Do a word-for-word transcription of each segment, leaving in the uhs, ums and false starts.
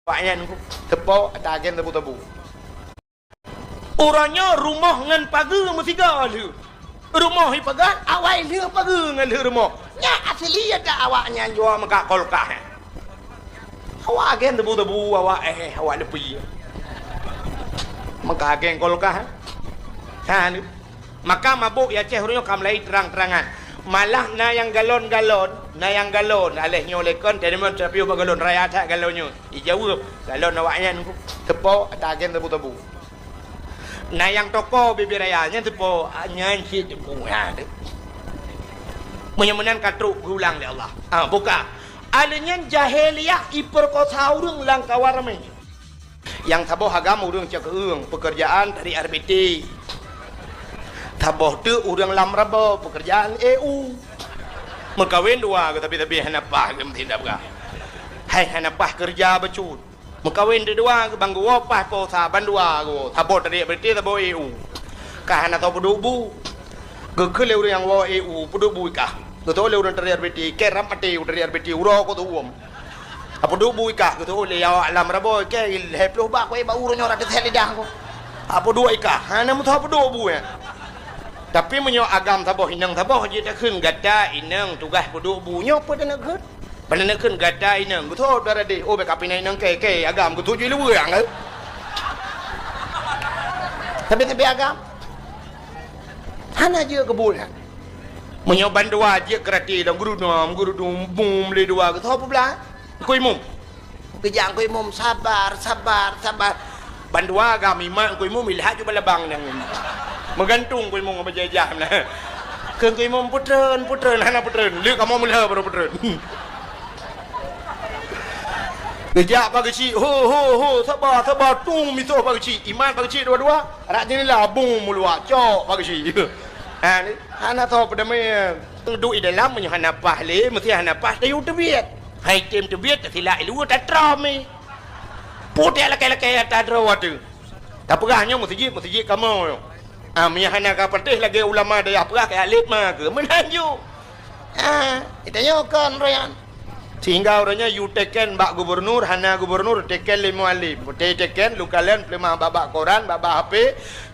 Awaknyan teupo ata agen tebu-tebu. Uroe nyoe rumoh ngon pageue meusigoe lheueh. Rumoh ipagat, awai lheueh pageue ngon lheueh rumoh. Nyan asli ata awaknyan jua meukat kulkas. Awak agen tebu-tebu, awak eh, awak leupie. Meukat agen kulkas. Ha, ni. Maka mabök i Aceh uroe nyoe ka mulai trang-trangan. Malah na nyang galon-galon, na nyang galon. Aléh nyoe lé kon, teurimong teupiôh bak galon, raya that galon nyoe. Ijaweueb, galon awaknyan teupo ata agen tebu-tebu. Na nyang toko bibir raya, nyan teupo, nyan cit teupo. Ha, tu. Meunyoe meunan ka trok geulang lé Allah. Ha, buka. Aléh nyan jahiliyah ipeurkosa ureuëng lam kawan ramé. Nyang saboh agam ureuëng cakeueng, peukeurjaan tari R B T. Saboh teuk ureuëng lam rabo, peukeurjaan E U. Meukawen dua geuh, tapi-tapi hana paih geuh meusidab gah. Hai hana paih keureuja bacut. Meukawen deudua geuh, ban geuwoe paih po sa, ban dua geuwoe. Saboh tari R B T, saboh E U. Ka hana tho peuduek bu. Geukheun lé ureuëng nyang woe E U, peuduek bu i kah. Geutho lé ureuëng tari R B T, keu rab maté ureuëng tari R B T, uroe ko tuwom. Apa duek bu i kah geuteuôt lé awak lam rabo, keu lhèe ploh bak kueh bak uroe nyoe rot teuthèe lidah ku. Apa duek i kah? Hana meutoh apa duek bu nyan. Tapi meunyoe agam saboh inong saboh jeuet takheun gata inong tugaih peuduek bu nyoe peue taneuk kheun? Peue taneuk kheun gata inong geuteuôt dara deh, oh bèk kapinai inong kèe, kèe agam geuteuôt jih luweue nyang. Tapi-tapi agam hana jeuet keu bu nyan. Meunyoe bandua jeuet keurati lam gurudom, gurudom, bum lé dua geuteuôt peublah. Kui mum. Geujak Teungku Imum, "Sabar, sabar, sabar." Bandua agam imat Teungku Imum ilhat ju balabang nyang meugantung Teungku Imum ngon bajèe-jah na. Kheun Teungku Imum, "Peutreun, peutreun," hana peutreun. Lheueh kamoe meulhèe baru peutreun. Geujak Pak Geuchik, "Ho, ho, ho, sabar, sabar, tung misoh Pak Geuchik." Imat Pak Geuchik dua-dua, rak jeunela bung meuluak, cok Pak Geuchik. Ha, ni, hana soe peudamé. Duek i dalam meunyoe hana paih lé, meusti hana paih tayue teubiet. Hai tem teubiet, tasilak i luwa tatroe mi. Putéh lakèe-lakèe ata droe watèe. Tapeugah nyoe meuseujid, meuseujid kamoe nyoe. Ah, meunyoe hana ka patéh lagèe ulama dayah peugah keu alit ma keu meunan ju. Ah, geutanyoe kon royan. Sehingga uroe nyoe yue teken bak gubernur, hana gubernur teken lé mualim. Putéh teken, lukalon, peuleumah bak-bak koran, bak-bak H P,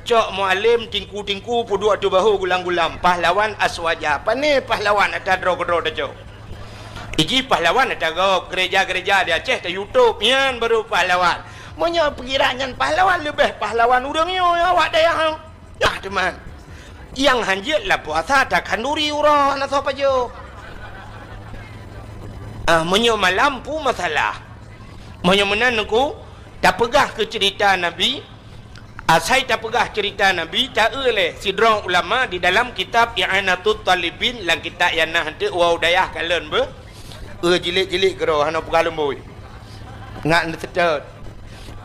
cok mualim, tingku-tingku, peuduek ateueh bahô gulam-gulam. Pahlawan aswaja. Pané pahlawan ata droe keudroe tacok. Iji pahlawan ata gob, gereja-gereja di Aceh ta YouTube, nyan baru pahlawan. Meunyoe pikiran nyan pahlawan, leubeh pahlawan ureueng nyoe awak dayah. Nah, teuma. Nyang hanjeuet lam puasa takhanduri uroe na soe pajoh. Ah, meunyoe malam peue masalah. Meunyoe meunan Teungku, tapeugah keu ceurita Nabi, Asai tapeugah ceurita Nabi, ta-eu lé sidroe ulama di dalam kitab I'anatut Talibin, lam kitab nyang na hanteuk woe u dayah kalon beuh, eu jilid-jilid keudroe hana peugah lumbôi. Ngat neuseutôt.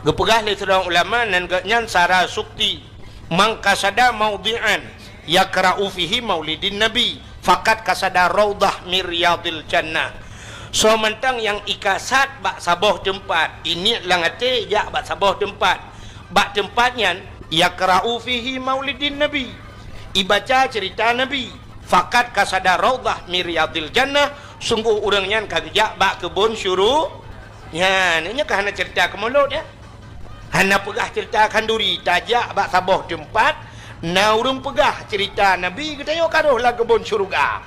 Geupeugah lé sidroe ulama nan geuhnyan Sarasukti, "Man qasada maudhi'an yakra'u fihi maulidin Nabi, faqad qasada raudhah min riyadil jannah." Soe mantong nyang ikasad bak saboh teumpat, iniet lam até jak bak saboh teumpat, bak teumpat nyan, yakra'u fihi maulidin Nabi, ibaca ceurita Nabi, faqad qasada raudhah min riyadil jannah, sunggoh ureueng nyan ka geujak bak keubon syuru-, nyan, nyoe ka hana ceurita keu mulod, ya. Hana peugah ceurita khanduri, tajak bak saboh teumpat, na ureueng peugah ceurita Nabi geutanyoe ka rhoh lam keubon syeuruga.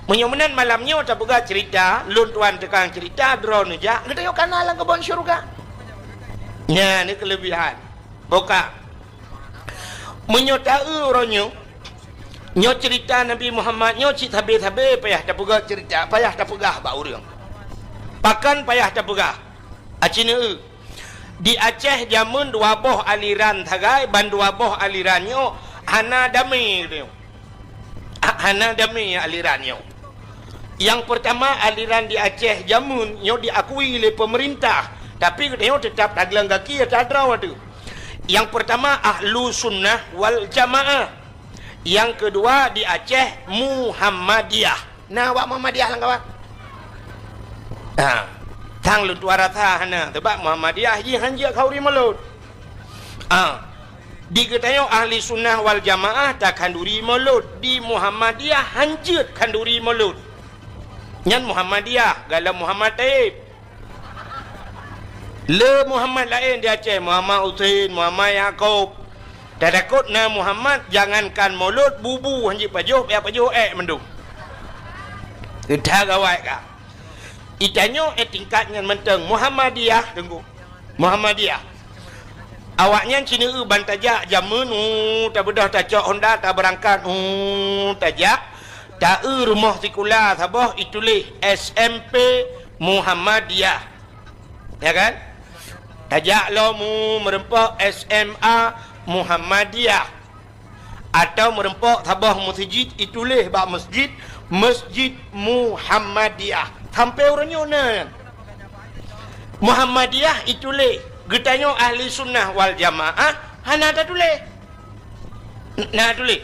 Meunyoe meunan malam nyoe tapeugah ceurita, lôn tuan tukang ceurita, droeneuh jak, geutanyoe ka na lam keubon syeuruga. Nyan ni keuleubihan. Boka. Meunyoe ta-eu uroe nyoe, nyoe ceurita Nabi Muhammad nyoe cit sabe-sabe payah tapeugah ceurita, payah tapeugah bak ureueng. Pakon payah tapeugah? Aci neu-eu. Di Aceh jameun dua boh aliran sagai, ban dua boh aliran nyoe hana damé geutanyoe. Ha-, hana damé aliran nyoe. Nyang peurtama, aliran di Aceh jameun nyoe diakui lé peumeurintah, tapi geutanyoe teutap tagleng gaki ata droe teuh. Nyang peurtama, Ahlu Sunnah wal Jamaah. Nyang keudua, di Aceh, Muhammadiyah. Na awak Muhammadiyah lam kawan? Ha. Sang lôn tuan rasa hana, sabab Muhammadiyah jih hanjeuet khanduri mulod. Ha. Di geutanyoe Ahli Sunnah wal Jamaah takhanduri mulod, di Muhammadiyah hanjeuet khanduri mulod. Nyan Muhammadiyah, galom Muhammad Taib. Le Muhammad laén di Aceh, Muhammad Husein, Muhammad Yakub. Tatakot na Muhammad, jangankan mulod, bubu hana jipajoh, payah pajoh ék mandum. Teuka gawai ka. Itanyoe, eh, tingkat nyan mantong Muhammadiyah, Teungku. Muhammadiyah. Awaknyan sineue ban tajak jameun, uh, tabeudôh tacok honda, tabeurangkat, uh, tajak, taeu rumoh sikula saboh ituléh S M P Muhammadiyah. Ya kan? Tajak lom, uh, meureumpok S M A Muhammadiyah. Atawa meureumpok saboh meuseujid ituléh bak meuseujid, Meuseujid Muhammadiyah. Sampoe uroe nyoe na nyan. Muhammadiyah ituléh, geutanyoe Ahli Sunnah wal Jamaah hana tatuléh. N-, na tuléh.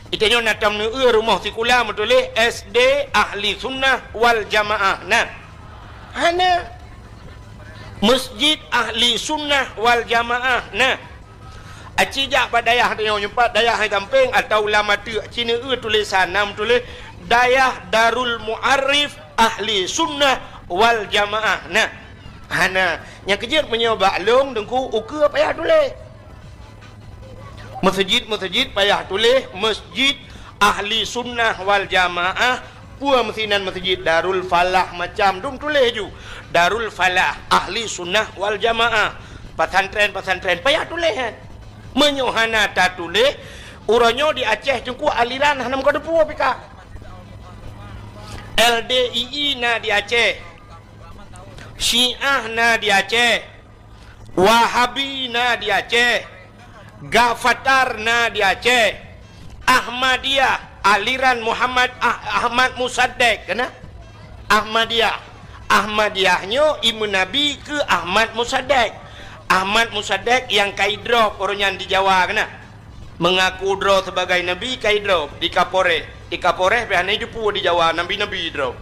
Itanyoe na tom neueu rumoh sikula meutuléh S D Ahli Sunnah wal Jamaah. Na. Hana. Meuseujid Ahli Sunnah wal Jamaah. Na. Aci jak bak dayah tanyoe nyoe pat, dayah hai sampéng atawa lam ateueh, ci neueu tulésan na meutuléh Dayah Darul Mu'arif Ahli Sunnah wal Jamaah. Nah, hana. Nyang keujeuet meunyoe bak lôn Teungku ukeue payah tuléh. Meuseujid-meuseujid payah tuléh Meuseujid Ahli Sunnah wal Jamaah. Peue meusinan meuseujid Darul Falah macam dum tuléh ju. Darul Falah, Ahli Sunnah wal Jamaah. Pesantren-pesantren payah tuléh, eh. Meunyoe hana tatuléh, uroe nyoe di Aceh Teungku aliran hana meukeudeupu pih ka. L D I I na di Aceh. Syiah na di Aceh. Wahabi na di Aceh, Gafatar na di Aceh, Ahmadiyah, aliran Muhammad Ah-, Ahmad Musaddiq, keunan? Ahmadiyah. Ahmadiyah nyoe imeunabi keu Ahmad Musaddiq. Ahmad Musaddiq nyang ka idrop uroe nyan di Jawa, keunan? Meungaku droe sibagai nabi ka idrop di Kapolres. Di Kapolres pih hana jiteupeue di Jawa, nabi-nabi droe.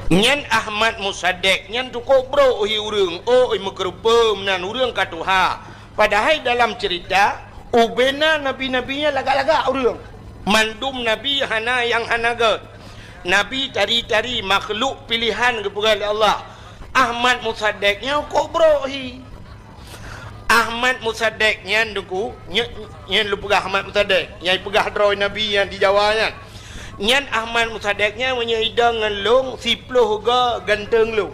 Nyan Ahmad Musaddiq nyan cukôp brok hi ureuëng, oi, meukeureupeue meunan ureuëng ka tuha. Padahai dalam ceurita, ubena nabi-nabi nyan lagak-lagak ureuëng. Mandum nabi hana nyang hana gét. Nabi tari-tari makhluk pilihan geupeugah lé Allah. Ahmad Musaddiq nyan cukôp brok hi. Ahmad Musaddiq nyan Teungku, nyo-, nyan lôn peugah Ahmad Musaddiq, nyang peugah droe nabi nyan di Jawa nyan. Nyan Ahmad Musaddiq nyan meunyoe idong ngon lôn, siploh go ganteng lôn.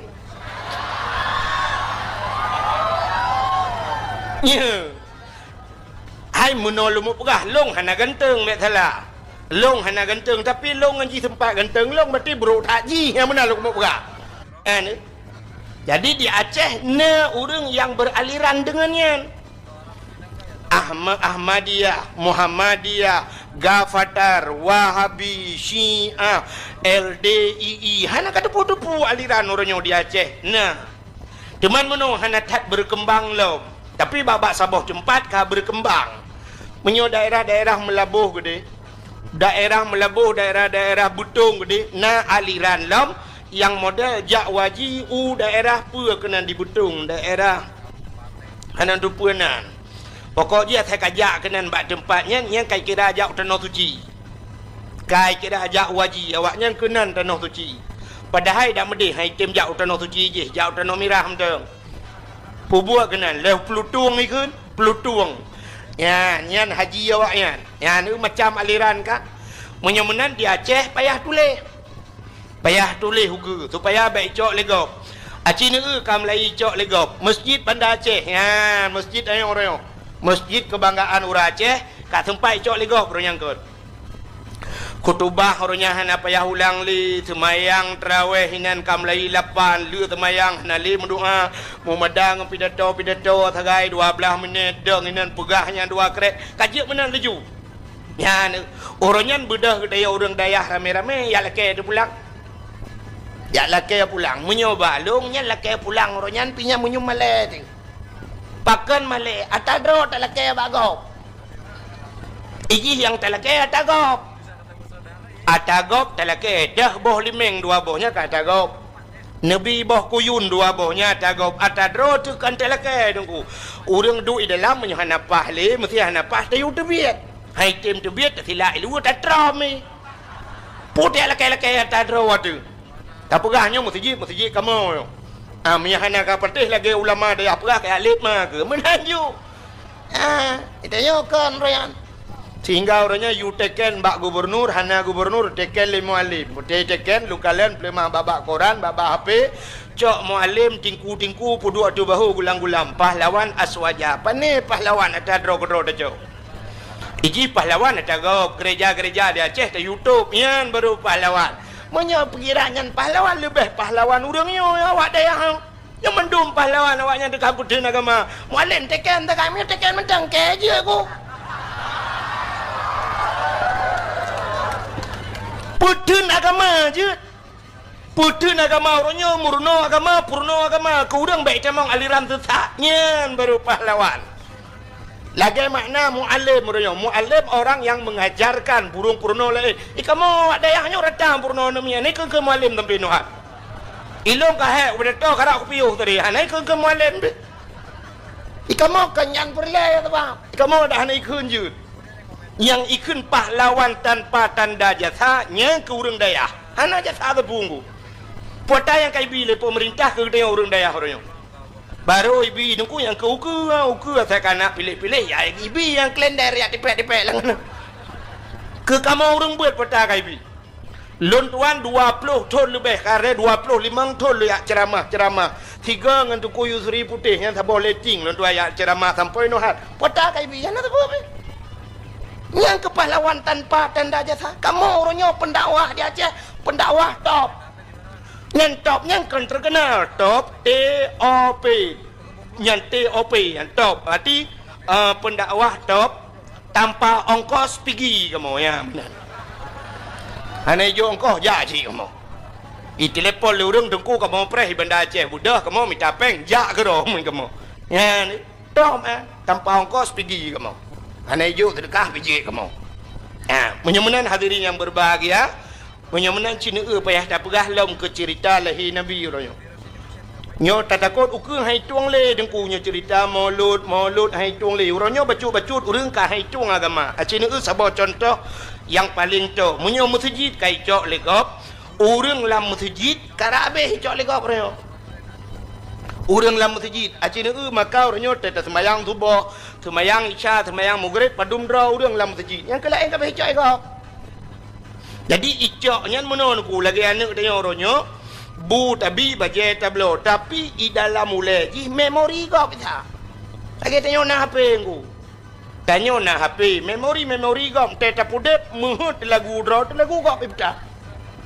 Nyo. Hai meunoe lôn peugah, lôn hana ganteng, bék salah. Lôn hana ganteng, tapi lôn ngon jih seumpat ganteng lôn, berarti brok that jih, nyang meunan lôn peugah. Kan? Jadi di Aceh na ureuëng nyang beraliran deungon nyan. Ahma-, Ahmadiyah, Muhammadiyah, Gafatar, Wahabi, Syiah, L D I I. Hana ka teupeue-teupeue aliran uroe nyoe di Aceh. Nah. Teuma meunoe hana that berkembang lom. Tapi bak-bak saboh teumpat ka berkembang. Meunyoe daerah-daerah Meulaboh keudeh, daerah Meulaboh, daerah-daerah Beutong keudeh, na aliran lom nyang model jak waji u daerah peue keunan di Beutong, daerah hana teupeue nan. Pokok jih asai ka jak keunan bak teumpat nyan, nyan ka kira jak u Tanoh Suci. Ka kira jak waji awaknyan keunan Tanoh Suci. Padahai dak meudeh hai tem jak u Tanoh Suci jih, jak u Tanoh Mirah mantong. Peubuet keunan lheueh Peulutong ikheun, Peulutong. Nyan, nyan haji awaknyan. Nyan, eh, macam aliran ka. Meunyoe meunan di Aceh payah tuléh. Payah tuléh ukeue, supaya bék icok lé gob. Aci neueu ka meulayi icok lé gob. Meuseujid Banda Aceh. Nyan, meuseujid ayong-ayong. Meuseujid keubanggaan ureuëng Aceh, ka seumpat icok lé gob uroe nyan kon. Khutubah uroe nyan hana payah ulang lé, seumayang taraweh inan ka meulayi lapan, le seumayang hana lé meudoá, meumada ngon pidato-pidato sagai dua blaih minét, dong inan peugah nyang dua krek, ka jeuet meunan laju. Nyan, uroe nyan beudôh geutanyoe ureuëng dayah ramé-ramé, jak lakée teupulang. Jak lakée pulang, meunyoe bak lôn nyan lakée pulang uroe nyan pih nyan meunyoe malée teuh. Pakon malée, ata droe talakée bak gob. Ijih nyang talakée ata gob. Ata gob talakée, deuh boh limeng dua boh nyan ka ata gob. Neubi boh kuyun dua boh nyan ata gob. Ata droe teuh kan talakée Teungku. Ureuëng duek di dalam meunyoe hana paih lé, meusti hana paih tayue teubiet. Hai tem teubiet, tasilak i luwa tatrom i. Peue talakée-lakée ata droe teuh. Tapeugah nyoe meuseujid, meuseujid kamoe nyoe. Ah, meunyo hana ka patéh lagée ulama dayah peugah keu alit ma keu meunan ju. Ah, tanyoe kon royan. Sehingga uroe nyoe yue teken bak gubernur, hana gubernur teken lé mualim. Putéh teken, leukalon peuleumah bak-bak koran, bak-bak H P, cok mualim tingku-tingku peuduek ateueh bahô gulam-gulam. Pahlawan aswaja. Pané pahlawan ata droe keudroe tacok. Iji pahlawan ata gob, gereja-gereja di Aceh ta YouTube, nyan baru pahlawan. Meunyoe pikiran nyan pahlawan, leubeh pahlawan ureuëng nyoe awak dayah. Nyang mandum pahlawan awaknyan teuka peutheun agama. Mualem teken teuka, meunyoe teken mantong keu jeuet ku. Peutheun agama jeuet. Peutheun agama uroe nyoe, meurunoe agama, peurunoe agama, keu ureuëng bék tamong aliran sesat. Nyan baru pahlawan. Lagée makna mualem uroe nyoe. Mualem orang yang mengajarkan, burung peurunoe laén. Ih, kamoe awak dayah nyoe rata peurunoe namian. Nyoe keuh mualem sampai nuhat. Ilong ka hék ubé toh karak kupiôh tadi. Hana ikheun keu mualem deh. Ih, kamoe kan nyang peureulée ya teuba. Ih, kamoe dah hana ikheun jeuet. Nyang ikheun pahlawan tanpa tanda jasa, nyang keu ureuëng dayah. Hana jasa teupunggu. Puata nyang ka ibi lé pemerintah keu geutanyoe ureuëng dayah uroe nyoe. Baru ibi nungku nyang keu ukeue, ukeue asai ka na piléh-piléh, ya ibi nyang kalender ya tipék-tipék lam. Keu kamoe ureuëng beuet puata ka ibi. Lôn tuan dua ploh thon leubeh, kareh dua ploh limong thon lôn jak ceuramah-ceuramah. Sigoe ngon Teungku Yusri Putéh nyan saboh letting lôn tuan jak ceuramah sampoe neuhat. Puata ka ibi, hana saboh pih. Nyang keu pahlawan tanpa tanda jasa. Kamoe uroe nyoe pendakwah di Aceh, pendakwah top. Nyan top nyan kon terkenal, top, T O P. Nyan T O P, nyan top. Berarti, eh, pendakwah top. Tanpa ongkos pigi kamoe, ya, meunan. Hana ijok ongkos, jak cit kamoe. Itelepon lé ureuëng teungku kamoe preh di Banda Aceh, beudôh kamoe mita péng, jak keudroe kamoe. Nyan, tom, eh, tanpa ongkos pigi kamoe. Hana ijok seudeukah pijék kamoe. Ha, meunyoe meunan hadirin yang berbahagia, Meunyoe meunan cit neueu payah tapeugah lom keu ceurita lahé Nabi uroe nyoe. Nyoe tatakot ukeue hai tueng lé teungku nyoe ceurita molot, molot hai tueng lé. Uroe nyoe bacut-bacut ureuëng ka hai tueng agama. Aci neueu saboh cuntoh nyang paleng toh. Meunyoe meuseujid ka icok lé gob, ureuëng lam meuseujid ka rab abéh icok lé gob uroe nyoe. Ureuëng lam meuseujid, aci neueu maka uroe nyoe teuh taseumayang suboh, seumayang isya, seumayang meugreb, padum droe ureuëng lam meuseujid. Nyang keu laén ka abéh icok lé gob. Jadi, icok nyan meunoe neuku lagée aneuëk tanyoe uroe nyoe, bu tabi bajée tabloe, tapi i dalam ulée jih memori gob isa. Lagée tanyoe na H P ngku. Tanyoe na H P, memori-memori gob, tée tapeudeb meuheuet lagu droe teuh lagu gob ipeutah.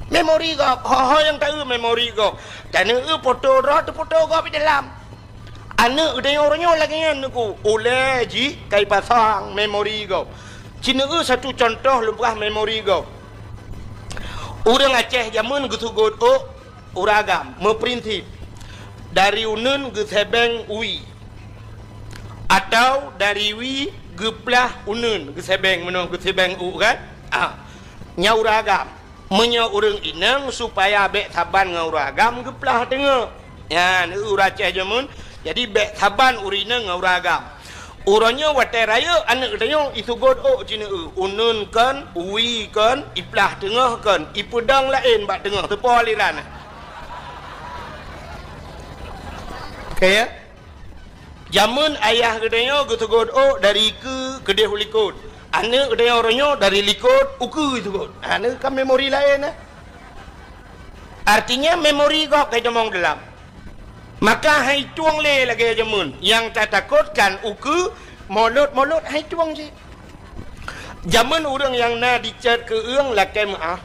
Memori gob, ho-ho nyang taeu memori gob. Taneueu poto droe teuh poto gob i dalam. Aneuëk geutanyoe uroe nyoe lagée nyan neuku, ulée jih ka ipasang memori gob. Ci neueu satu cuntoh lôn peugah memori gob. Ureuëng Aceh jameun geuseugot ôk uragam, meuprinsip dari uneuen geusebeng uwi, atau dari uwi geuplah uneuen geusebeng, meunoe geusebeng ôk kan? Ah, nyan uragam. Meunyoe ureuëng inong supaya bék saban ngon ureuëng agam geuplah teungoh. Nyan, ureuëng Aceh jameun, jadi bék saban ureuëng inong ngon ureuëng agam. Uroe nyoe watée rayeuk aneuëk tanyoe iseugot ôk ci neueu, uneuen kon, uwi kon, iplah teungoh kon, ipeudong laén bak teungoh, teupo aliran. Oke, ya? Jameun ayah geutanyoe geuseugot ôk dari keue keudeh u likot. Aneuëk geutanyoe uroe nyoe dari likot u keue seugot. Aneuëk kan memori laén, eh? Artinya memori gob ka itamong dalam. Maka hai tueng lé lagée jameun. Nyang tatakot kan u keue molot-molot hai tueng cit. Jameun ureuëng nyang na dicet keu-eueng lakée meuáh.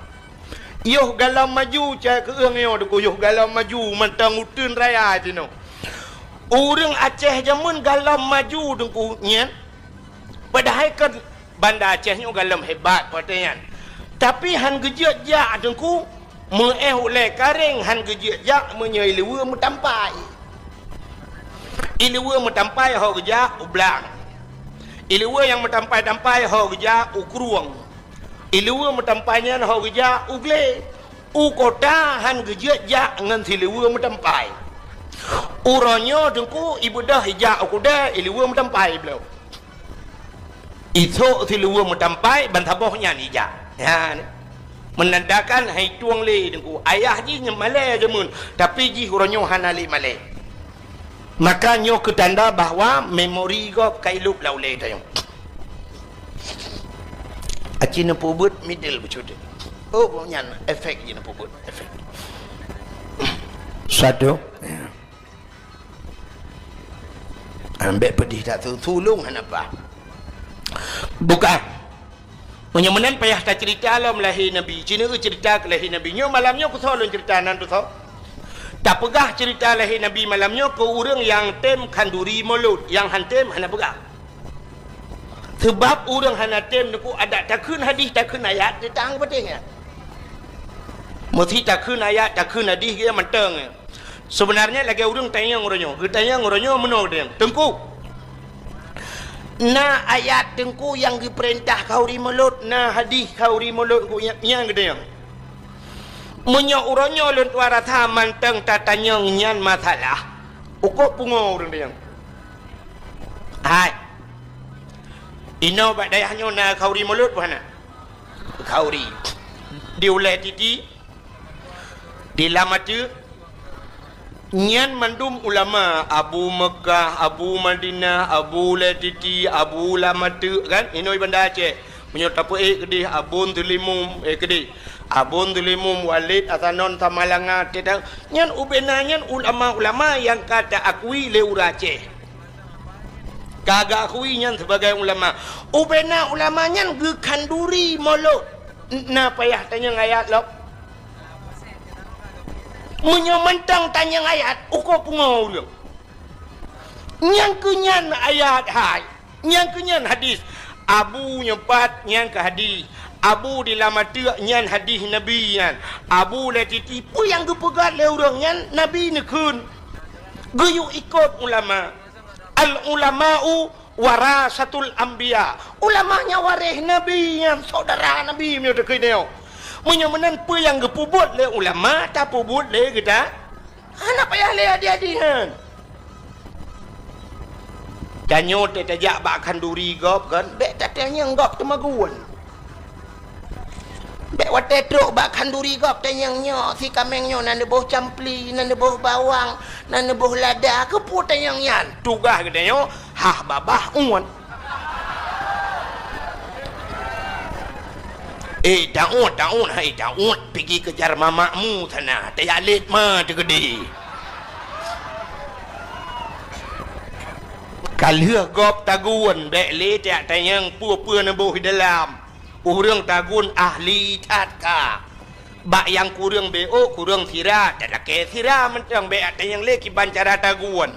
Yoh galom maju cit keu-eueng nyoe teungku, yoh galom maju mantong uteuen raya jinoe. Ureuëng Aceh jameun galom maju teungku nyan. Padahai kan Banda Aceh nyoe galom hebat watée nyan. Tapi han geujeuet jak teungku, meuéh ulée karéng han geujeuet jak meunyoe iluweue meutampai. Iluweue meutampai ho geujak u blang. Iluweue nyang meutampai-tampai ho geujak u krueng. Iluweue meutampai nyan ho geujak u glé. U kota han geujeuet jak ngon siluweue meutampai. Uroe nyoe teungku ibeudôh ijak u keudée iluweue meutampai bloe. Isok siluweue meutampai ban saboh nyan ijak. Nyan. Meunandakan hai tueng lé Teungku. Ayah jih nyan malèe jameun, tapi jih uroe nyoe hana lé malèe. Maka nyoe keu tanda bahwa memori gob ka ilop lam ulèe tanyoe. Aci neupeubuet middle beucut. Oh, nyan efek jih neupeubuet, efek. Satu. Ambek pedih that tu, tulông hana paih. Buka. Meunyoe meunan payah taceurita lom lahé Nabi. Ci neueu ceurita keu lahé Nabi. Nyoe malam nyoe kusoe lôn ceurita nan tusoe. Tapeugah ceurita lahé Nabi malam nyoe keu ureueng nyang tem khanduri mulod, nyang han tem hana peugah. Seubab ureueng hana tem neuku adat takheun hadih, takheun ayat, teuntang peudeh nyan. Meusi takheun ayat, takheun hadih, geu mantong nyan. Seubeunarnya lagèe ureueng tanyong uroe nyoe. Geutanyong uroe nyoe meunoe geutanyong, "Teungku, na ayat Teungku nyang geupeurintah khanduri mulod, na hadih khanduri mulod Teungku nyang, nyang geutanyong?" Meunyoe uroe nyoe lôn tuan rasa mantong tatanyong nyan masalah, ukoe pungo ureueng tanyong. Hai. Inoe bak dayah nyoe na khanduri mulod peue hana? Khanduri. Di ulèe titi, di lam ateueh, nyan mandum ulama, Abu Meukah, Abu Madinah, Abu Ulèe Titi, Abu Lam Ateueh, kan? Inoe Banda Aceh. Meunyoe tapeuék keudeh Abon Teulimum, eh, keudeh. Abon Teulimum, Walid, Asanon, Samalanga, Teta-, nyan ubena nyan ulama-ulama nyang ka taakui lé ureueng Aceh. Ka geuakui nyan sebagai ulama. Ubena ulama nyan geukhanduri mulod. Na payah tanyong ayat lom. Meunyoe mantong tanyong ayat, ukoe pungo ureueng. Nyang keu nyan ayat hai, nyang keu nyan hadis. Abu nyoe pat nyan keu hadis. Abu di Lam Ateueh nyan hadis Nabi nyan. Abu Ulèe Titi, peue nyang geupeugah lé ureueng nyan Nabi neukheun. Geuyue ikot ulama. Al ulama'u warasatul anbiya. Ulama nyan waréh Nabi nyan, saudara Nabi meunyoe takheun nyoe. Meunyoe meunan peue nyang geupeubuet lé ulama, tapeubuet lé geuta? Hana payah lé hadih-hadih nyan. Tanyoe teuh tajak bak khanduri gob kan, bèk tatanyong gob teumagun. Bèk watèe trok bak khanduri gob tanyong nyoe, si kaméng nyoe na neuboh campli, na neuboh bawang, na neuboh lada, keupeue tanyong nyan? Tugaih geutanyoe hah babah uet. Eh, Daud, Daud, hai Daud, pigi keujar mamakmu sana, tajak lét ma teukeudi. Ka lheueh gob tagun, bèk lé tajak tanyong peue-peue neuboh di dalam. Ureueng tagun ahli that ka. Bak nyang kureueng B O, kureueng sira, talakèe sira mantong, bèk ateueh nyang lé kiban cara tagun.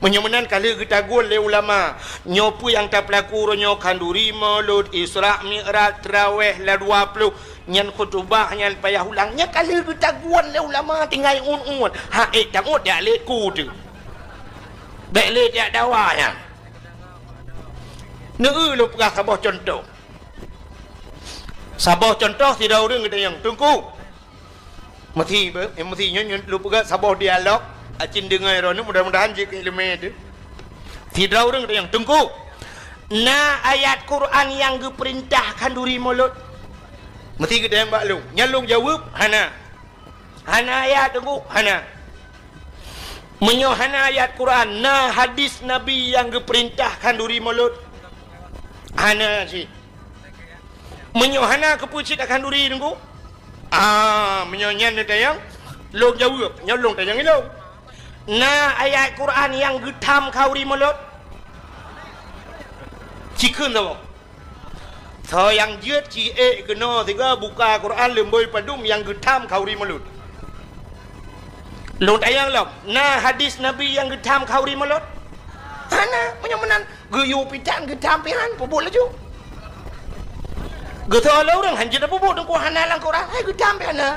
Meunyoe meunan ka lheueh geutagun lé ulama, nyoe peue nyang tapeulaku uroe nyoe, khanduri, mulod, Isra Mi'raj, traweh, la dua ploh, nyan khutubah, nyan payah ulang, nyan ka lheueh geutagun lé ulama tinggai uet-uet. Ha, eh, tangot jak lé ku teuh. Bèk lé jak dawa nyan. Neueu lôn peugah saboh cuntoh. Saboh cuntoh, sidroe ureueng geutanyong, "Teungku." Meusi, eh, meusi nyoe, nyoe lôn peugah saboh dialog, acin deungoe droeneuh, mudah-mudahan jeuet keu ileumèe teuh. Sidroe ureueng geutanyong, "Teungku, na ayat Quran nyang geupeurintah khanduri mulod?" Meusi geutanyong bak lôn. Nyan lôn jaweueb, "Hana." "Hana ayat, Teungku?" "Hana." "Meunyoe hana ayat Quran, na hadis Nabi nyang geupeurintah khanduri mulod?" "Hana cit." "Meunyoe hana, keupeue cit takhanduri, Teungku?" "Ah, meunyoe nyan neutanyong, lôn jaweueb, nyoe lôn tanyong ilôn. Na ayat Quran nyang geutham khanduri mulod?" Ci kheun saboh. Soe nyang jeuet ci ék keunoe sigoe buka Quran leumbôi padum nyang geutham khanduri mulod. Lôn tanyong lom, na hadis Nabi nyang geutham khanduri mulod? Hana, meunyoe meunan geuyue pitan geutham pihan, peubuet laju. Geusoe lé ureueng, "Han jeuet peubuet, Teungku, hana lam Quran." Hai geutham pihan na.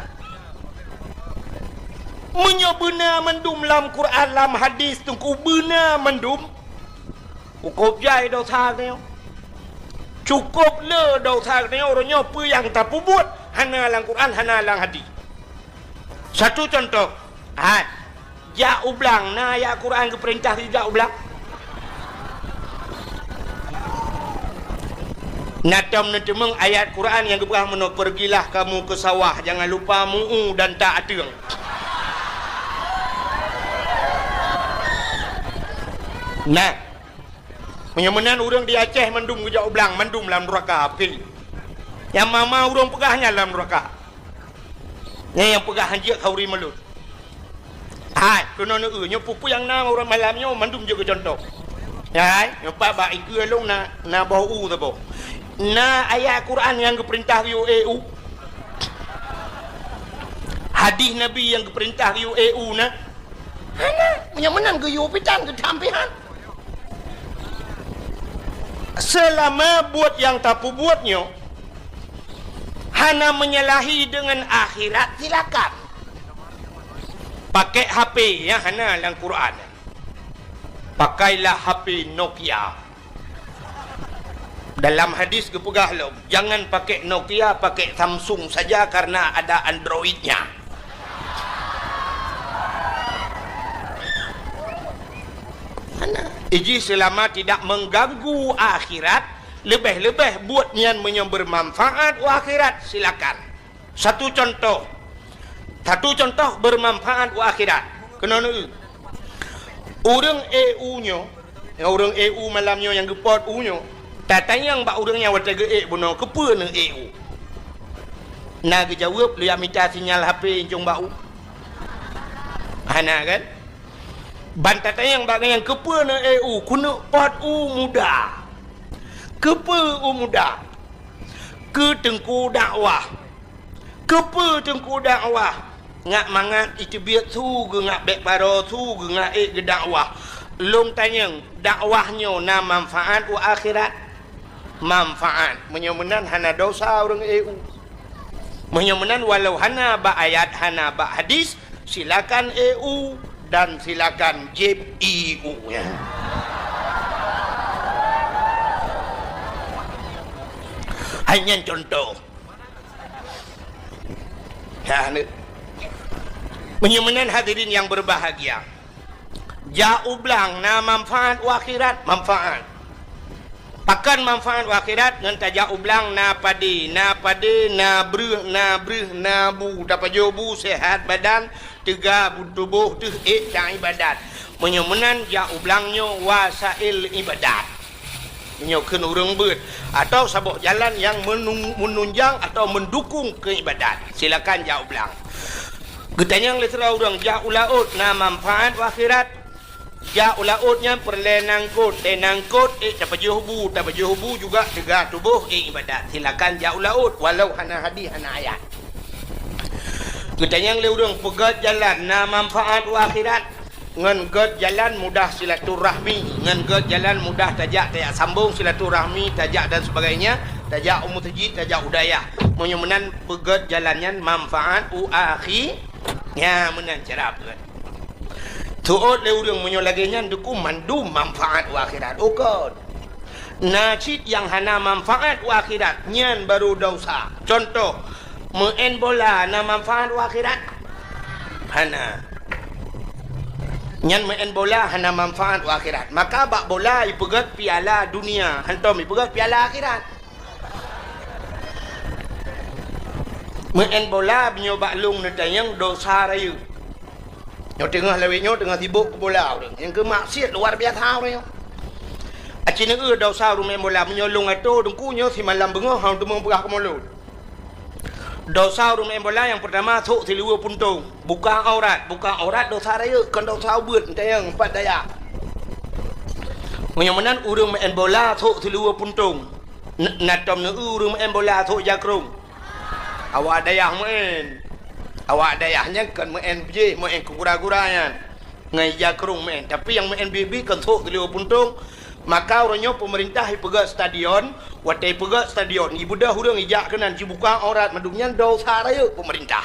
Meunyoe beuna mandum lam Quran, lam hadis, Teungku, beuna mandum, Cukôp jai desya geutanyoe. Cukôp le desya geutanyoe, uroe nyoe peue nyang tapeubuet hana lam Quran, hana lam hadis. Satu cuntoh, hai, jak u blang, na ayat Quran geupeurintah jak u blang? Na tom neuteumeung ayat Quran nyang geupeugah meunoe, "Pergilah kamu ke sawah, jangan lupa mu'u dan tak ateueng." Nah, meunyoe meunan ureuëng di Aceh mandum geujak u blang, mandum lam nuraka, peuki. Nyang ma-ma ureuëng peugah nyan lam nuraka. Nyan nyang peugah hanjeuet khauri mulod. Hai, keunoe neu-eu, nyoe peue-peue nyang na ureuëng malam nyoe mandum jeuet keu cuntoh. Hai, nyoe pat bak ikeue lôn na, na boh u saboh. Na ayat Quran nyang geupeurintah geuyue ék u? Hadis Nabi nyang geupeurintah geuyue ék u na? Hana, meunyoe meunan geuyue pitan geutampihan. Seulama buet nyang tapeubuet nyoe hana menyalahi deungon akhirat, silakan. Pakai H P nyang hana lam Quran. Pakailah H P Nokia. Dalam hadis geupeugah lom, "Jangan pakai Nokia, pakai Samsung saja karena ada Android-nya." Hana. Iji seulama tidak mengganggu akhirat, leubeh-leubeh buet nyan meunyoe beumanfaat u akhirat, silakan. Satu contoh, satu contoh beumanfaat u akhirat. Keunoe neu-eu. Ureuëng ék u nyoe, nyang ureuëng ék u malam nyoe nyang geupot u nyoe, tatanyong bak ureuëng nyang watée geuék bunoe, "Keupeue neuék u?" Na geujaweueb, "Lôn jak mita sinyal H P incong bak u." Hana kan? Ban tatanyong bak gobnyan, "Keupeue neuék u?" "Keuneuk pot u muda." "Keupeue u muda?" "Keu teungku dakwah." "Keupeue teungku dakwah?" "Ngat mangat iteubiet su geuh, ngat bék baroe su geuh, ngat ék geudakwah." "Lôn tanyong, dakwah nyoe na manfaat u akhirat?" "Manfaat." Meunyoe meunan hana desya ureuëng ék u. Meunyoe meunan walau hana bak ayat, hana bak hadis, silakan ék u dan silakan jieb ie u nyan. Hai nyan contoh. Hana. Meunyoe meunan hadirin nyang berbahagia, jak u blang na manfaat u akhirat, manfaat. Pakon manfaat u akhirat? Ngon tajak u blang na padé, na padé, na breueh, na breueh, na bu, tapajoh bu, sehat badan, teuga bu tuboh, teuh ék taibadat. Meunyoe meunan jak u blang nyoe wasail ibadat. Nyoe kheun ureuëng beuet, atawa saboh jalan nyang menung-, menunjang atawa mendukung keu ibadat. Silakan jak u blang. Geutanyong lé sidroe ureuëng, jak u laôt na manfaat u akhirat? Jak u laôt nyan peureulée nangkot, lé nangkot ék tapajoh bu, tapajoh bu juga teuga tuboh ék ibadat. Silakan jak u laôt, walau hana hadis, hana ayat. Geutanyong lé ureuëng, peugét jalan na manfaat u akhirat? Ngon gét jalan mudah silaturahmi, ngon gét jalan mudah tajak, tajak sambong silaturahmi, tajak dan sebagainya, tajak u meuseujid, tajak u dayah. Meunyoe meunan peugét jalan nyan manfaat u akhi-, nya meunan cara peugét. Teuôt lé ureuëng meunyoe lagée nyan deuku mandum manfaat u akhirat. Ukon. Na cit nyang hana manfaat u akhirat, nyan baru desya. Contoh, meu'en bola na manfaat u akhirat? Hana. Nyan meu'en bola hana manfaat u akhirat. Maka bak bola ipeugét piala dunia, hantom ipeugét piala akhirat. Meu'en bola meunyoe bak lôn neutanyong desya rayeuk. Nyoe teungoh lawét nyoe teungoh sibok keu bola ureuëng. Nyang keu maksiat luar biasa ureuëng nyoe. Aci neu-eu desya ureuëng meu'en bola, meunyoe lôn atô teungku nyoe simalam beungoh hana teumeung peugah keu mulod. Desya ureuëng meu'en bola nyang peurtama sôk siluweue puntông, buka aurat, buka aurat desya rayeuk, kon desya ubeuet, neutanyong pat dayah. Meunyoe meunan ureuëng meu'en bola sôk siluweue puntông, n-, na tom neu-eu ureuëng meu'en bola sôk jakrong. Awak dayah meu'en. Awak dayah nyan kon meu'en bejih, meu'en keu gura-gura nyan. Ngon ija krong meu'en. Tapi nyang meu'en biet-biet kon sôk siluweue puntông. Maka uroe nyoe peumeurintah ipeugét stadion. Watée ipeugét stadion, ibeudôh ureuëng ijak keunan jibuka aurat mandum nyan desya rayeuk peumeurintah.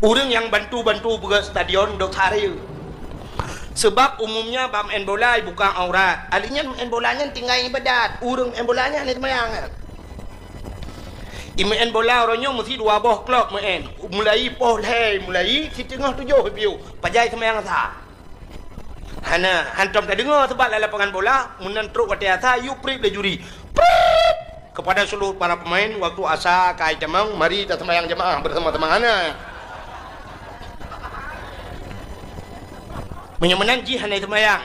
Ureuëng nyang bantu-bantu peugét stadion desya rayeuk. Seubab umumnya bak meu'en bola ibuka aurat. Ahli nyan meu'en bola nyan tinggai ibadat. Ureuëng meu'en bola nyan hana seumayang nyan. Imeu'en bola uroe nyoe meusi dua boh klub meu'en. Mulai poh lhée, mulai siteungoh tujoh piôh. Pajan seumayang asa? Hana, hantom tadeungoe seubab lam lapangan bola, meunan trok watée asa, yue prib lé juri. Prib! Kepada seluruh para pemain, waktu asa ka jitamong, mari taseumbahyang jamaah bersama-sama. Hana. Meunyoe meunan jih hana seumbahyang.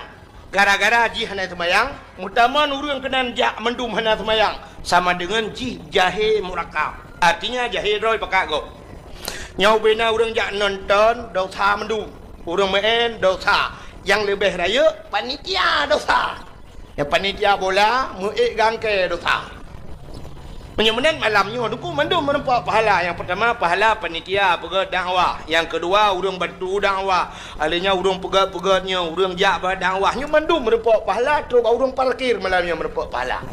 Gara-gara jih hana seumbahyang, meutamong ureuëng keunan jak mandum hana seumbahyang, sama deungon jih jahé murakab. Artinya jahé droe pakat gob. Nyoe ubena ureuëng jak nonton, dosa mandum. Ureuëng meu'en, dosa. Nyang leubeh rayeuk, panitia, dosa. Nyang panitia bola, meu'ék gangkée, dosa. Meunyoe meunan malam nyoe, Teungku, mandum meurumpok pahala. Nyang peurtama, pahala panitia peugét dakwah. Nyang keudua, ureuëng bantu dakwah. Alèh nyan ureuëng peugét-peugét nyoe, ureuëng jak bak dakwah. Nyoe mandum meurumpok pahala, trok bak ureuëng parkir malam nyoe meurumpok pahala.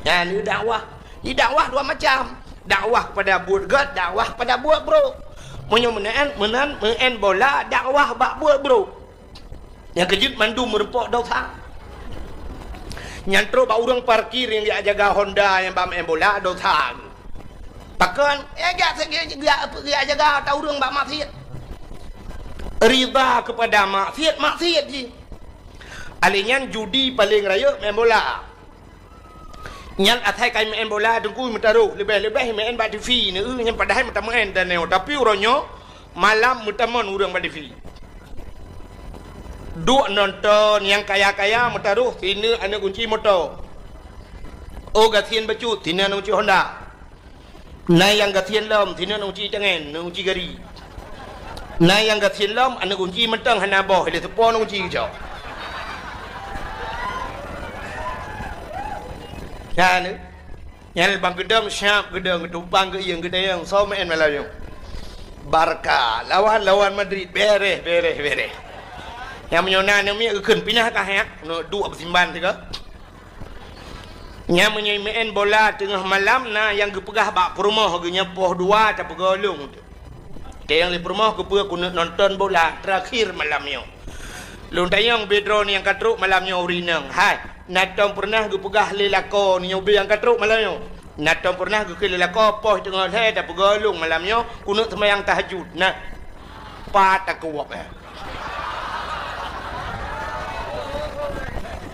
Nyan dakwah. Di dakwah dua macam. Dakwah kepada buet gét, dakwah kepada buet brok. Meunyoe meunan, meunan, meu'en bola, dakwah bak buet brok. Nyang keujeuet mandum meurumpok dosa. Nyan trok bak ureuëng parkir nyang jak jaga Honda nyang bak meu'en bola, dosa. Pakon? Ya, jak, jak, jak, jak jaga ata ureuëng bak maksiet. Ridha kepada maksiet, maksiet jih. Alèh nyan judi paleng rayeuk meu'en bola. Nyan asai ka meu'en bola Teungku meutaroh, leubeh-leubeh meu'en bak T V, neu nyan padahai meutameu'en dan nyoe. Tapi uroe nyoe malam meutamong ureuëng bak T V. Duek nonton nyang kaya-kaya meutaroh sineuk aneuk gunci moto. Oh gasien bacut sineuk aneuk gunci Honda. Na nyang gasien lom sineuk aneuk gunci tangen, aneuk gunci gari. Na nyang gasien lom aneuk gunci mantong hana boh, lé seupôt aneuk gunci geucok. Nyan, nyan bang geudong siap geudong, geutupang geuieng geudayong, soe meu'en malam nyoe. Barca lawan, lawan Madrid, bereh, bereh, bereh. Nyang meunyoe na aneuk miet geukheun pinah kah nyak, aneuk duek beusimban sigoe. Nyan meunyoe meu'en bola teungoh malam na nyang geupeugah bak peurumoh geuh nyan poh dua tapeugah lôn. Teuh nyang lé peurumoh keupeue keuneuk nonton bola terakhir malam nyoe. Lôn tanyong bak droeneuh nyang ka trok malam nyoe ureueng inong. Hai, na tom peureunah geupeugah lé lakoe nyoe bak nyang ka trok malam nyoe? Na tom peureunah geukheun lé lakoe poh teungoh lhèe tapeugah lôn malam nyoe keuneuk seumayang tahajud? Nah. Pat takeuwab, eh.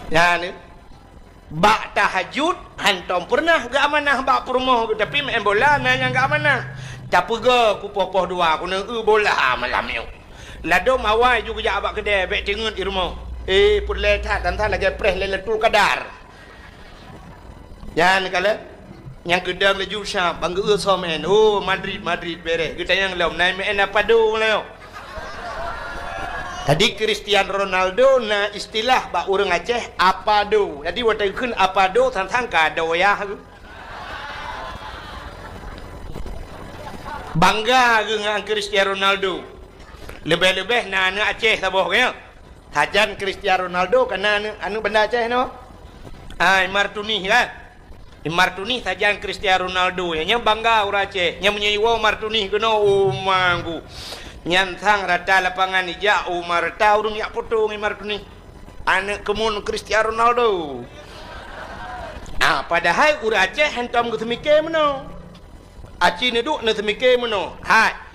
Nyan, eh. Bak tahajud, hantom peureunah geuamanah bak peurumoh geuh, tapi meu'en bola na nyang geuamanah. Tapeugah ku poh-poh dua, keuneuk eu bola malam nyoe. Ladôm awai ju geujak bak keudè, bèk teungeut di rumoh. Eh, peureulèe that, dan that lagèe preh Lailatul Qadar. Nyan kalon, nyang keudong laju siap, bang geu-eu soe meu'en. Oh, Madrid, Madrid, bereh. Geutanyong lom, na meu'en apa do nyoe? Jadi, Cristiano Ronaldo na istilah bak ureueng Aceh, apa do. Jadi, watèe geukheun apa do, sang-sang ka do yah. Bangga geuh ngon Cristiano Ronaldo. Leubeh-leubeh na aneuk Aceh saboh, kan? Sajan Cristiano Ronaldo ka na aneuk, aneuk Banda Aceh nyoe. Ah, Imar Tunih kan? Imar Tunih sajan Cristiano Ronaldo. Nyan, nyan bangga ureueng Aceh. Nyan meunyoe iwoe Imar Tunih keunoe, oh, manggu. Nyan sang rata lapangan ijak, oh, ma rata ureueng jak foto ngon Imar Tunih. Aneuk keumuen Cristiano Ronaldo. Ah, padahai ureueng Aceh hantom geuseumiké meunoe. Aci neuduek neuseumiké meunoe. Hai.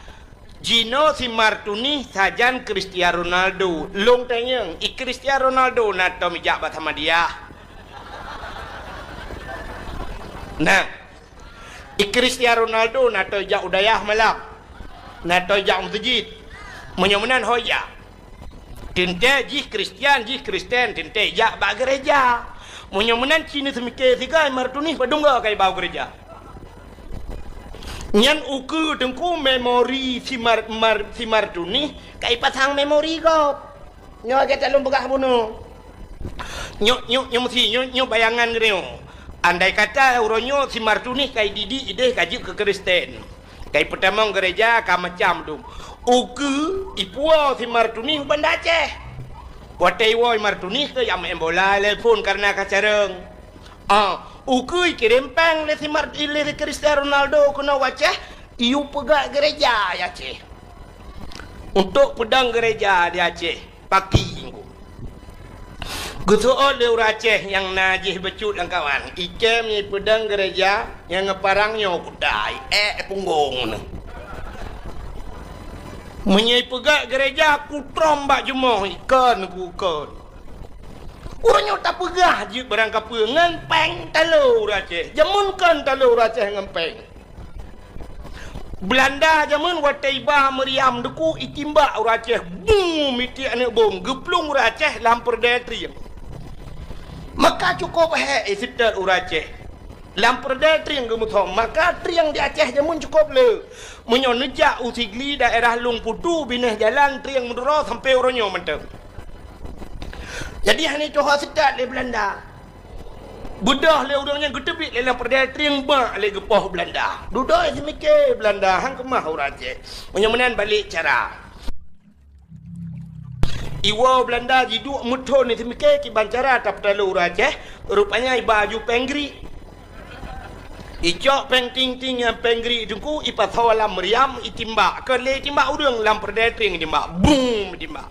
Jinoe si Imar Tunih sajan Cristiano Ronaldo. Lôn tanyong, i Cristiano Ronaldo na tom ijak bak Samadiyah? Nah, i Cristiano Ronaldo na tom ijak u dayah malam? Na tom ijak u meuseujid? Meunyoe meunan ho ijak. Teuntèe jih Kristian, jih Kristen, teuntèe ijak bak geureja. Meunyoe meunan ci neuseumiké sigoe Imar Tunih padum goe ka ibak u geureja. Nyan ukeue teungku memori si Mar-, Mar-, si Imar Tunih ka ipasang memori gob. Nyoe gata lôn peugah bunoe. Nyoe, nyoe, nyoe meusi, nyoe, nyoe bayangan geutanyoe. Andai kata uroe nyoe si Imar Tunih ka ididik idéh ka jeuet keu Kristen, ka ipeutamong geureja ka macam dum. Ukeue ipuwoe si Imar Tunih u Banda Aceh. Watèe iwoe Imar Tunih keu jak meu'en bola lé phon kareuna ka carông. Ah, ukeue ikirém péng lé si Mar-, lé Cristiano Ronaldo keunoe u Aceh, iyue peugöt geureja di Aceh. Untuk peudong geureja di Aceh, paki. Geuseuôt lé ureueng Aceh nyang na jih bacut lam kawan, ikém ipeudong geureja nyang ngon parang nyoe kuda, iék punggong neuh. Meunyoe ipeugöt geureja, kutrom bak jumoh, ikon ku kon. Uroe nyoe tapeugah jeuet barang kapeue ngon péng talo ureueng Aceh. Jameun kon talo ureueng Aceh ngon péng. Beulanda jameun watée iba meriam deuku itimbak ureueng Aceh, bum, mitiek aneuk bom, geuplueng ureueng Aceh lam peureudée trieng. Maka cukôp hék iseutôt ureueng Aceh. Lam peureudée trieng geumeusom, maka trieng di Aceh jameun cukôp le. Meunyoe neujak u Sigli daerah Lueng Putu, binéh jalan trieng meuduro sampoe uroe nyoe mantong. Jadi hana tuha seutat lé Beulanda. Beudôh lé ureueng nyan geuteubiet lé lam peureudée trieng bak lé geupoh Beulanda. Dudoe seumiké Beulanda han keumah ureueng Aceh. Meunyoe meunan balek cara. Iwoe Beulanda jiduek meuthon seumiké kiban cara tapeutalo ureueng Aceh, rupanya iba aju péng grik. Icok péng ting-ting nyang péng grik teungku, ipasoe lam meriam, itimbak. Keu lé itimbak ureueng lam peureudée trieng itimbak. Bum, itimbak.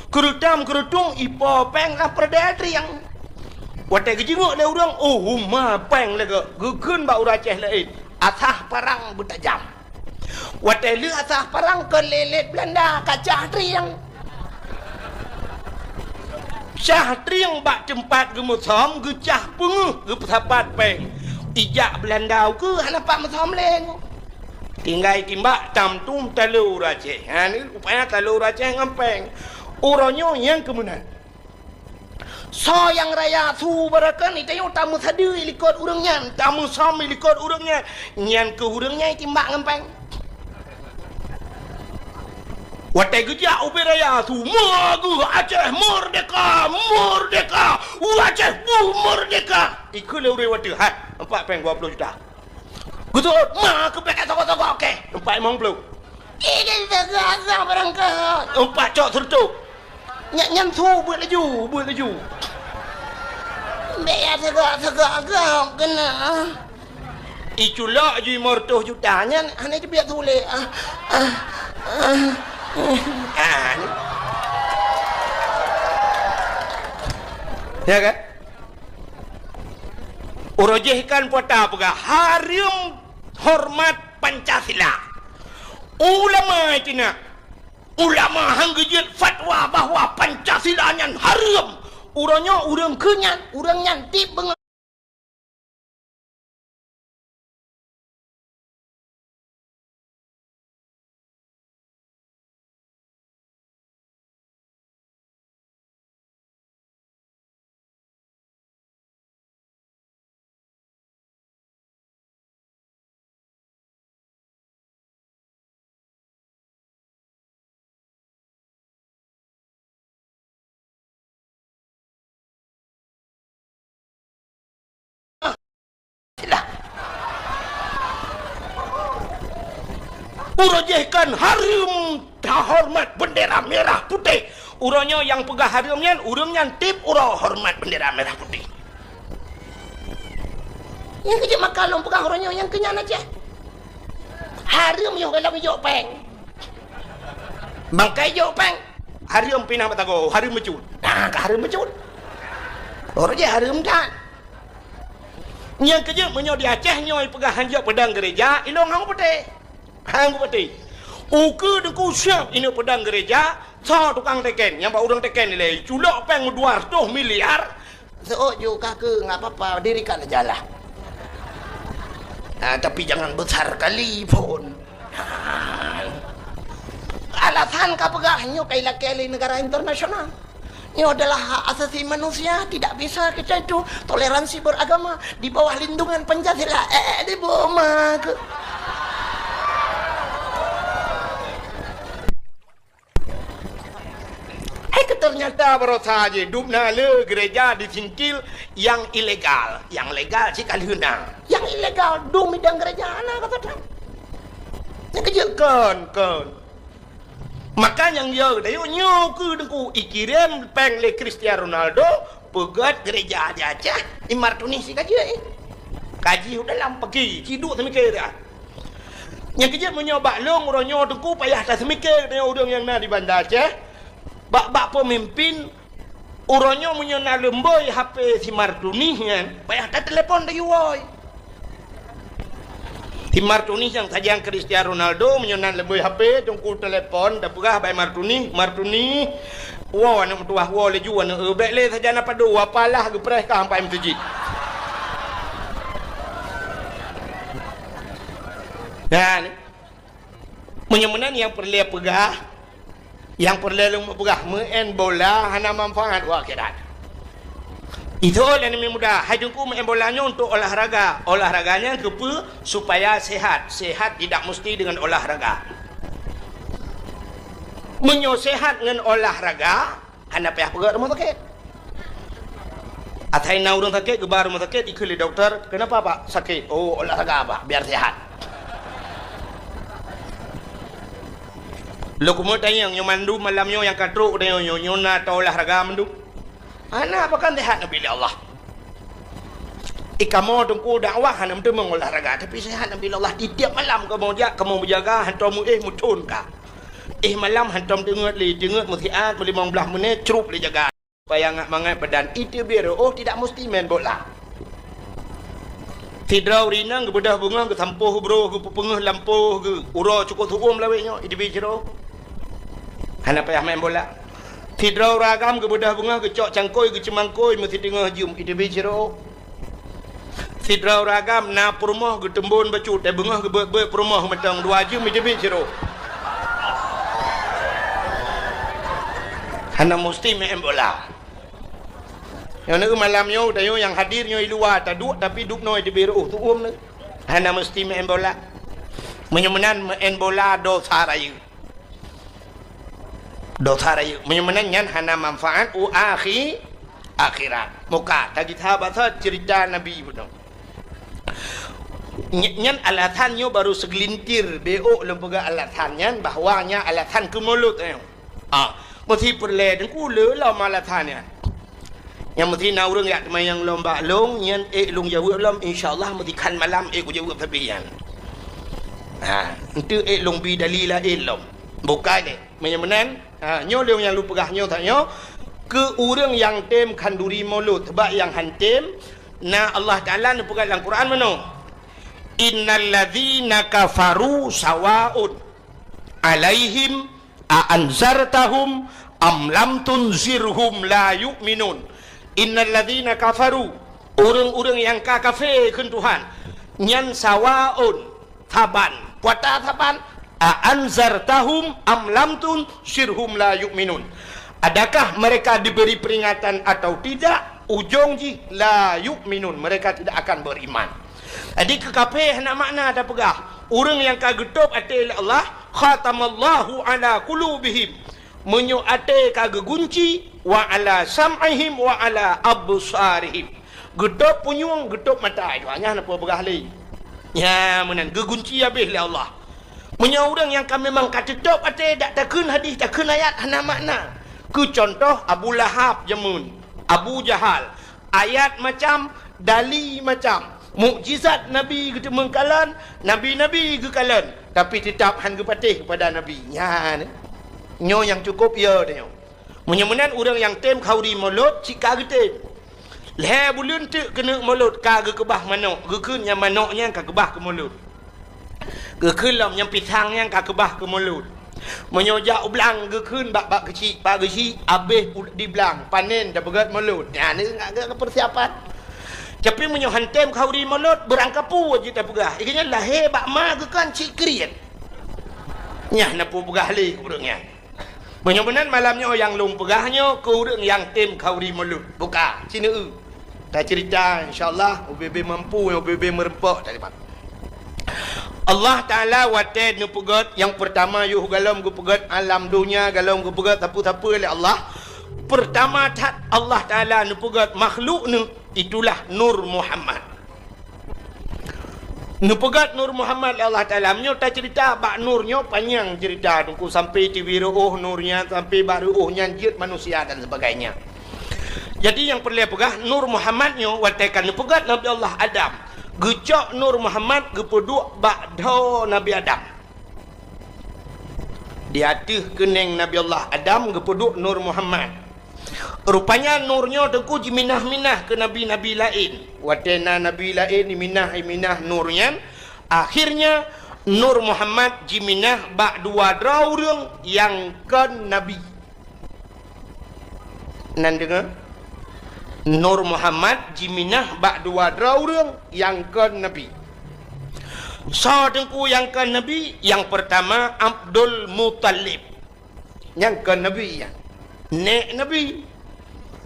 Keurutam keurutung ipo péng lam peureudée trieng. Watée geujingok lé ureueng, oh, uma péng lagée geukheun bak ureueng Aceh laén. Asah parang beutajam. Watée lheueh asah parang kon lé-lét Beulanda ka cah trieng. Cah trieng bak teumpat geumeusom geucah peungeuh geupeusapat péng. Ijak Beulanda ukeue hana pat meusom lé. Tinggai timbak tam tum talo ureueng Aceh. Ha ni rupanya talo ureueng Aceh ngon péng. Uroe nyoe nyang keumeunan. Soe nyang raya su barokon, ita nyoe tameusadeue likot ureueng nyan, tameusom likot ureueng nyan, nyan keuh ureueng nyan itimbak ngon péng. Watée geujak ubé raya su, "Meugeue Aceh merdeka, merdeka, Aceh bu merdeka!" Ikheun lé ureueng watée, "Hai, empat péng dua puluh juta." Geutot, ma keupeue ka toko-toko, oke. Empat limong puluh. Ih, ka toko-toko barang ka. Empat cok seureutôh. Nyan, nyan su beuet laju, beuet laju. Bèk ya toko-toko agam keunan. Iculok ju lima ratus juta nyan, hana teubiet su lé. Ah, ah, ah. Ah, ni. Ya kan? Uroe jih kan puasa peugah, hareuem horeumat Pancasila. Ulama itu na, ulama han geujeuet fatwa bahwa Pancasila nyan hareuem. Uroe nyoe ureueng keu nyan, ureueng nyan tieb beungoh. Uroe jih kan hareuem tahoreumat bendera merah putih. Uroe nyoe nyang peugah hareuem nyan, ureueng nyan tieb uroe horeumat bendera merah putih. Nyang keuh jeuet maka lôn peugah uroe nyoe nyang keu nyan aja. Hareuem yoh galom ijok péng. Bangkai ijok péng. Hareuem pinah batago, hareuem meucut. Nah, ka hareuem meucut. Uroe jih hareuem that. Nyang keuh jeuet meunyoe di Aceh nyoe peugah hanjeuet peudong gereja, ilong hang putih. Hang geupeutih. Ukeue teungku siab ineuk peudong gereja, soe tukang teken, nyang bak ureueng teken ilée, culok péng dua ratus miliar. Seuôt ju ka keu, nggak apa-apa, dirikan aja lah. Ah, tapi jangan besar kali pun. Ah. Alasan ka peugah nyoe ka ilakée lé negara internasional. Nyoe adalah hak asasi manusia, tidak bisa kita itu toleransi beragama di bawah lindungan Pancasila. Eh, di boma ke? Eh, ternyata barosa je, dum na le gereja di Singkil yang ilegal. Yang legal cit ka lheueh na. Yang ilegal dum idang gereja na kata. Nyang keuh jeuet kon, kon. Maka nyang yo dayok nyoe keuh teungku ikirém péng lé Cristiano Ronaldo, peugét gereja di Aceh, Imar Tunis sikajeue. Kaji u dalam pagi, ciduek seumiké dah. Nyang keuh jeuet meunyoe bak lôn uroe nyoe teungku payah taseumiké deungon ureueng nyang na di Banda Aceh. Bak-bak peumimpin Uroe nyoe meunyoe na leumboi H P si Martuni nyan, payah tatelepon laju woe. Martuni nyang sajan Cristiano Ronaldo, meunyoe nan leubeh H P, teungku telepon, tapeugah bak Martuni, "Martuni, woe aneuk meutuwah, woe laju aneuk, eh, bék lé sajan apa do, apalah geupreh ka sampai meuseujid." Nah, ni. Meunyoe meunan nyang peureulée peugah, nyang peureulée lôn peugah, meu'en bola hana manfaat u akhirat. Itu lé aneuk muda, hai teungku meu'en bola nyoe untuk olahraga. Olahraga nyan keupeue? Supaya sehat. Sehat tidak mesti dengan olahraga. Meunyoe sehat ngon olahraga, hana payah peugöt rumoh sakét. Asai na ureuëng sakét, geuba rumoh sakét, ikheun lé dokto, "Kenapa, Pak, sakit?" "Oh, olahraga, Pak, biar sehat." Lôn keumeung tanyong, nyoe mandum malam nyoe nyang ka trok tanyong nyoe, nyoe na atoe olahraga mandum? Hana, bahkan sehat Nabi lé Allah. Ikamoe teungku dakwah hana meuteumong olahraga, tapi sehat Nabi lé Allah. Tiep-tiep malam kamoe jak, kamoe meujaga, hantom meuéh meuthon ka. Éh malam hantom teungeut lé, teungeut meusiat meulimong blaih menit, crup lé jaga. Supaya ngat mangat badan, iteubiet reuôh tidak mesti main bola. Sidroe ureuëng inong geubeudôh beungoh, geusampôh broh, geupeupeungeuh lampôh, geu-, uroe cukôp seuuem lawét nyoe, iteubiet sidroe. Hana payah main bola. Sidroe ureuëng agam geubeudôh beungoh, geucok cangkôi, geuceumangkôi, meusiteungoh jeuem, iteubiet sidroe. Sidroe ureuëng agam na peurumoh geuteumbon bacut, eh, beungoh geubeuet-beuet peurumoh mantong dua jeuem iteubiet sidroe. Hana musti main bola. Nyoe neueu malam nyoe, tanyoe nyang hadir nyoe i luwa taduek, tapi dubnoe iteubiet reuôh, seuuem neueu. Hana musti main bola. Meunyoe meunan main bola dosa rayeuk. Dosa rayeuk. Meunyoe meunan nyan hana manfaat u akhi-, akhirat. Muka, tagita basa cerita Nabi bunoe. Ny-, nyan alasan nyoe baru segelintir, bék lôn peugah alasan nyan bahwa nyan alasan keu mulod nyoe. Ah, meusi peureulée teungku le lom alasan nyan. Nyang meusi na ureuëng jak teumanyong lom bak lôn, nyan ék lôn jaweueb lom, insya Allah meusi khan malam ék kujaweueb sabe nyan. Ha, enteuk ék lôn bi dali laén lom. Bukai lé. Meunyoe meunan, ha, nyoe lôn nyang lôn peugah nyoe that nyoe, keu ureuëng nyang tem khanduri mulod, sabab nyang han tem, na Allah Taala neupeugah lam Quran meunoe, "Innal ladzina kafaru sawaun alaihim a anzartahum am lam tunzirhum la yu'minun." Innal ladzina kafaru, ureuëng-ureuëng nyang ka kafé kheun Tuhan, nyan sawaun, saban. Puata saban, a anzartahum am lam tunzirhum la yu'minun. Adakah mereka diberi peringatan atau tidak, ujong jih la yu'minun, mereka tidak akan beriman. Jadi keu kafé hana makna tapeugah. Ureuëng nyang ka geutôb até lé Allah, khatamallahu ala qulubihim. Meunyoe até ka geugunci, wa ala sam'ihim wa ala absarihim. Geutôb punyueng, geutôb mata. Itu hanya hana peugah lé. Nya meunan geugunci habéh lé Allah. Meunyoe ureuëng nyang ka memang ka teutôb até, dak takheun hadis, takheun ayat, hana makna. Keu contoh Abu Lahab jameun, Abu Jahal, ayat macam, dali macam, mukjizat Nabi geuteumeung kalon, nabi-nabi geukalon, tapi teutab han geupatéh keupada Nabi. Nyan, nyoe nyang cukôp yo tanyoe. Meunyoe meunan ureuëng nyang tem khanduri mulod cit ka geutem. Lhée buleuen teuk keuneuk mulod ka geukeubah manok, geukheun nyang manok nyan ka keubah keu mulod. Geukheun lom nyang pisang nyan ka keubah keu mulod. Meunyoe jak u blang geukheun bak, bak keuchik, bak keuchik, habéh u-, di blang, panen tapeugét mulod. Nyan ngat geuh keu persiapan. Tapi meunyoe han tem khanduri mulod, beurangkapeue jeuet tapeugah. Ikeu nyan lahé bak ma geukheun cit kriet. Nyan na peue peugah lé keu ureuëng nyan. Meunyoe meunan malam nyoe nyang lôn peugah nyoe keu ureuëng nyang tem khanduri mulod. Buka, cineue. Tacerita, insya Allah, ubé-bé mampu, ubé-bé meureumpok tadi, Pak. Allah Taala watée neupeugét nyang peurtama yoh galom geupeugét alam donya, galom geupeugét sapeue-sapeue lé Allah. Peurtama that Allah Taala neupeugét makhluk neuh, itulah Nur Muhammad. Neupeugét Nur Muhammad lé Allah Taala. Meunyoe tacerita bak Nur nyoe panyang cerita teungku, sampai tiwi reuôh Nur nyan, sampai bak reuôh nyan jeuet manusia dan sebagainya. Jadi nyang peureulée peugah Nur Muhammad nyoe watée ka neupeugét Nabi Allah Adam, geucok Nur Muhammad geupeuduek bak dhoe Nabi Adam. Di ateueh keuneng Nabi Allah Adam geupeuduek Nur Muhammad. Rupanya Nur nyoe teungku jiminah-minah keu nabi-nabi laén. Watée na nabi laén iminah-iminah Nur nyan, Akhirnya, Nur Muhammad jiminah bak dua droe ureuëng nyang kon nabi. Nan deungoe? Nur Muhammad jiminah bak dua droe ureuëng nyang kon nabi. Soe teungku nyang kon nabi? Nyang peurtama Abdul Muthalib. Nyang kon nabi nyan. Nék nabi.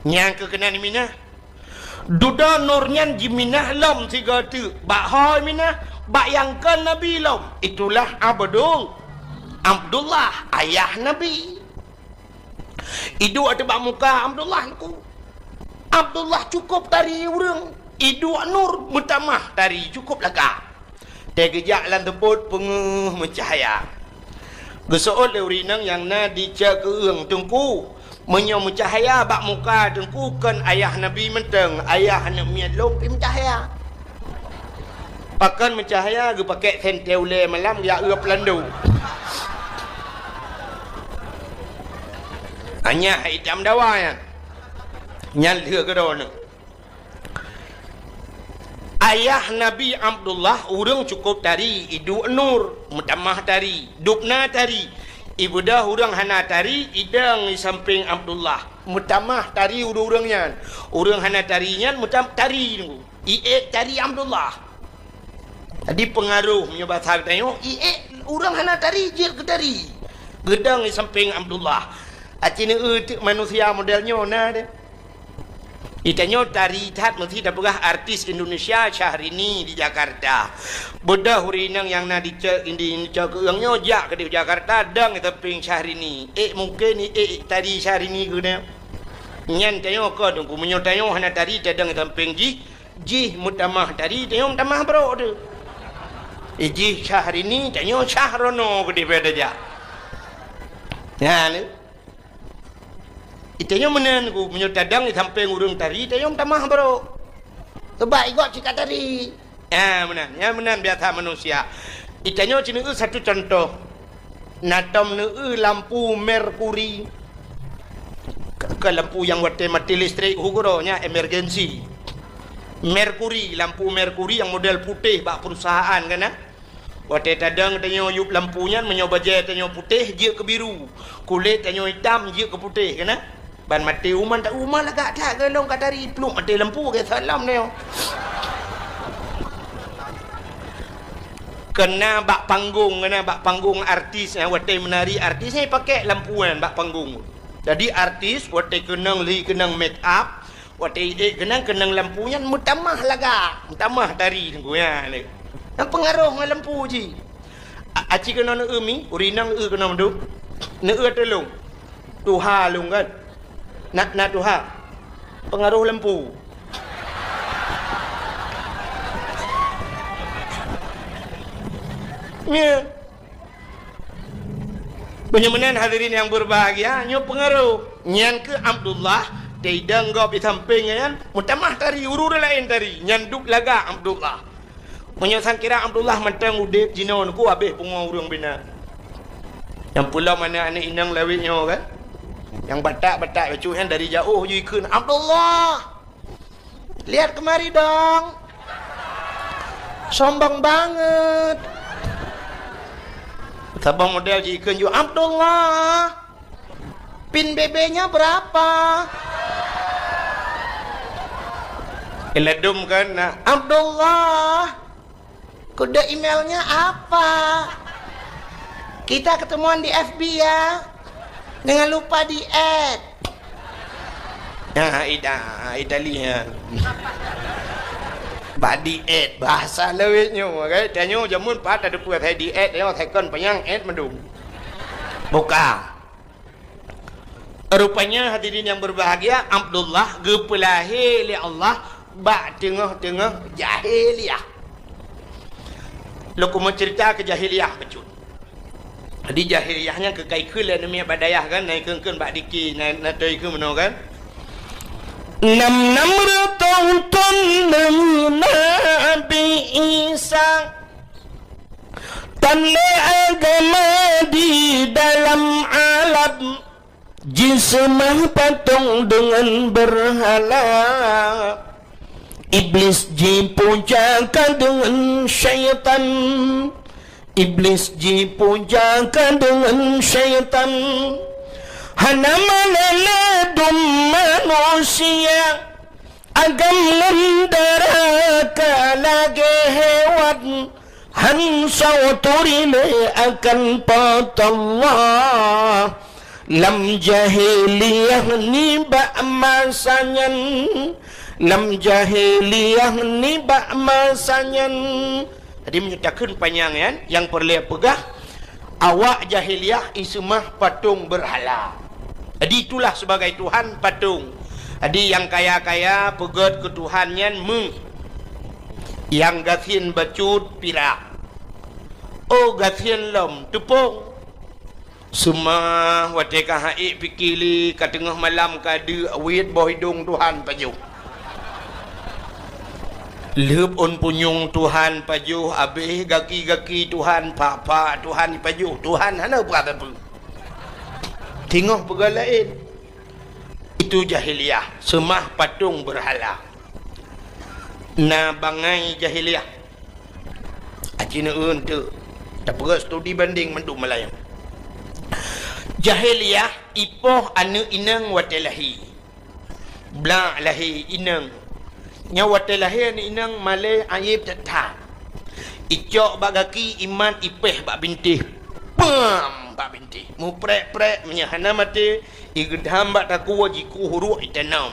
Nyang keu keunan minah. Dudoe Nur nyan jiminah lom sigoe teuk. Bak ho minah, bak nyang kon nabi lom. Itulah Abdul, Abdullah, ayah nabi. Iduek ateueh bak muka Abdullah teungku. Abdullah cukôp tari ureuëng. Iduek Nur meutamah tari cukôp lagak. Teugeujak lam teupot peungeuh meucahya. Geuseuôt lé ureuëng inong nyang na di cot keueung, "Teungku, meunyoe meucahya bak muka Teungku kon ayah Nabi mantong, ayah aneuëk miet lôn pih meucahya." "Pakon meucahya?" "Geupakèk sentée ulée malam jak eu peulando." Anyah itam dawa nyan. Nyan lheueh keudroe nyoe. Ayah Nabi Abdullah ureuëng cukôp tari, iduek Nur, meutamah tari, dubna tari. Ibeudôh ureuëng hana tari, idong di sampéng Abdullah, meutamah tari ureuëng-ureuëng nyan. Ureuëng hana tari nyan meutam-, tari nunggu. Iék tari Abdullah. Jadi peungaroh meunyoe basa geutanyoe, iék ureuëng hana tari jeuet keu tari. Geudong di sampéng Abdullah. Aci neueu teuk manusia model nyoe na deh. Itanyoe tari that meusti tapeugah artis Indonesia Syahrini di Jakarta. Beudôh ureuëng inong nyang na di cot, di, di cot keueung nyoe jak keudeh Jakarta dong di sampéng Syahrini. Ék mungken iék tari Syahrini keunoe. Nyan tanyoe kon Teungku, meunyoe tanyoe hana tari tadong di sampéng jih, jih meutamah tari, tanyoe meutamah brok teuh. Eh, jih Syahrini, tanyoe Syahrono keudeh beda jak. Nyan. Itanyoe meunan ku, meunyoe tadong di sampéng ureuëng tari, tanyoe meutamah brok. Sabab igob cit ka tari. Ya, meunan. Ya, meunan biasa manusia. Itanyoe ci neueu satu contoh. Na tom neueu lampu merkuri. Ke, ke lampu nyang watée mati listrik, hu keudroe nyan emergency. Merkuri, lampu merkuri nyang model putéh bak perusahaan kan, na? Watée tadong tanyoe yup lampu nyan, meunyoe bajée tanyoe putéh, jeuet keu biru. Kulét tanyoe itam, jeuet keu putéh, keunan? Ban maté uman ta-, uman lagak that, geulong ka tari, pluek maté lampu, geuseulam tanyoe. Keunan bak panggong, keunan bak panggong artis, eh, watée meunari artis, eh, pakèk lampu nyan bak panggong. Jadi artis, watée keunong lhi keunong make up, watée idék keunong, keunong lampu nyan meutamah lagak, meutamah tari Teungku nyan lé. Nyan peungaroh ngon lampu jih. A-, aci keunoe neueu mi, ureuëng inong eu keunoe meudu. Neueu tulông. Tuha lôn kan. Na, na tuha. Peungaroh lampu. Nyan. Meunyoe meunan hadirin nyang beubahgia, nyoe peungaroh. Nyan keuh Abdullah, teidong gob di sampéng nyan, meutamah tari, ureuëng laén tari, nyan dub lagak Abdullah. Meunyoe sangkira Abdullah mantong udeb jinoe Teungku, habéh pungoe ureuëng bina. Nyang peulom aneuëk-aneuëk inong lawét nyoe kan? Nyang batak-batak bacut nyan dari jaoh jih ikheun, "Abdullah! Lihat kemari dong! Sombong banget!" Saboh model jih ikheun ju, "Abdullah! Pin B B-nya berapa?" Iladum kan, nah, "Abdullah! Kode emailnya apa? Kita ketemuan di F B ya. Jangan lupa di-add." Nah, ida, Italia. Bak di-add, bahasa lawét nyoe, kan? Tanyoe jameun pat ada peue, saya di-add, ya, saya kon panyang add mandum. Buka. Rupanya, hadirin yang berbahagia, Abdullah geupeulahé lé Allah bak teungoh-teungoh jahiliyah. Lôn keumeung cerita keu jahiliyah bacut. Jadi, jahiliyah nyan keu ka ikheun lé aneuk miet bak dayah kan, na ikheun-kheun bak diki, na, na toe ikheun meunoe kan. Nam-nam reutôh thôn deungon Nabi Isa. Tanda agama di dalam alam, jiseumah patong deungon beurhala. Iblis jipuja ka deungon syaitan. Iblis jipuja ka deungon syaitan. Hana malée ladôm manusia. Agam ngon dara ka lagée hewan. Han soe turi lé akan Po teu Allah. Lam jahiliyah nibak masa nyan, lam jahiliyah nibak masa nyan. Jadi, meunyoe takheun panyang nyan, nyang peureulée peugah, awak jahiliyah iseumah patong beurhala. Jadi, itulah sebagai tuhan patong. Jadi, nyang kaya-kaya peugét keu tuhan nyan méuh, nyang gasien bacut pirak. Oh, gasien lom teupông. Seumah watée ka haiek pike lé, ka teungoh malam ka deuk, weuet boh idong tuhan pajoh. Lheueb ôn punyueng tuhan pajoh, abéh gaki-gaki tuhan, pak-pak tuhan pajoh, tuhan hana peugah sapeue. Teungoh peugah laén. Itu jahiliyah, seumah patong beurhala. Na bangai jahiliyah. Aci neueu teuk. Tapeugét studi banding mandum malayeue. Jahiliyah ipoh aneuëk inong watée lahé. Blak lahé inong. Nyoe watée lahé aneuëk inong malée ayeub that-that. Icok bak gaki, imat, ipéh bak bintéh. Pam! Bak bintéh. Muprek-prek, meunyoe hana maté, igeudam bak takue, jikueh uruek itanom.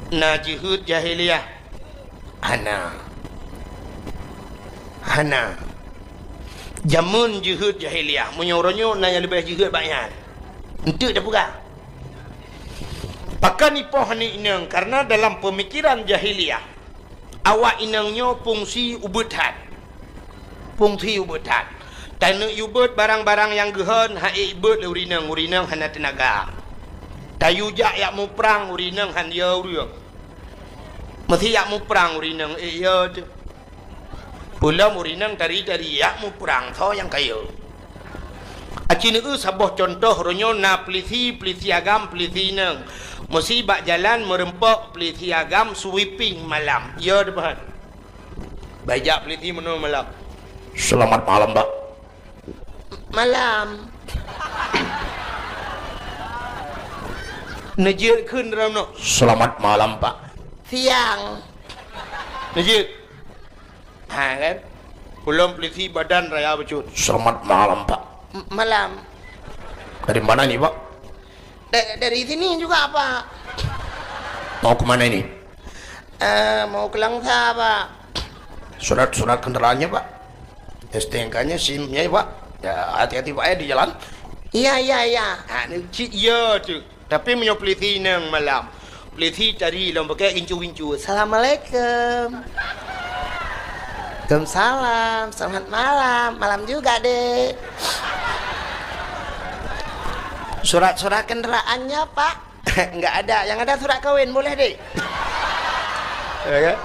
Na jeuheut jahiliyah? Hana. Hana. Jameun jeuheut jahiliyah. Meunyoe uroe nyoe na nyang leubeh jeuheut bak nyan. Enteuk tapeugah. Pakon ipoh aneuëk inong? Karena dalam peumikiran jahiliyah, awak inong nyoe fungsi ubeut that. Fungsi ubeut that. Taneuk yue beuet barang-barang nyang geuhon, haiek beuet lé ureuëng inong, ureuëng inong hana teunaga. Tayue jak yak muprang, ureuëng inong han yo ureuëng. Meusé yak muprang ureuëng inong, ék yo teuh. Peulom ureuëng inong tari-tari yak muprang, soe nyang ka yo. Aci neueu saboh cuntoh, uroe nyoe na peulisi, peulisi agam, peulisi inong. Meusé bak jalan meureumpok peulisi agam sweeping malam. Yo teuh. Bak jak peulisi meunoe malam. Selamat malam, Pak. Malam. Neujeuet kheun dalam nyoe. Selamat malam, Pak. Siang. Neujeuet. Ha, kan? Peulom peulisi badan raya bacut. Selamat malam, Pak. M-, malam. Dari mana ini, Pak? Da-, dari sini juga, Pak. Mau ke mana ini? Eh, mau ke Langsa, Pak. Surat-surat kendaraannya, Pak. S T N K-nya, SIM-nya, Pak. Ya, hati-hati, Pak, ya, di jalan. Iya, iya, iya. Ha, ni cit iya tu. Tapi meunyoe peulisi inong malam, peulisi tari lom pakai gincu-gincu. Assalamualaikum. Waalaikumsalam. Selamat malam. Malam juga, Dek. Surat-surat kendaraannya, Pak? Enggak ada. Yang ada surat kawin, boleh, Dek? Ya kan?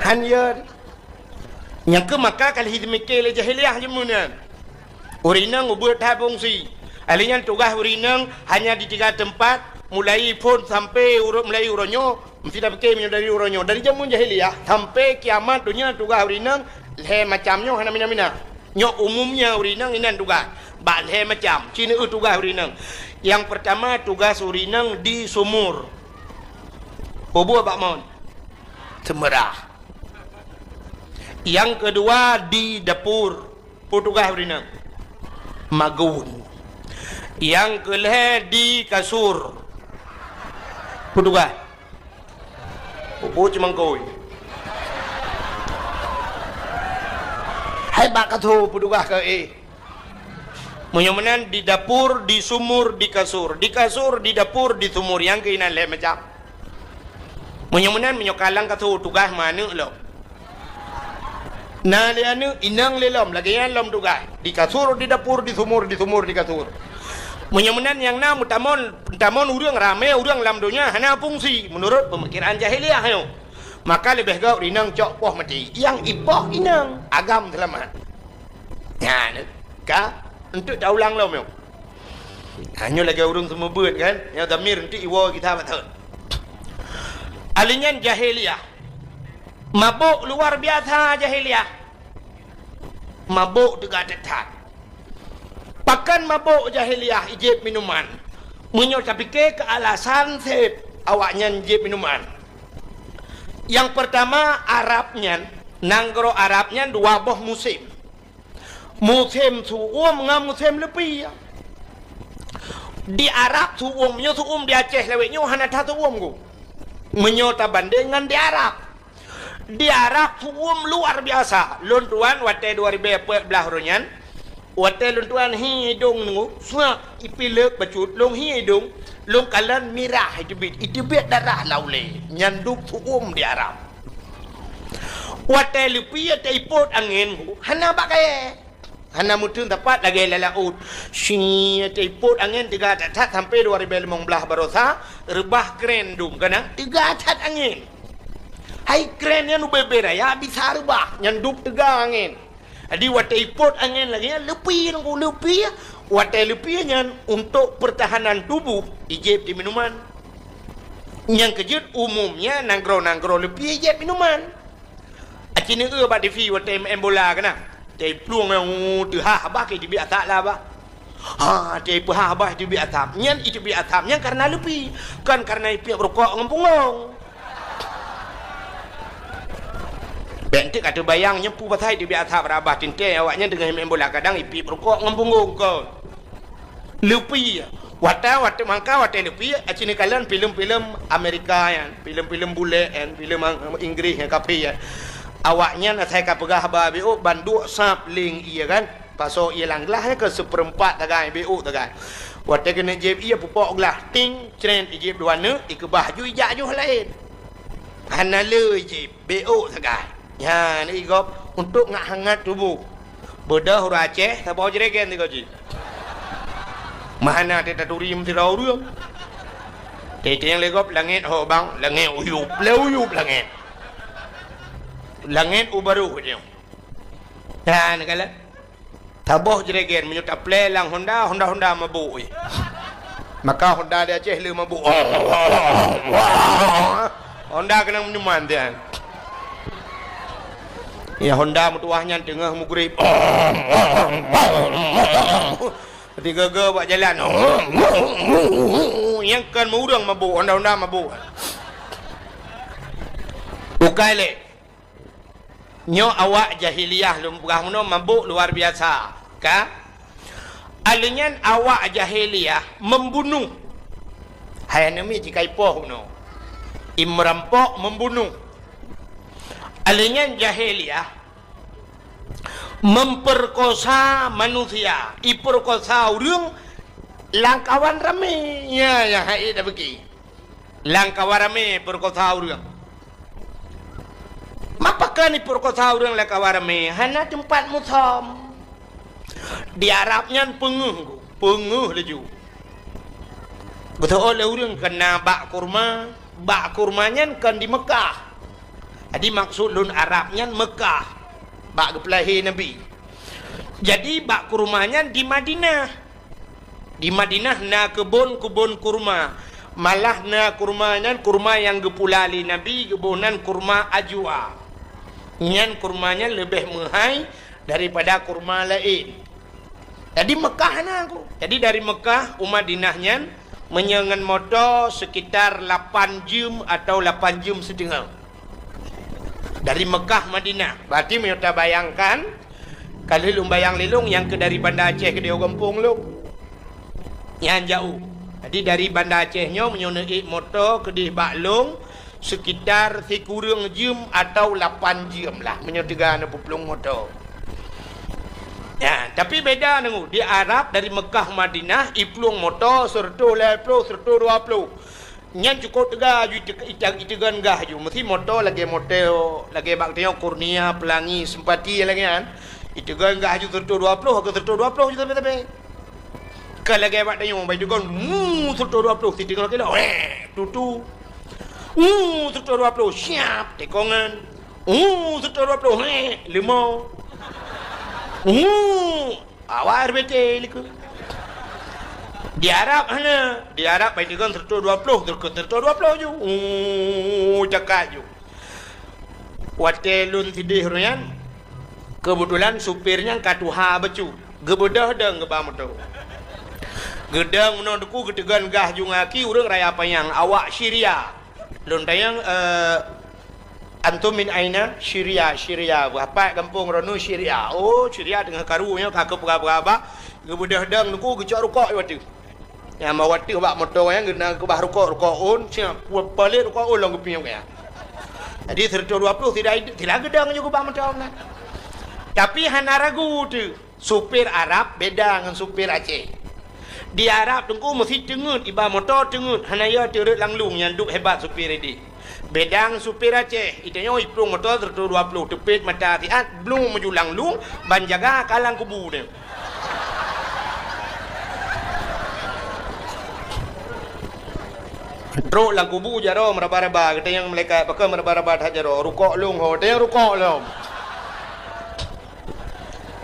Han yo. Nyang keu maka ka lheueh jimike lé jahiliyah jameun nyan. Ureuëng inong ubeuet that fungsi. Ahli nyan tugaih ureuëng inong hanya di tiga teumpat, mulai phon sampai uroe, mulai uroe nyoe, meusti tapike meunyoe dari uroe nyoe. Dari jameun jahiliyah sampai kiamat donya tugaih ureuëng inong lhée macam nyoe hana mina-mina. Nyoe umumnya ureuëng inong inan tugaih. Bak lhée macam, ci neueu tugaih ureuëng inong. Nyang peurtama tugaih ureuëng inong di sumur. Peue buet bak mon? Seumeurah. Nyang keudua di dapur, peue tugaih ureuëng inong? Magun. Nyang keulhée di kasur, peue tugaih? Peue cumangkôi. Hai bak kasur, peue tugaih keu éh? Meunyoe meunan di dapur, di sumur, di kasur. Di kasur, di dapur, di sumur. Nyang keunan lhée macam. Meunyoe meunan, meunyoe ka lam kasur tugaih meuaneuk lom. Na lé aneuk, inong lé lom, lagée nyan lom tugaih. Di kasur, di dapur, di sumur, di sumur, di kasur. Meunyoe meunan nyang na meutamon, meutamon ureuëng ramé, ureuëng lam donya hana fungsi meunurot peumikiran jahiliyah nyoe. Maka leubeh gét inong cok poh maté. Nyang ipoh inong, agam seulamat. Nyan ka, enteuk taulang lom nyoe. Ha, nyoe lagée ureuëng seumeubeuet kan, nyang damir enteuk iwoe gita batot. Alèh nyan jahiliyah. Mabök luar biasa jahiliyah. Mabök teuga that-that. Pakon mabök jahiliyah jieb minuman? Meunyoe tapike keu alasan seb awaknyan jieb minuman. Nyang peurtama, Arab nyan, nanggroe Arab nyan dua boh musém. Musém su'uem ngon musém leupie. Di Arab su'uem, meunyoe su'uem di Aceh lawét nyoe hana that su'uem ku. Meunyoe tabandeng ngon di Arab. Di Arab su'uem luar biasa. Lôn tuan watèe dua ribèe peuet blah uroe nyan, watèe lôn tuan hi idông nyoe, suak ipileuek bacut, lôn hi idông, lôn kalon mirah iteubiet, iteubiet darah lam ulèe. Nyan dum su'uem di Arab. Watèe leupie taipôt angén, hana bak kayèe. Hana meuteun sapat lagèe lam laôt. Syiet, taipôt angén teuga that-that sampoe dua ribèe limong blah baroesa, reubah kren dum, kana teuga that angén. Hai kren nyan ubé-bé raya bisa reubah, nyan dum teuga angén. Jadi watèe ipôt angén lagèe nyan, leupie nyan ku, leupie. Watèe leupie nyan untuk pertahanan tubuh, ijieb di minuman. Nyang keujeuet umumnya nanggroe-nanggroe leupie ijieb minuman. Aci neueu bak T V watèe meu'en bola keunan. Watèe plueng nyang teuhah bah, ka iteubiet asap lah bah. Ha, watèe peuhah bah iteubiet asap. Nyan iteubiet asap nyan kareuna leupie, kon kareuna ipiep rukok ngon punggong. Bèk enteuk ka teubayang nyan peue pasai iteubiet asap, rabah teuntèe awaknyan teungoh meu'en bola, kadang ipiep rukok ngon punggong kon. Leupie. Watèe, watèe mangka, watèe leupie, aci neukalon filem-filem Amerika nyan, filem-filem bulèe nyan, filem Ang-, Inggris nyan, kafé nyan. Awaknyan asai ka peugah haba beuôk, ban duek sab leng ié kan. Pasoe ié lam glah nyan keu seupeurempat sagai, beuôk sagai. Watèe keuneuk jieb ié, pupok glah, ting, cret, ijieb dua neuk, ikeubah ju ijak ju laén. Hana le ijieb, beuôk sagai. Nyan, i gob untuk ngat hangat tuboh. Beudôh ureueng Aceh, saboh jregen sigoe jih. Meuhana teutaturi meusidroe ureueng. Teuntèe lé gob langèt ho bang, langèt uyup, lé uyup langèt. Langèt u barôh nyoe. Nyan, kalon. Saboh jregen meunyoe taplè lam Honda, Honda-Honda mabök, eh. Maka Honda di Aceh le mabök. Honda keunong minuman tian. Ya, Honda meutuwah nyan teungoh mugrib. Tiga-ga bak jalan. Nyang kon ureueng mabök, Honda-Honda mabök. Bukai lé. Nyoe awak jahiliyah lôn peugah meunoe mabök luar biasa, ka? Alèh nyan awak jahiliyah membunuh. Hai aneuk miet jikaipoh meunoe. I meurampok membunuh. Alèh nyan jahiliyah memperkosa manusia, iperkosa ureueng lam kawan ramé. Nya, nya hai dak beuki. Lam kawan ramé peurekosa ureueng. Mapa keu ipeureukosa ureueng lam kawan ramé? Hana teumpat musöm. Di Arab nyan peungeuh, peungeuh laju. Geuseuôt lé ureueng keu na bak kurma, bak kurma nyan kon di Meukah. Jadi maksud lôn Arab nyan Meukah, bak geupeulahé Nabi. Jadi bak kurma nyan di Madinah. Di Madinah na keubon-keubon kurma. Malah na kurma nyan kurma nyang geupula lé Nabi, geuboh nan kurma ajwa. Nyan kurma nyan leubeh meuhai daripada kurma laén. Jadi Meukah na ku. Jadi dari Meukah u Madinah nyan meunyoe ngon moto sekitar lapan jeuem atau lapan jeuem siteungoh. Dari Meukah Madinah. Berarti meunyoe tabayangkan, ka lheueh lôn bayang lé lôn nyang keu dari Banda Aceh keudéh u gampông lôn. Nyan jaôh. Jadi dari Banda Aceh nyoe meunyoe neuék moto keudéh bak lôn, sekitar sikureueng jeuem atau lapan jeuem lah meunyoe teuga neupeuplueng moto. Ya, tapi beda deungoe, di Arab dari Meukah Madinah iplueng moto seureutôh lhèe ploh, seureutôh dua ploh. Nyan cukôp teuga aju ite-, ite-, iteugon gah aju. Meusi moto lagèe moto, lagèe bak tanyoe Kurnia, Pelangi, Sempati lagèe nyan. Iteugon gah aju seureutôh dua ploh, ka seureutôh dua ploh aju sabe-sabe. Ka lagèe bak tanyoe, bak iteugon, mu, seureutôh dua ploh, siteungoh kilo, weh, tutu. Mu, seureutôh dua ploh, siap, tekongan. Mu, seureutôh dua ploh, weh, leumo. Mu, Awai R B T likot. Di Arab hana, di Arab bai deungon seratus dua puluh, seratus dua puluh ju. Uh, cakap ju. Watèe lôn sideh uroe nyan, keubeutulan supir nyan ka tuha bacut. Geubeudôh dong geuba moto. Geudong meunoe teungku, geuteugon gas ju ngon aki, ureueng raya panyang, awak Syria. Lôn tanyong, eh, "Antum min aina?" "Syria, Syria." "Beuapat gampông droeneuh?" "Syria." "Oh, Syria teungoh karu nyoe ka keupeugah-peugah bah." Geubeudôh dong teungku, geucok rukok u ateueh. Nyang bak watèe bak moto nyan geuneuk keubah rukok, rukok ôn, siap, pu-, palet rukok ôn lom geupiep nyan. Jadi, seratus dua puluh sira, sira geudong ju keubah moto nyan. Tapi hana ragu teuh, supir Arab beda ngon supir Aceh. Di Arab teungku meusi teungeut, iba moto teungeut, hana yo teureuet lam lueng, nyan dub hebat supir ideh. Beda ngon supir Aceh, itanyoe iplueng moto seratus dua puluh, teupet mata siat, blum meuju lam lueng, ban jaga ka lam kubu nyan. Trok lam kubu jaroe meuraba-raba, geutanyong malaikat, "Pakon meuraba-raba that jaroe?" "Rukok lôn ho." "Tanyong rukok lom."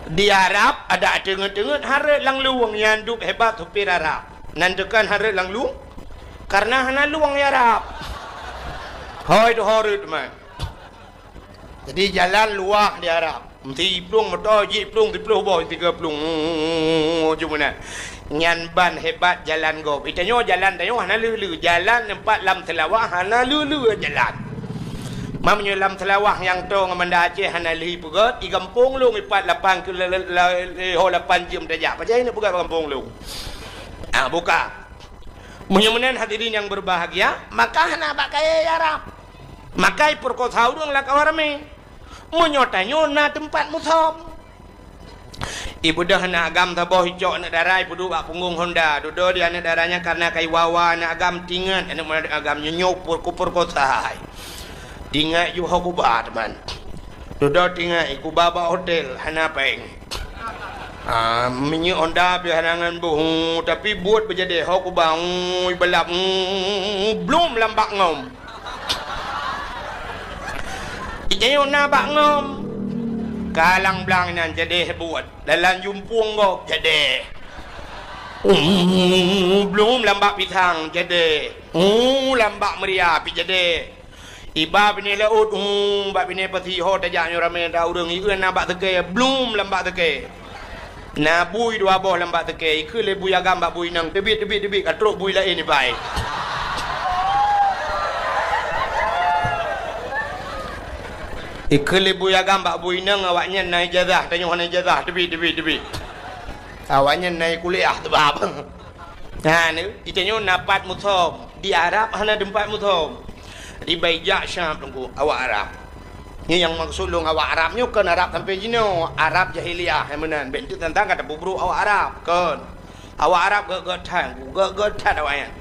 Di Arab, adak teungeut-teungeut hareuet lam lueng, nyan dub hebat supir Arab. Nan teukan hareuet lam lueng, kareuna hana lueng di Arab. Hôi teuh hareuet teuma. Jadi, jalan luwah di Arab. Meusi plueng moto, jiplueng siploh boh, tiga plueng. Ju meunan. Nyan ban hebat jalan gob. Itanyoe jalan tanyoe hana lheueh-lheueh. Jalan teumpat lam Seulawah hana lheueh-lheueh jalan. Meunyoe lam Seulawah nyang toe ngon Banda Aceh hana lheueh ipeugöt, i gampông lôn ipat lapan keu la-, la-, la-, ho lapan jeuem tajak. Pajan ineuk peugöt bak gampông lôn? Ah, buka. Meunyoe meunan hadirin nyang berbahagia, maka hana bak kayèe Arab. Maka ipeurkosa ureueng lam kawan ramè. Meunyoe tanyoe na teumpat musöm. Ibeudôh aneuk agam saboh, icok aneuk dara, ipeuduek bak punggong honda. Dudoe di aneuk dara nyan kareuna ka iwa-wa aneuk agam, tingat aneuk agam nyoe, nyoe peurekosa. Tingat ju ho kuba, teuma. Dudoe tingat, ikuba bak hotel, hana péng. Ah, minyeuk honda pih hana ngon boh, tapi buet beujadèh, ho kuba, ui, balap, blum lam bak ngom. Itanyoe na bak ngom. Kalang blang nyan jadèh buet. Dalam jumpueng gob jadèh. Uh, blum lam bak pisang jadèh. Uh, lam bak meuria pih jadèh. Iba binéh laôt, uh, bak binéh pasi ho tajak nyoe ramè that ureueng, ieu na bak seukée, blum lam bak seukée. Na bui dua boh lam bak seukée, ikheun lé bui agam bak bui inong, "Teubiet, teubiet, teubiet, ka trok bui laén iba." Ikheun lé bui agam bak bui inong, "Awaknyan na ijazah, tanyoe hana ijazah, teubiet, teubiet, teubiet." Awaknyan na kuliah teubab. Nah, ni, itanyoe na pat musöm. Di Arab hana teumpat musöm. Di bai jak Syam teungku, awak Arab. Nyoe nyang maksud lôn awak Arab nyoe kon Arab sampoe jinoe, Arab jahiliyah nyang meunan. Bèk teuk tantang ka tapeubrôk awak Arab, kon. Awak Arab gèt-gèt that, gèt-gèt that awaknyan.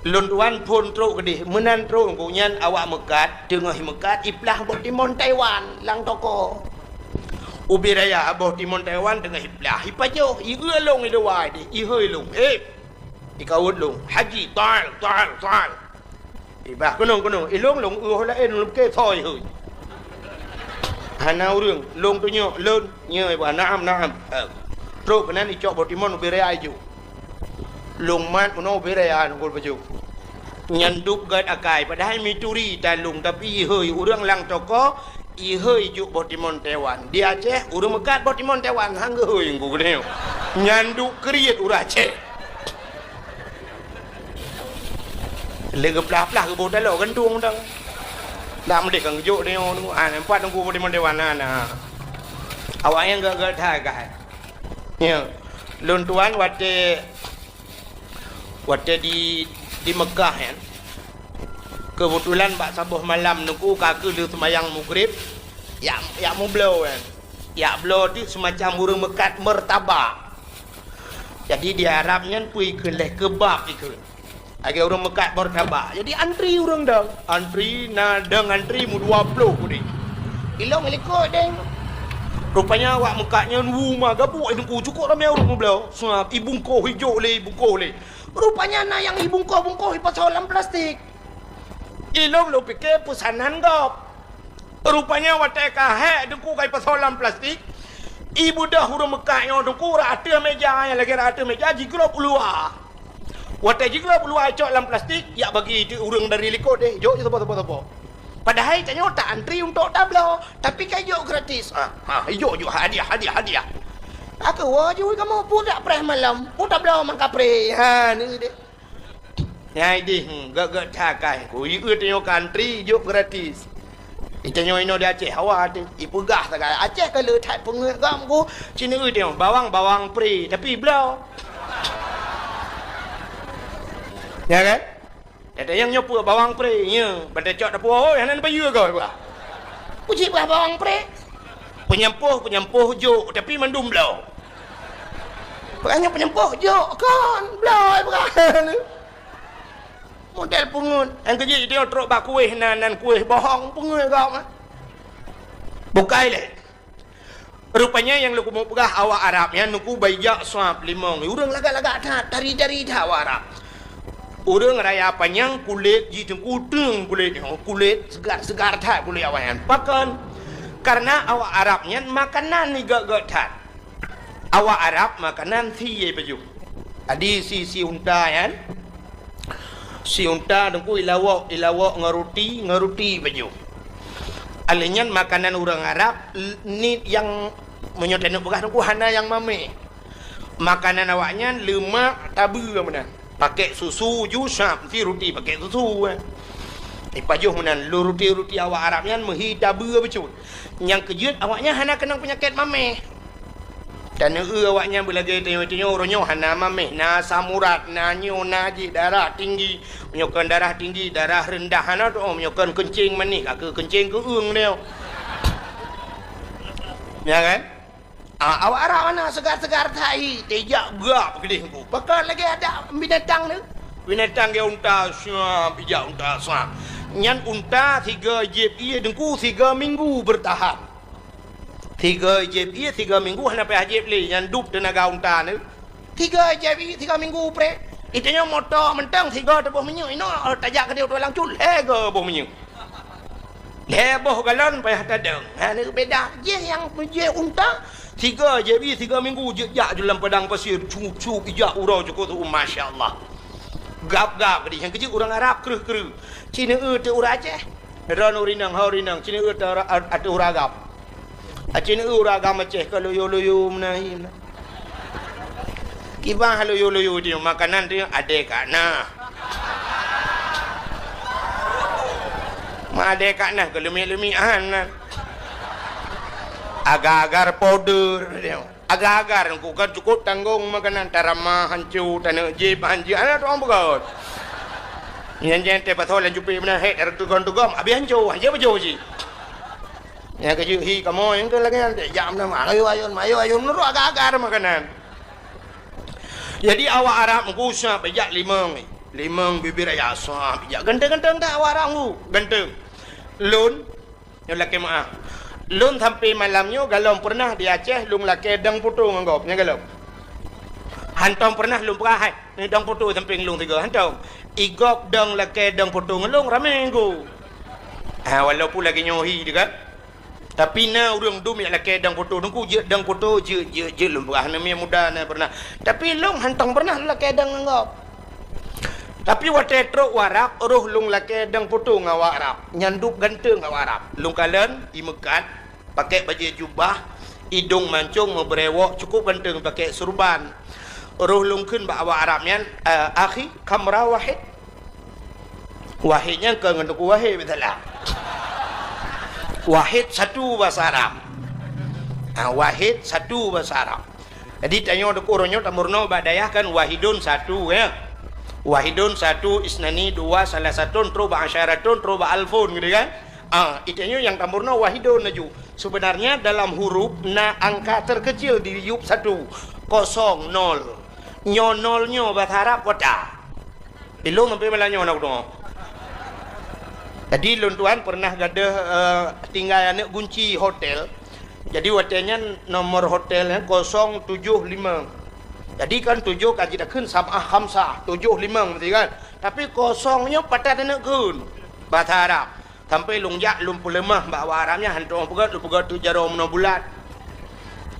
Lôn tuan phôn trok keudeh, meunan trok teungku, nyan awak meukat, teungoh meukat, iplah boh timon Taiwan lam toko. Ubé raya boh timon Taiwan teungoh iplah, ipajoh, ieu lôn i luwa deh, ihôi lôn. Eh, ikawöt lôn, "Haji, taal, taal, taal." Ibah, "Keunong, keunong." Ilôn, lôn, "Ueh laén lôn pike soe hôi." Hana ureueng, lôn tunyok, lôn, nyoe ibah, "Naam, naam." Eh, trok keunan icok boh timon ubé raya iju. Lôn mat meunoe ubé raya nunggul baju. Nyan dub gèt akai, padahai mituri talôn, tapi ihôi ureueng lam toko, ihôi jok boh timon Taiwan. Di Aceh, ureueng meukat boh timon Taiwan, han geuhôi ngon geuneuk. Nyan dub kriet ureueng Aceh. Lé geuplah-plah geuboh taloe gantung dang. Dak meudeh kan geujok deungoe, ah, nampak teungku boh timon Taiwan na, na. Awaknyan gèt-gèt that, kan. Ya. Lôn tuan watèe, watèe di, di Mekah nyan, keubeutulan bak saboh malam teungku ka keuh lheueh seumayang Maghrib, jak, jak meubloe nyan. Jak bloe teuk seumacam ureueng meukat martabak. Jadi di Arab nyan peue ikheun lé, keubab ikheun. Lagèe ureueng meukat martabak. Jadi antri ureueng dong. Antri, na dong antri meudua ploh udeh. Ilôn likot deh. Rupanya awak meukat nyan wu ma gabuk, eh, teungku, cukôp ramè ureueng meubloe. Seungab ibungkoh, ijok lé, ibungkoh lé. Rupanya na nyang ibungkoh-bungkoh ipasoe lam plastik. Ilôn lôn pike peusanan gob. Rupanya watèe ka hék teungku ka ipasoe lam plastik, ibeudôh ureueng meukat nyoe teungku rot ateueh meuja, nyang lagèe rot ateueh meuja jiglôb u luwa. Watèe jigob luwah cok lam plastik, jak bagi di ureueng dari likot deh, jok sapo-sapo-sapo. Padahai tanyoe ta antri untuk tabloe, tapi ka jok gratis. Ha, ha, jok, jok, hadiah, hadiah, hadiah. Aku woe ju kamoe pun dak preh malam, pun tabloe mangkapreh. Ha, ni deh. Nyai deh, hmm, gèt-gèt that kai. Ku ieu tanyoe ka antri, jok gratis. Itanyoe inoe di Aceh, hawa teuh. Ipeugah sagai, Aceh ka le that peungeuet gam ku. Cina eu teuh, bawang, bawang pre, tapi bloe. Ya kan? Kata nyang nyoe peue bawang pre, ya. Pada cok dapur, oh, yang nan payu kau, bah. Uji bah bawang pre. Penyampoh, penyampoh jok, tapi mandum bloe. Bukannya penyampoh jok, kon bloe, bukan. Model peungeuet. Nyang keujeuet jiteuka trok bak kueh nan, nan kueh bohong peungeuet gam, eh. Bukai lé. Rupanya nyang lôn keumeung peugah awak Arab nyan nuku bai jak swab limong. Ureueng lagak-lagak that, tari-tari that awak Arab. Ureueng raya panyang kulét jih teungku teung kulét nyoe, kulét segar-segar that kulét awak nyan. Pakon? Karena awak Arab nyan makanan gèt-gèt that. Awak Arab makanan sie pajoh. Adi si, si unta nyan. Si unta teungku ilawok, ilawok ngon ruti, ngon ruti pajoh. Alèh nyan makanan ureueng Arab, l-, ni nyang meunyoe taneuk peugah teungku hana nyang mamèh. Makanan awaknyan leumak tabeue meunan. Pakèk susu ju sab, si ruti pakèk susu, eh. Ipajoh meunan, lôn ruti-ruti awak Arab nyan meuhi tabeue bacut. Nyang keujeuet awaknyan hana keunong peunyakét mamèh. Taneuk eu awaknyan beulagèe tanyoe-tanyoe, uroe nyoe hana mamèh, na asam urat, na nyoe, na jih, darah tinggi. Meunyoe kon darah tinggi, darah rendah hana teu'oh, meunyoe kon keuncing manih, ka keu keuncing keueung nyoe. Ya kan? Ah, awak Arab hana segar-segar that, tijak gap keudeh ku. Pakon lagèe adak binatang tu. Binatang gèt unta, siap, ijak unta, siap. Nyan unta sigoe jieb ie teungku, sigoe minggu bertahan. Sigoe jieb ie, sigoe minggu hana payah jieb lé, nyan dub teunaga unta nyan. Sigoe jieb ie, sigoe minggu preh. Itanyoe moto mantong sigoe teuboh minyeuk, inoe tajak keudeh u tulang cut, lhèe goe boh minyeuk. Lhèe boh galon payah tadong. Ha, ni beda. Jih nyang jieb unta, sigoe jieb ie, sigoe minggu jeuet jak ju lam padang pasir, cup-cup ijak uroe cukôp tu, masya Allah. Gap-gap keudeh, nyang keujeuet ureueng Arab kreueh-kreueh. Cina eu teu ureueng Aceh. Droeneuh ureueng inong, ho ureueng inong, cina eu teu ura-, ateueh ureueng agam. Aceh neu ureueng agam Aceh ka loyo-loyo meunan hi meunan. Kiban loyo-loyo teuh makanan teuh adèe ka na. Ma adèe ka na keu leumik-leumik han nan. Agar-agar powder teuh. Agar-agar ku kan cukôp tanggong makanan, tarama hanco, taneuk jieb hanco, hana tu'oh peugöt. Nyan jih teuh pasoe lam cupie meunan, hèk, tareuteugom-teugom, abéh hanco, hanco pajoh cit. Nyang keujeuet hi kamoe nyang keu lagèe nyan, jak meunan, ayo ayôn, ayo ayôn, meunurot agar-agar makanan. Jadi awak Arab meugusa bijak limong, limong bibir ayah sah bijak. Ganteng-ganteng that awak Arab meugu, ganteng. Lôn, nyoe lakèe meu'ah. Lôn sampoe malam nyoe galom peureunah di Aceh lôn lakèe dong poto ngon gob, nyan galom. Hantom peureunah lôn peugah hai, nyoe dong poto sampéng lôn sigoe, hantom. Igob dong lakèe dong poto ngon lôn ramé ngon gob. Ha, walaupun lagèe nyoe hi teuh kan. Tapi na ureueng dum nyang lakèe dong poto, teungku jeuet dong poto, jeuet, jeuet, jeuet lôn peugah, aneuk miet muda na peureunah. Tapi lôn hántom peureunah lôn lakèe dong ngon gob. Tapi watèe trok u Arab, roh lôn lakèe dong poto ngon awak Arab. Nyan dum ganteng awak Arab. Lôn kalon, imeukat, pakèk bajèe jubah, idông mancông, meubrèwok, cukôp ganteng pakèk surban. Roh lôn kheun bak awak Arab nyan, "Eh, akhi, kam mra'ah wahid?" Wahid nyan kon ngon Teungku Wahid, beutôi lah. Wahid satu bahasa Arab. Ha, wahid satu bahasa Arab. Jadi, tanyoe Teungku uroe nyoe tameurunoe bak dayah kan wahidun satu, ya. Wahidun satu, isnani dua, salasatun, trok bak asyaratun, trok bak alfun, gitu kan. Ah, itanyoe nyang tameurunoe wahidun laju. Sebenarnya dalam huruf na angka terkecil di yup satu, kosong, nol. Nyoe nol nyoe bahasa Arab kota. Ilôn sampoe malam nyoe na kudeungoe. Jadi lôn tuan pernah gadôh, eh, tinggai aneuk gunci hotel. Jadi watèe nyan nomor hotel nyan kosong tujoh limong. Jadi kan tujoh ka jitakheun sab'ah khamsah, tujoh limong meusti kan. Tapi kosong nyoe patat aneuk kheun bahasa Arab. Sampoe lôn jak lôn peuleumah bak awak Arab nyan, hántom peugah, lôn peugah teuk jaroe meunoe bulat.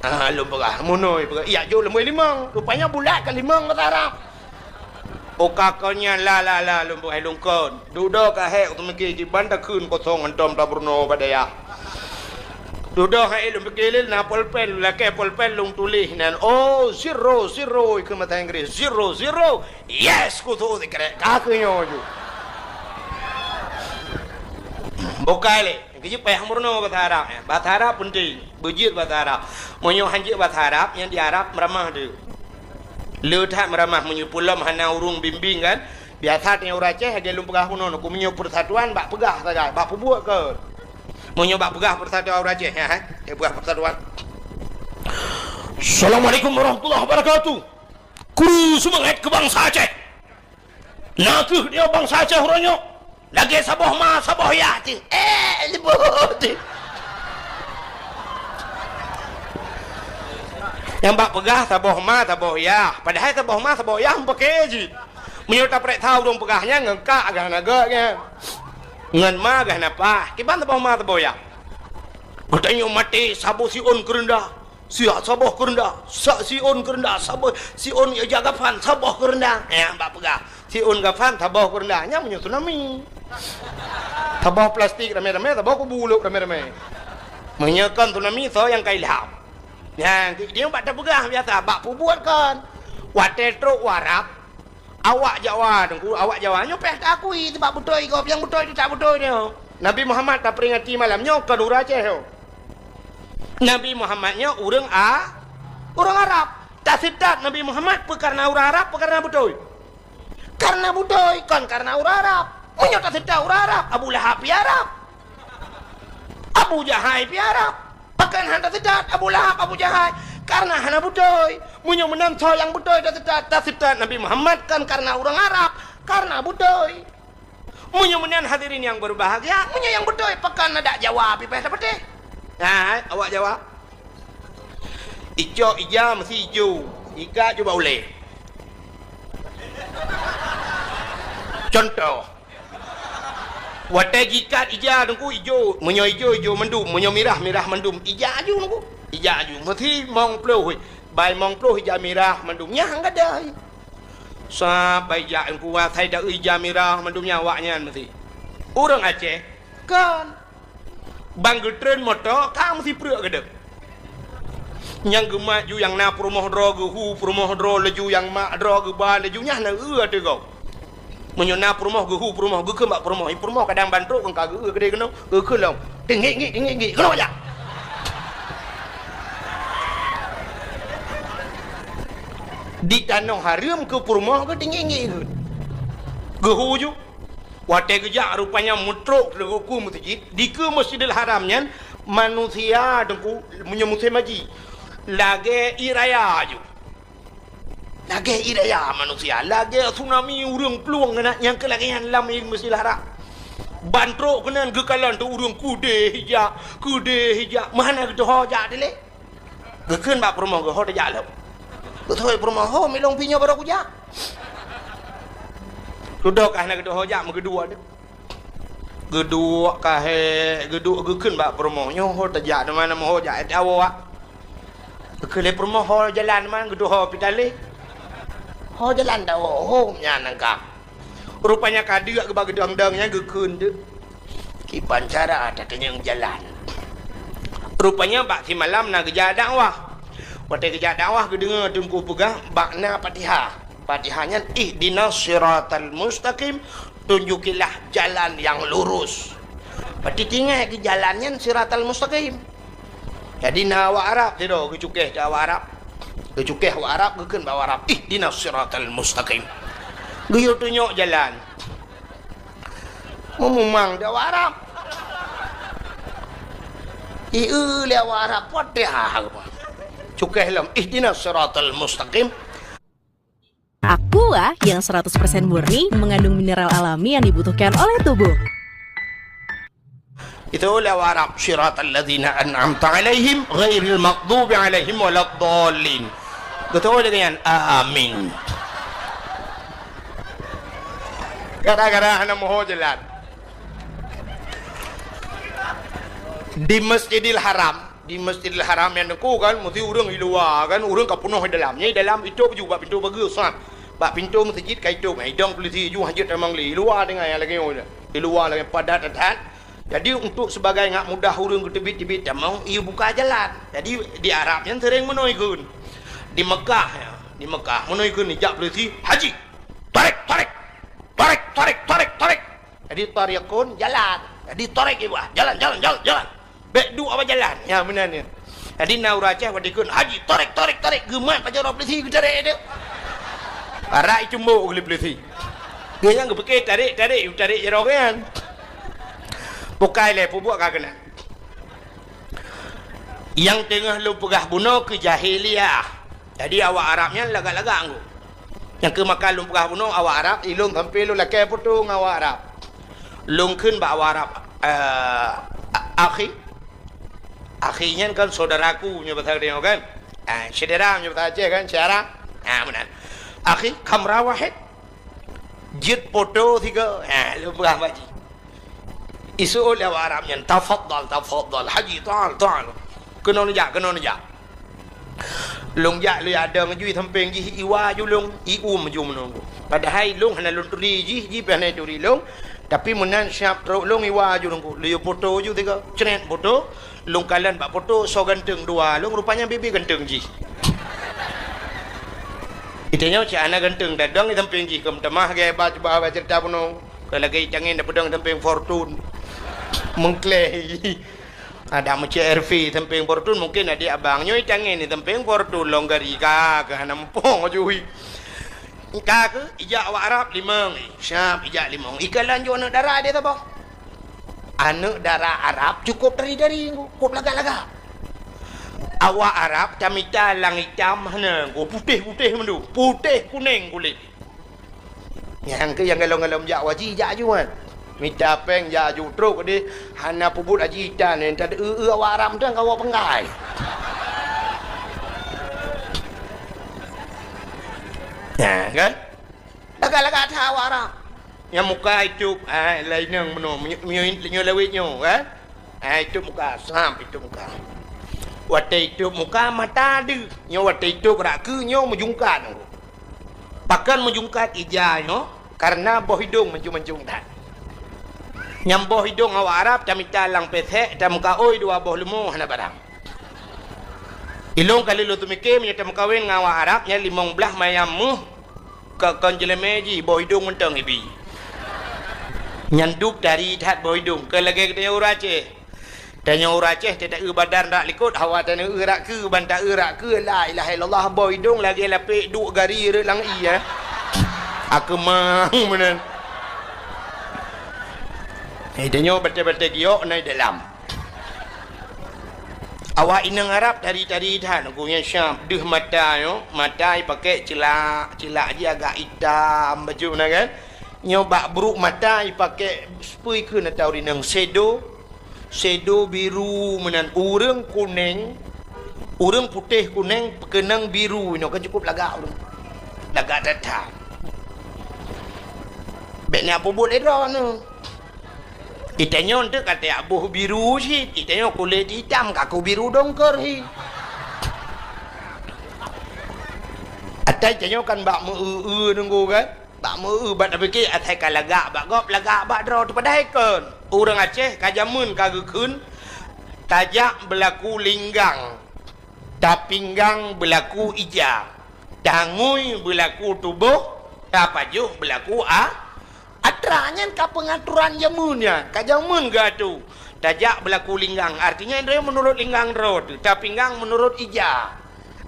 Ah, lôn peugah, meunoe peugah, "Ijak jok lôn bri limong." Rupanya bulat ka limong bahasa Arab. Oka kon nyan la, la, la, lôn buet hai lôn kon. Dudoe ka hék teumiki kiban takheun kosong hantom tabrunoe bak dayah. Dudoe hai lôn pike lé na polpen, lakée polpen lôn tuléh nan, "Oh, zero, zero," keu mata Inggris, "Zero, zero, yes," kusu sikrek. Ka keu nyoe ju. Bukai lé. Keujeuet payah meurunoe basa Arab, ya. Basa Arab penting. Beujeuet basa Arab. Meunyoe hanjeuet basa Arab, nyang di Arab meuramah deuh. Le that meuramah meunyoe peulom hana ureuëng bimbéng kan. Biasa teuh ureuëng Aceh lagée lôn peugah bunoe, ku meunyoe persatuan bak peugah sagai, bak peubuet kon. Meunyoe bak peugah persatuan ureuëng Aceh, ya, eh? Dia peugah persatuan. Assalamualaikum warahmatullahi wabarakatuh. Kru seumangat keu bansa Aceh. Na kheueh dia bansa Aceh uroe nyoe lagée saboh ma saboh yah teuh. Eh, leubeh teuh. Nyang bak peugah saboh ma saboh yah, padahai saboh ma saboh yah meupaké jih. Meunyoe tapareksa ureuëng peugah nyan ngon kak gah na gét nyan. Ngon ma gah na pah, kiban saboh ma saboh yah. Geutanyoe maté saboh siôn keureundah. Siat saboh keureundah, sa siôn keureundah, saboh siôn ija gafan, saboh keureundah. Nyan bak peugah, siôn gafan, saboh keureundah. Nyan meunyoe tsunami. Saboh plastik ramé-ramé, saboh kubu lhok ramé-ramé. Meunyoe kon tsunami, soe nyang ka ilham? Nyan, dia bak tapeugah biasa, bak peubuet kon. Watée trok u Arab, awak Jawa, Teungku, awak Jawa nyoe payah taakui, sabab beutôi gob, nyang beutôi teutab beutôi nyoe. Nabi Muhammad taperingati malam nyoe kon ureuëng Aceh nyoe. Nabi Muhammad nyoe ureuëng A-, ureuëng Arab. Taseutôt Nabi Muhammad peu kareuna ureuëng Arab, peu kareuna beutôi? Kareuna beutôi, kon kareuna ureuëng Arab. Meunyoe taseutôt ureuëng Arab, Abu Lahab pih Arab. Abu Jahai pih Arab. Pakon hana taseutôt Abu Lahab, Abu Jahai? Kareuna hana beutôi. Meunyoe meunan soe nyang beutôi taseutôt, taseutôt Nabi Muhammad kon kareuna ureuëng Arab, kareuna beutôi. Meunyoe meunan hadirin nyang berbahagia, meunyoe nyang beutôi, pakon adak Jawa pih payah tapatéh? Hai, awak Jawa. Icok ija meusi ijo, ikat ju bak ulée. Contoh, watée jikat ija Teungku ijo, meunyoe ijo, ijo mandum, meunyoe mirah, mirah mandum, ija aju Teungku. Ija aju, meusi mong ploh, bai mong ploh ija mirah mandum, nyan han gadai. Sabai jak Teungku, asai da ija mirah mandum nyan awaknyan meusi. Ureuëng Aceh, kon. Ban geutreun moto, ka meusipreuk geudeuek. Nyang geumat ju nyang na peurumoh droe geuhu peurumoh droe laju nyang mak droe geuba laju nyan na eu ateueh gob. Meunyoe na peurumoh geuhu peurumoh geukheun bak peurumoh, i peurumoh kadang ban trok kon ka geu-eu keudeh keunoe, geukheun lom. Teunggik-nggik, teunggik-nggik, keunoe jak. Di tanoh hareuem keu peurumoh geuh teunggik-nggik geuh. Geuhu ju. Watée geujak rupanya meutrok teungku meuseujid, dikeue Masjidil Haram nyan manusia Teungku meunyoe musém haji lagée ié raya ju. Lagée ié raya manusia, lagée tsunami ureuëng plueng keunan nyang keu lagée nyan lam Masjidil Haram. Ban trok keunan geukalon teuk ureuëng keudeh ija, keudeh ija, meuhana geuteuho jak dilée. Geukheun bak peurumoh geuh, "Ho tajak lom." Geuteupeue peurumoh, "Ho, milong pih nyoe barô kujak." Dudoe ka hana geuteuho jak, meugeuduek deuh. Geuduek ka hék, geuduek geukheun bak peurumoh, "Nyoe ho tajak, teuma na meuho jak, eh, tawoe, ah." Geukheun lé peurumoh, "Ho jalan man, geuteuho pih talé." "Ho jalan tawoe, ho nyan nangka." Rupanya ka deuk geuba geudong-dong nyan geukheun deuh. Kiban cara tateunyong jalan. Rupanya bak simalam na geujak dakwah. Watée geujak dakwah geudeungoe teungku peugah bak na Fatihah. Fatihah nyan, "Ihdinas siratal mustaqim," tunjukilah jalan yang lurus. Berarti tinggai geuh jalan nyan siratal mustaqim. Jadi na awak Arab sidroe geucukéh di awak Arab. Geucukéh awak Arab, geukheun bak awak Arab, "Ihdinas siratal mustaqim." Geuyue tunyok jalan. Meumumang di awak Arab. Ieu lé awak Arab, Fatihah. Cukéh lom, "Ihdinas siratal mustaqim." Aqua yang seratus persen murni mengandung mineral alami yang dibutuhkan oleh tubuh. Itu lewat Arab, "Siratal ladzina an'amta 'alaihim ghairil maghdubi 'alaihim waladdallin." Betul dengan amin. Gara-gara hana moho jalan. Di Masjidil Haram, di Masjidil Haram nyan teungku kan, mesti ureuëng di luwa kan, ureuëng ka peunoh di dalam. Nyang di dalam itôp ju bak pintoe pageue, sat. Bak pintoe meuseujid ka itôp, idong polisi ju hanjeuet tamong lé. I luwa teungoh nyang lagèe nyoe. I luwa lagèe padat that. Jadi, untuk sebagai ngak mudah ureueng geuteubiet-teubiet tamong, ibuka jalan. Jadi, di Arab nyan sering meunoe ikheun. Di Mekah, ya, di Mekah meunoe ikheun, ijak polisi, "Haji, tarik, tarik! Tarik, tarik, tarik, tarik!" Jadi, tariqun, jalan. Jadi, tarik iba, jalan, jalan, jalan, jalan. Bèk duek bak jalan. Ya, meunan nyan. Jadi, na ureueng Aceh watèe ikheun, "Haji, tarik, tarik, tarik!" Geumat pajoh droe polisi geutarek teuh. Parak icumbok lé polisi. Geuh nyan geupike tarek, tarek, tarek jaroe nyan. Bukai lé, peubuet ka keunan. Nyang teungoh lôn peugah bunoe keu jahiliyah. Jadi, awak Arab nyan lagak-lagak anggô. Nyang keu maka lôn peugah bunoe awak Arab, ilôn sampoe lôn lakèe foto ngon awak Arab. Lôn kheun bak awak Arab, eh, a-, akhi. Akhi nyan kan saudaraku meunyoe basa geutanyoe kan? Ah, syedara meunyoe basa Aceh kan, syedara. Ah, meunan. "Akhi, kamera wahid." Jeuet foto sigoe. Ha, lôn peugah bak jih. Iseuôt lé awak Arab nyan, "Tafadhal, tafadhal, Haji, ta'al, ta'al." Keunoe neujak, keunoe neujak. Lôn jak lé adong ju i sampéng jih, iwa ju lôn, ium ju meunoe. Padahai lôn hana lôn turi jih, jih pih hana turi lôn. Tapi meunan siap trok lôn iwa ju lôn. Lôn foto ju sigoe. Cret foto. Lôn kalon bak foto soe ganteng dua lôn, rupanya bibi ganteng jih. Geutanyoe cit hana ganteng, tadong di sampéng jih, keu meutamah lagèe ba cuba ba ceurita bunoe. Keu lagèe tangen tapeudong sampéng Fortune. Meuklèe. Ada meucék R V sampéng Fortune, mungkin adik abang nyoe tangen di sampéng Fortune lôn gari ka, keu hana muphom aju. Ka keuh ijak awak Arab limong, eh, siap ijak limong. Ikalon ju aneuk dara di saboh. Aneuk dara Arab cukôp tari-tari, cukôp lagak-lagak. Awak Arab tamita lang itam hana, putéh-putéh mandum, putéh kunéng kulét. Nyang keu nyang galom-galom jak haji, jak aju nyan. Mita péng jak aju trok deh, hana peubuet haji itan, nyan tadeu-eu awak Arab mantong ka awak peunggai. Nah, kan? Lagak-lagak that awak Arab. Nyang muka itôp, ah, laineng meunoe, meunyo-, meunyo-, nyoe lawét nyoe, kan? Ah, itôp muka, sam itôp muka. Watèe itôp muka, mata deuh. Nyoe watèe itôp rak keue, nyoe meujungkat. Pakon meujungkat ija nyoe? Karena boh idông mancung-mancung that. Nyang boh idông awak Arab tamita lam pesek, tameukaôi dua boh leumo hana barang. Ilông ka lheueh lôn teumike meunyoe tameukawen ngon awak Arab nyan limong blaih mayam méuh, ka kon jeulemé jih boh idông mantong ibi. Nyan dub tari that boh idông, kon lagèe geutanyoe ureueng Aceh. Tanyoe ureueng Aceh teuta eu badan rak likot, hawa tanyoe eu rak keue, ban ta eu rak keue, la ilaha illallah, boh idông lagèe lapek duek gari rot lam ie, eh. Akeumang meunan. Eh, tanyoe batèe-batèe giok na i dalam. Awak inong Arab tari-tari that, ku nyang siap deuh mata nyoe, mata ipakèk ceulak, ceulak jih agak itam bacut na kan. Nyoe bak brôk mata ipakèk spui keu na tau rinong sedo, sedo biru meunan ureueng kunéng, ureueng putéh kunéng peukeunong biru nyoe kan cukôp lagak ureueng. Lagak that-that. Bèk na peubuet lé droeneuh. Itanyoe teuk ka tajak boh biru cit, itanyoe kulét itam ka ku biru dongker hi. Atai tanyoe kan bak meu-eu-eu nunggu kan? Bak meu-eu bak tapike asai ka lagak bak gob, lagak bak droe teuh padahai kon. Ureueng Aceh ka jameun ka geukheun, tajak beulaku linggang, tapinggang beulaku ija, tangui beulaku tuboh, tapajoh beulaku a-, Atra nyan ka peungaturan jameun nyan, ka jameun geuatô. Tajak beulaku linggang, artinya droe meunurot linggang droe teuh, tapinggang meunurot ija,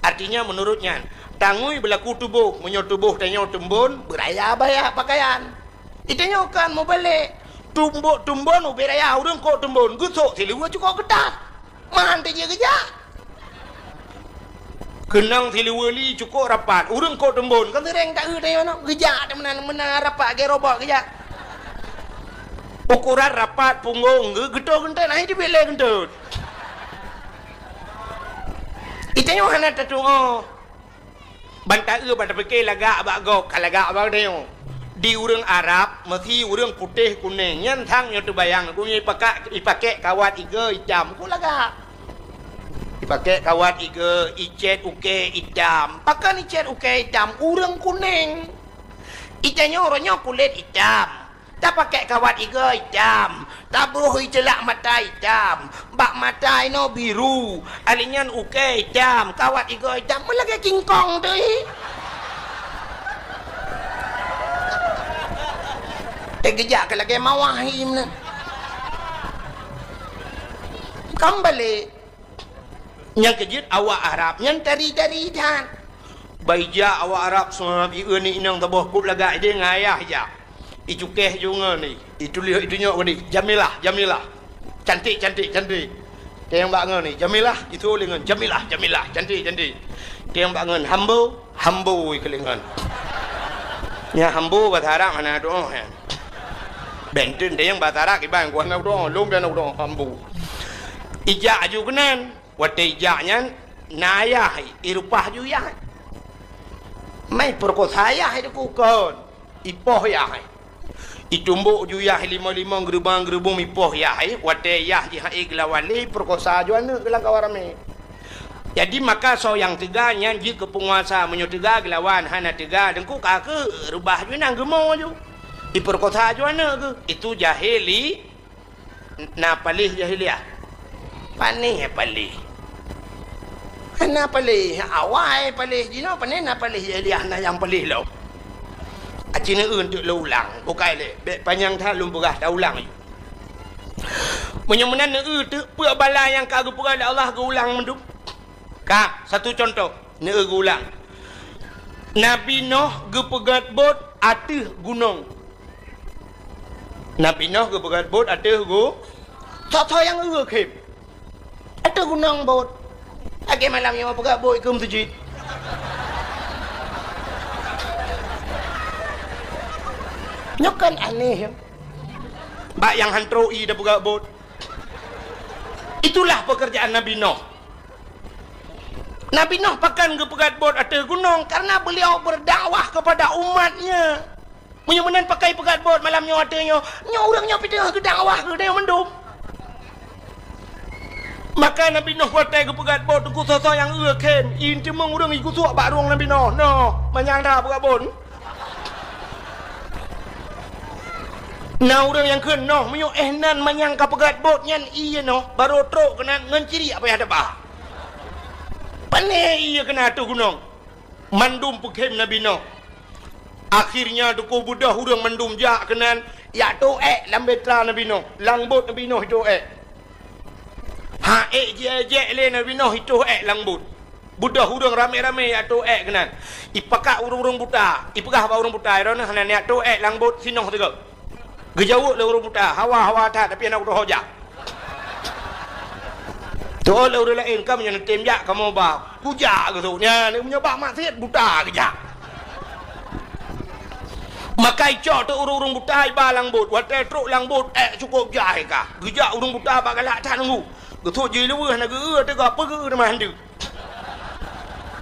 artinya meunurot nyan. Tangui beulaku tuboh, meunyoe tuboh tanyoe teumbon, beuraya baya pakaian. Itanyoe kan meubalek, tumbok tumbon ubé raya ureueng kok teumbon, geusok siluweue cukôp keutat. Man teujeuet geujak. Keunong siluweue li cukôp rapat. Ureueng kok teumbon. Kan seuréng ta-eu tanyoe nyoe. Geujak meunan, meunan rapat lagèe robot geujak. Ukoran rapat punggong geu-, geutot geuntot, akhé teubiet lé geuntot. Itanyoe hana tatu'oh. Ban ta-eu, ban tapike lagak bak gob, ka lagak bak tanyoe. Di ureueng Arab, meusi ureueng putéh kunéng, nyan sang nyoe teubayang, geuh nyan ipakak, ipakèk kawat igoe itam, kok lagak. Ipakèk kawat igoe, icèt ukèe itam. Pakon icèt ukèe itam? Ureueng kunéng. Itanyoe uroe nyoe kulét itam, tapakèk kawat igoe itam, tabroh iceulak mata itam, bak mata inoe biru, alinyan ukèe itam, kawat igoe itam, meulagèe kingkong teuh. Teugeujak keu lagèe mawah ié meunan. Kan balek. Nyang keujeuet awak Arab nyan tari-tari that. Bak ijak awak Arab seuhat, ié ni inong saboh kop lagak idéh ngon ayah ijak. Icukéh ju ngon ni, ituléh itunyok ngon ni, Jamilah, Jamilah. Cantik, cantik, cantik. Teueng bak ngon ni, Jamilah, itu lé ngon Jamilah, Jamilah, cantik, cantik. Teueng bak ngon Hambo, Hambo ikeuleh ngon. Nya Hambo basa Arab hana doa nyan. Benten teueng basa Arab iban ku hana doa, lom dan doa Hambo. Ijak aju keunan. Watèe ijak nyan na ayah, irupah ju yah. Mai peurekosa ayah itu kukon. Ipoh yah. Itumbok ju yah limong-limong, geurubong-geurubong ipoh yah. Watèe yah jihai geulawan lé peurekosa ju aneuk geulang kawan ramé. Jadi maka soe nyang teuga nyan jeuet keu peunguasa, meunyoe teuga geulawan, hana teuga deungku ka keu reubah ju nang geumo ju. Ipeurekosa ju aneuk geuh. Itu jahili. Na paléh jahiliah? Pané paléh? Hana paléh, awai paléh jinoe, pané na paléh jahiliah na nyang paléh lom. Aci neueu teuk lôn ulang, bukai lé, bèk panyang that lôn peugah taulang. Meunyoe meunan neueu teuk peue bala nyang ka geupeugah lé Allah geuulang mandum. Ka, satu contoh, neueu geuulang. Nabi Noh geupeugèt bot ateueh gunong. Nabi Noh geupeugèt bot ateueh gu-, soe-soe nyang eu khém. Ateueh gunong bot. Lagèe malam nyoe peugèt bot keu meuseujid. Nyoe kan aneh, ya. Bak nyang han trok ie tapeugèt bot. Itulah pekerjaan Nabi Noh. Nabi Noh pakon geupeugèt bot ateueh gunong? Karena beliau berdakwah kepada umatnya. Meunyoe meunan pakon peugèt bot malam nyoe ateueh nyoe, nyoe ureueng nyoe pih teungoh geudakwah keu tanyoe mandum. Maka Nabi Noh watèe geupeugèt bot teungku soe-soe nyang eu khém, ie teumeung ureueng igusok bak rueng Nabi Noh. Noh, manyang that peugèt bot. Na ureueng nyang kheun noh, meunyoe éh nan manyang ka peugèt bot nyan ie noh, barô trok keunan ngon ciriek payah teuba. Pané ie keunan ateueh gunong. Mandum peukhém Nabi Noh. Akhirnya teungku beudôh ureueng mandum jak keunan, jak tôk èk lam beutra Nabi Noh, lam bot Nabi Noh itôk èk. Ha ék jiék-ék lé Nabi Noh itôh èk lam bot. Beudôh ureueng ramé-ramé jak tôk èk keunan. Ipakat ureueng-ureueng buta, ipeugah bak ureueng buta, "Droeneuh hana neujak tôk èk lam bot, sinoh sigoe." Geujaweueb lé ureueng buta, "Hawa, hawa that, tapi hana kutuho jak." Tuho lé ureueng laén, "Kamoe nyoe neutem jak, kamoe ba kujak geusôk nyan, meunyoe bak maksiet buta geujak." Maka icok teuk ureueng-ureueng buta iba lam bot. Watèe trok lam bot, èk cukôp jai ka. Geujak ureueng buta bak galak that nunggu. Geusôk jih luweuh na geu-eu teuga peugeu teuma handeuk.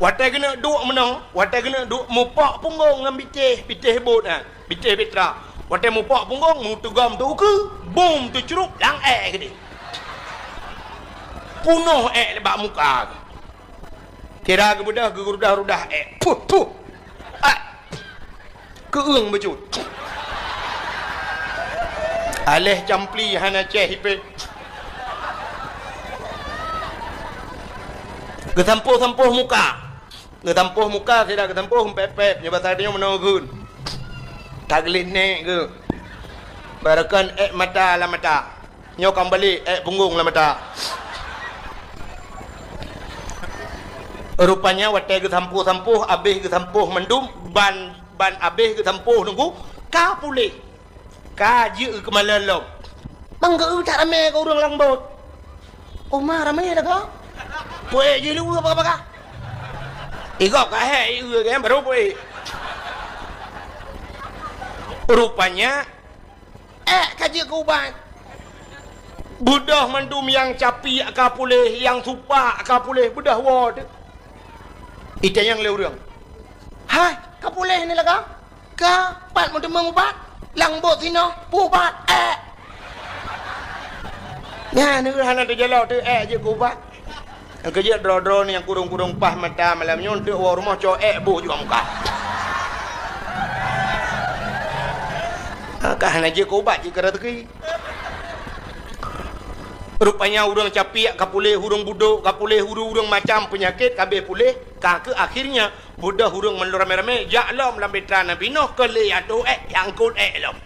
Watèe geuneuk duek meunoe, watèe geuneuk duek mupok punggong ngon bitéh, bitéh bot nyan, bitéh beutra. Watèe mupok punggong, meuteugom teukeue, bum teucrup lam èk keudéh. Punoh èk bak muka. Kira geubeudôh geurudah-rudah èk. Puh, puh. Ah. Keueung beujeuet. Aléh campli hana céh ipéh. Geusampôh-sampôh muka. Geusampôh muka sira geusampôh pép-pép nyoe basa tanyoe meunoe geun. Taglét nèk geuh. Barokon èk mata lam mata. Nyoe ka meubalek, èk punggong lam mata. Rupanya watèe geusampôh-sampôh, abéh geusampôh mandum, ban, ban abéh geusampôh nunggu, ka puléh. Ka jeuet keumalon lom. Bang geu-eu that ramé keu ureueng lam bot. Oma ramé lagoe. Puék jih luweue baka-baka. Igob ka hék, ieu kan baru puék. Rupanya, Èk ka jeuet keu ubat. Beudôh mandum nyang capiek ka puléh, nyang supak ka puléh, beudôh woe teuh. Itanyong lé ureueng, "Hai, ka puléh ni lagoe? Ka, pat meuteumeung ubat? Lam bot sinoe, peu ubat, èk." Nyan, hana teujalok teuh èk jeuet keu ubat. Nyang keujeuet droe-droe ni nyang kurong-kurong paih mata malam nyoe, eunteuk woe rumoh cok èk boh juga muka. Ha, ka hana jeuet keu ubat jih keu raseuki. Rupanya ureuëng capiek ka puléh, ureuëng budok ka puléh, ureuëng-ureuëng macam peunyakét ka abéh puléh, ka keuh akhirnya beudôh ureuëng meulom ramé-ramé jak lom lam beutra Nabi Nuh keu lé ateueh ék, angkot ék lom.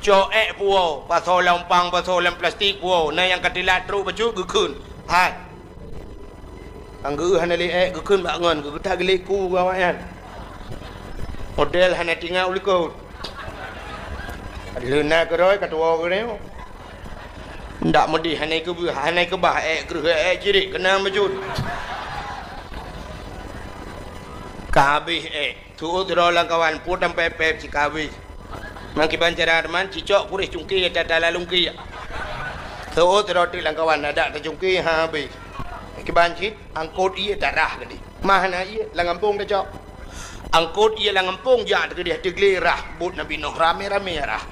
Cok ék puwoe, pasoe lam umpang, pasoe lam plastik puwoe, na nyang ka teulat trok bacut geukheun. Hai. Nyang geu hana lé ék geukheun bak ngon, geutak geuléku awaknyan. Model hana tinggai u likot. Leuna keudroe ka tuwoe keunoe. Ndak meudeh hana keu-, hana keubah ék kreueh ék cirit keunan bacut. Ka habéh ék. Seuôt sidroe lam kawan, pue tampée péb si ka habéh. Meukiban cara teuma, cicok puréh cungké tata lalungké. Seuôt sidroe teuk lam kawan, adak tacungké ha habéh. Meukiban cit, angkot ié tarah keudéh. Mah na ié lam gampông tacok. Angkot ié lam gampông jak teukeudéh teuglé rah bot Nabi Nuh ramé-ramé rah.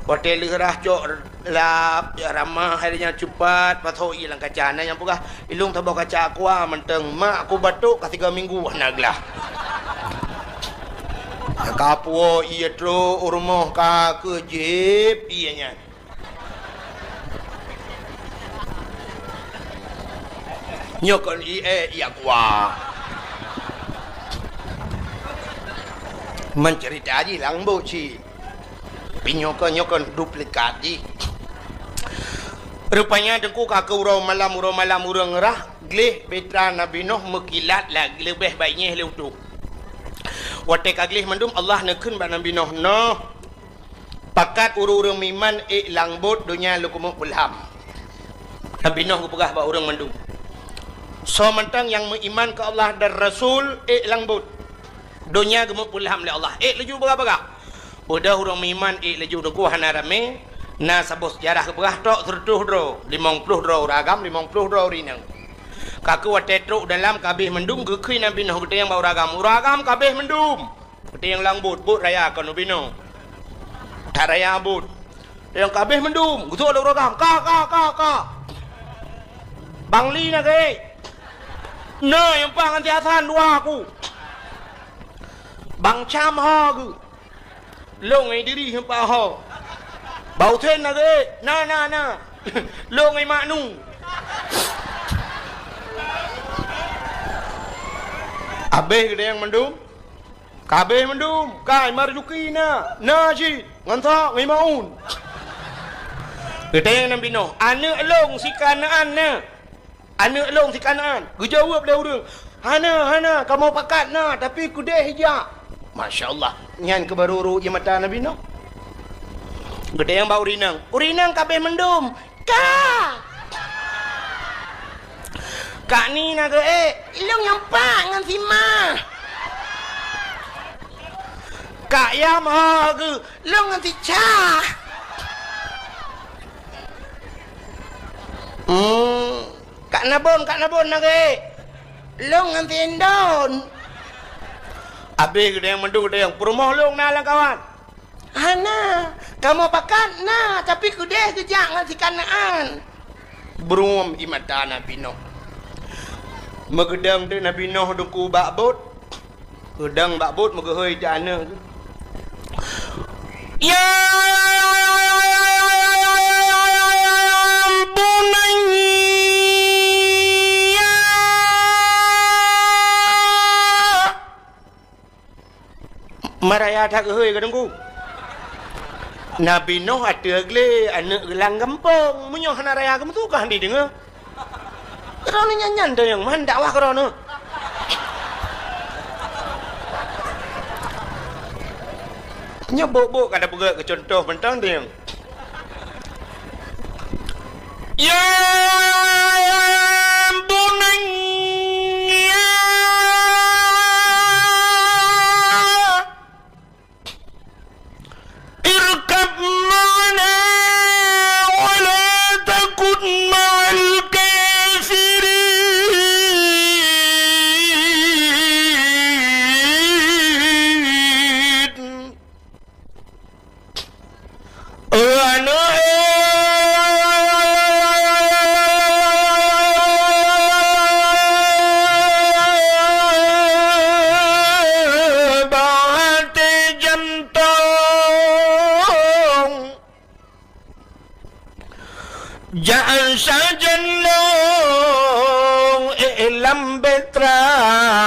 Watée lheueh rah cok lap, jak ramah, hai nyan cupat, pasoe ié lam kaca. Na nyang peugah, "Ilong saboh kaca aqua mantong, mak ku batuk ka tiga minggu hana glah." Ka puwoe ié trok u rumoh ka keuh jieb ié nyan. Nyoe kon ié, ié aqua. Meuceurita jih lam bot cit. Tapi nyoe kon, nyoe kon duplikat jih. Rupanya teungku ka keu uroe malam, uroe malam ureuëng rah, gleh beutra Nabi Nuh meukilat lagée leubeh baik nyeh lé utoe. Watée ka gleh mandum, Allah neukheun bak Nabi Nuh, "Noh, pakat ureuëng-ureuëng meuiman ék lam bot donya lôn keumeung peulham." Nabi Nuh geupeugah bak ureuëng mandum, "Soe mantong nyang meuiman keu Allah dan Rasul ék lam bot. Donya geumeupeulham lé Allah, ék laju bagah-bagah." Beudôh ureuëng meuiman ék laju teungku hana ramé, na saboh seujarah geupeugah trok seureutôh droe, limong ploh droe ureuëng agam, limong ploh droe ureuëng inong. Ka keuh watée trok dalam ka abéh mandum geukheun Nabi Nuh geutanyong bak ureuëng agam, "Ureuëng agam ka abéh mandum?" Geutanyong lam bot, bot raya kon ubinoe. That raya bot. Nyang ka abéh mandum, geusok lé ureuëng agam, "Ka, ka, ka, ka." "Bang Li na geuh?" "Na, nyang paih ngon si Hasan dua ku." "Bang Cam ho geuh?" "Lôn ngon Idris nyang paih ho." "Bang Husen na geuh?" "Na, na, na." "Lôn ngon Mak Nu." Abéh geutanyong mandum. Ka abéh mandum, ka Marzuki na, na cit, ngon Ishak, ngon Maun. Geutanyong Nabi Nuh, "Aneuëk lôn si Kanaan na? Aneuëk lôn si Kanaan?" Geujaweueb lé ureuëng, "Hana, hana, kamoe pakat na, tapi keudeh jak." Masya Allah, nyan keuh barô rhot ie mata Nabi Nuh. Geutanyong bak ureuëng inong, "Ureuëng inong ka abéh mandum?" "Ka." "Kak Ni na geuh ék?" "Ilong nyang pat ngon si Ma." "Kak Yam ho geuh?" "Lôn ngon si Cha." "Hmm, Kak Nabon, Kak Nabon na geuh ék?" "Lôn ngon si Indon." Abéh geutanyong mandum, geutanyong, "Peurumoh lôn na lam kawan?" "Hana, kamoe pakat na, tapi keudeh geujak ngon si Kanaan." Brum ie mata Nabi Nuh. Meugeudong teuk Nabi Nuh teungku bak bot. Geudong bak bot meugeuhôi teuh aneuëk. "Ya bunayya." Maraya that geuhôi keu teungku. Nabi Nuh ateueh glé aneuëk geulang gampông, meunyoe hana raya geumeutugaih di deungoe. Droeneuh nyan-nyan teunyong man dakwah keu droeneuh. Nyoe bok-bok ka tapeugét keu cuntoh mantong teunyong. Ya bunayya, irkab ma'ana wa la takun ma'al kafirin. Aneuk, Jak sajan lôn, eh, lam Petra,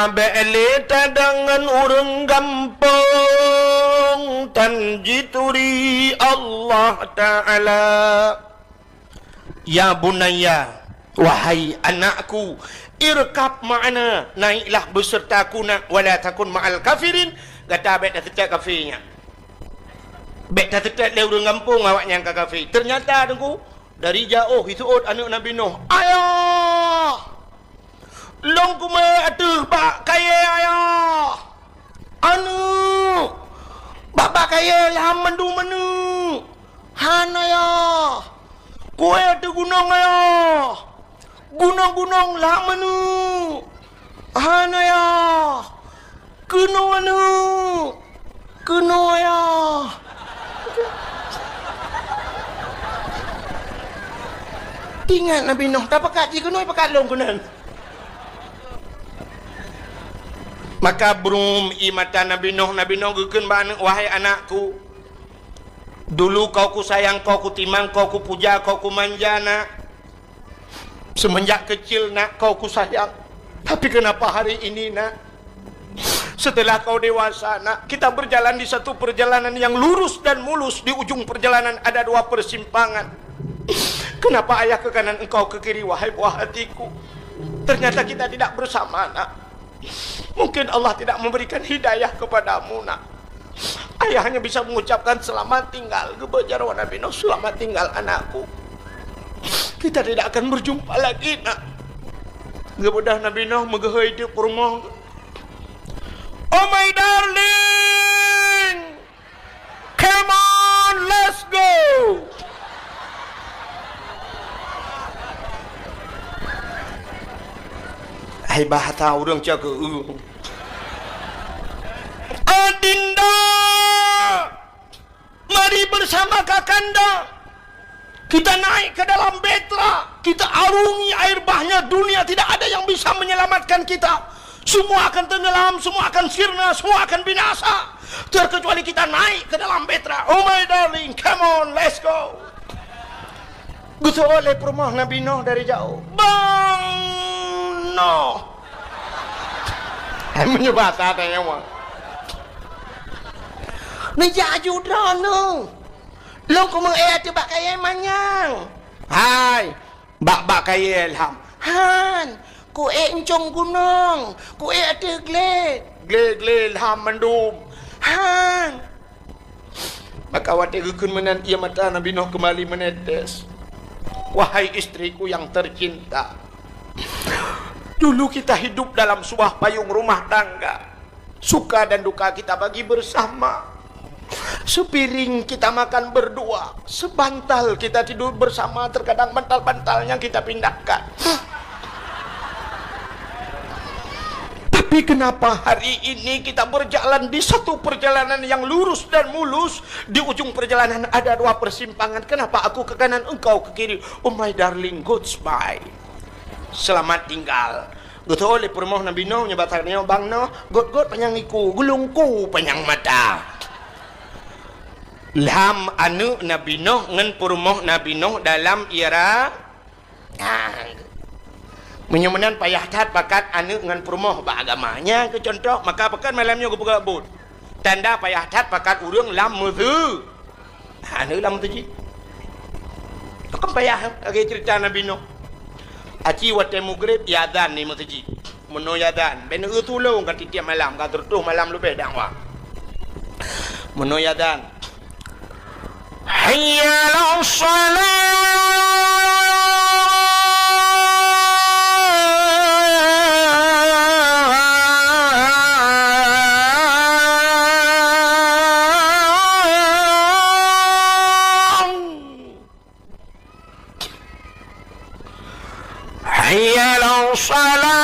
bék lé tadong ngon ureuëng gampông, tan jituri Allah Ta'ala. Ya bunayya, wahai anakku, irkab ma'ana, naiklah besertaku nak, wala takun ma'al kafirin, gata bék taseutôt kafé nyan. Bék taseutôt lé ureuëng gampông awaknyan ka kafé. Ternyata, Teungku, dari jaoh jiseuôt aneuëk Nabi Nuh, "Ayah! Lôn kumé ateueh bak kayée, Ayah! Aneuëk! Bak, bak kayée lham mandum aneuëk! Han, Ayah! Kué ateueh gunong, Ayah! Gunong-gunong lham aneuëk! Han, Ayah! Keunoe aneuëk! Keunoe, Ayah!" Ingat Nabi Nuh, tapakat jih keunoe, pakat lôn keunan. Maka brum ie mata Nabi Nuh, Nabi Nuh geukheun bak aneuëk, "Wahai anakku, dulu kau kusayang, kau kutimang, kau kupuja, kau kumanja, nak. Semenjak kecil, nak, kau kusayang. Tapi kenapa hari ini, nak, setelah kau dewasa, nak, kita berjalan di satu perjalanan yang lurus dan mulus, di ujung perjalanan ada dua persimpangan. Kenapa ayah ke kanan, engkau ke kiri, wahai buah hatiku? Ternyata kita tidak bersama, nak. Mungkin Allah tidak memberikan hidayah kepadamu, nak. Ayah hanya bisa mengucapkan selamat tinggal." Geubeuet jaroe Nabi Nuh, "Selamat tinggal, anakku. Kita tidak akan berjumpa lagi, nak." Geubeudôh Nabi Nuh meugeuhôi teuk peurumoh, "Oh my darling, come on, let's go." Hai bahasa ureuëng cakeueng. "Adinda, mari bersama kakanda. Kita naik ke dalam Petra, kita arungi air bahnya, dunia tidak ada yang bisa menyelamatkan kita. Semua akan tenggelam, semua akan sirna, semua akan binasa. Terkecuali kita naik ke dalam Petra. Oh my darling, come on, let's go." Geuseuôt lé peurumoh Nabi Nuh dari jaoh, "Bang Nuh!" Hai, meunyoe basa tanyong, "Neujak aju droeneuh. Lôn kumeu'ék ateueh bak kayée manyang." "Hai, bak, bak kayée lham." "Han, ku'ék euncong gunong, ku'ék ateueh glé." "Glé-glé lham mandum." "Han." Maka watée geukheun meunan, ie mata Nabi Nuh keumbali meunetes. Wahai istriku yang tercinta, dulu kita hidup dalam sebuah payung rumah tangga. Suka dan duka kita bagi bersama. Sepiring kita makan berdua, sebantal kita tidur bersama, terkadang bantal-bantalnya kita pindahkan. Tapi kenapa hari ini kita berjalan di satu perjalanan yang lurus dan mulus, di ujung perjalanan ada dua persimpangan? Kenapa aku ke kanan, engkau ke kiri? Oh my darling, goodbye. Selamat tinggal. Geutôh lé peurumoh Nabi Nuh, nyoe basa nyoe, "Bang Nuh, gôt-gôt panyang iku, geulungku panyang mata." Lham aneuëk Nabi Nuh ngon peurumoh Nabi Nuh dalam ira-, ah, meunyoe meunan payah that pakat aneuëk ngon peurumoh bak agama. Nyan keuh cuntoh, maka pakon malam nyoe geupeugah buet. Tanda payah that pakat ureuëng lam meuseu-, aneuëk lam meuseujid. Pakon payah lagée ceurita Nabi Nuh. Aci watée mugreb, iazan di meuseujid. Meunoe iazan, bèk neueu tulông ka tiep-tiep malam, ka sireutôh malam leubeh dakwah. Meunoe iazan, "Hayya 'alas shalah!" Hayya 'alas shalah.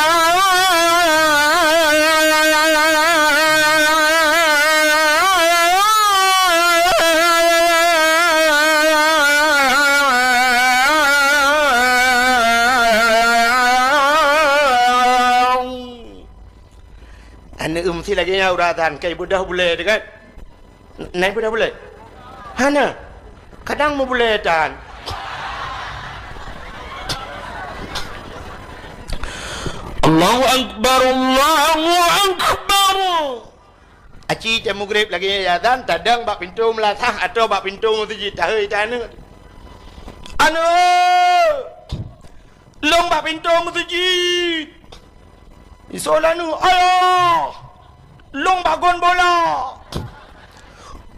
Aneuk meusti lagèe nyan uroe azan, ka ibeudôh bulèe teuh kan? Na ibeudôh bulèe? Hana. Kadang meubulèe tan. Allahu Akbar, Allahu Akbar. Aci teuh mugreb lagée azan, tadong bak pintoe meulasah atau bak pintoe meuseujid, tahei teuh aneuk. "Aneuk, lôn bak pintoe meuseujid." Isoe lé aneuk, "Ayah, lôn bak gon bola."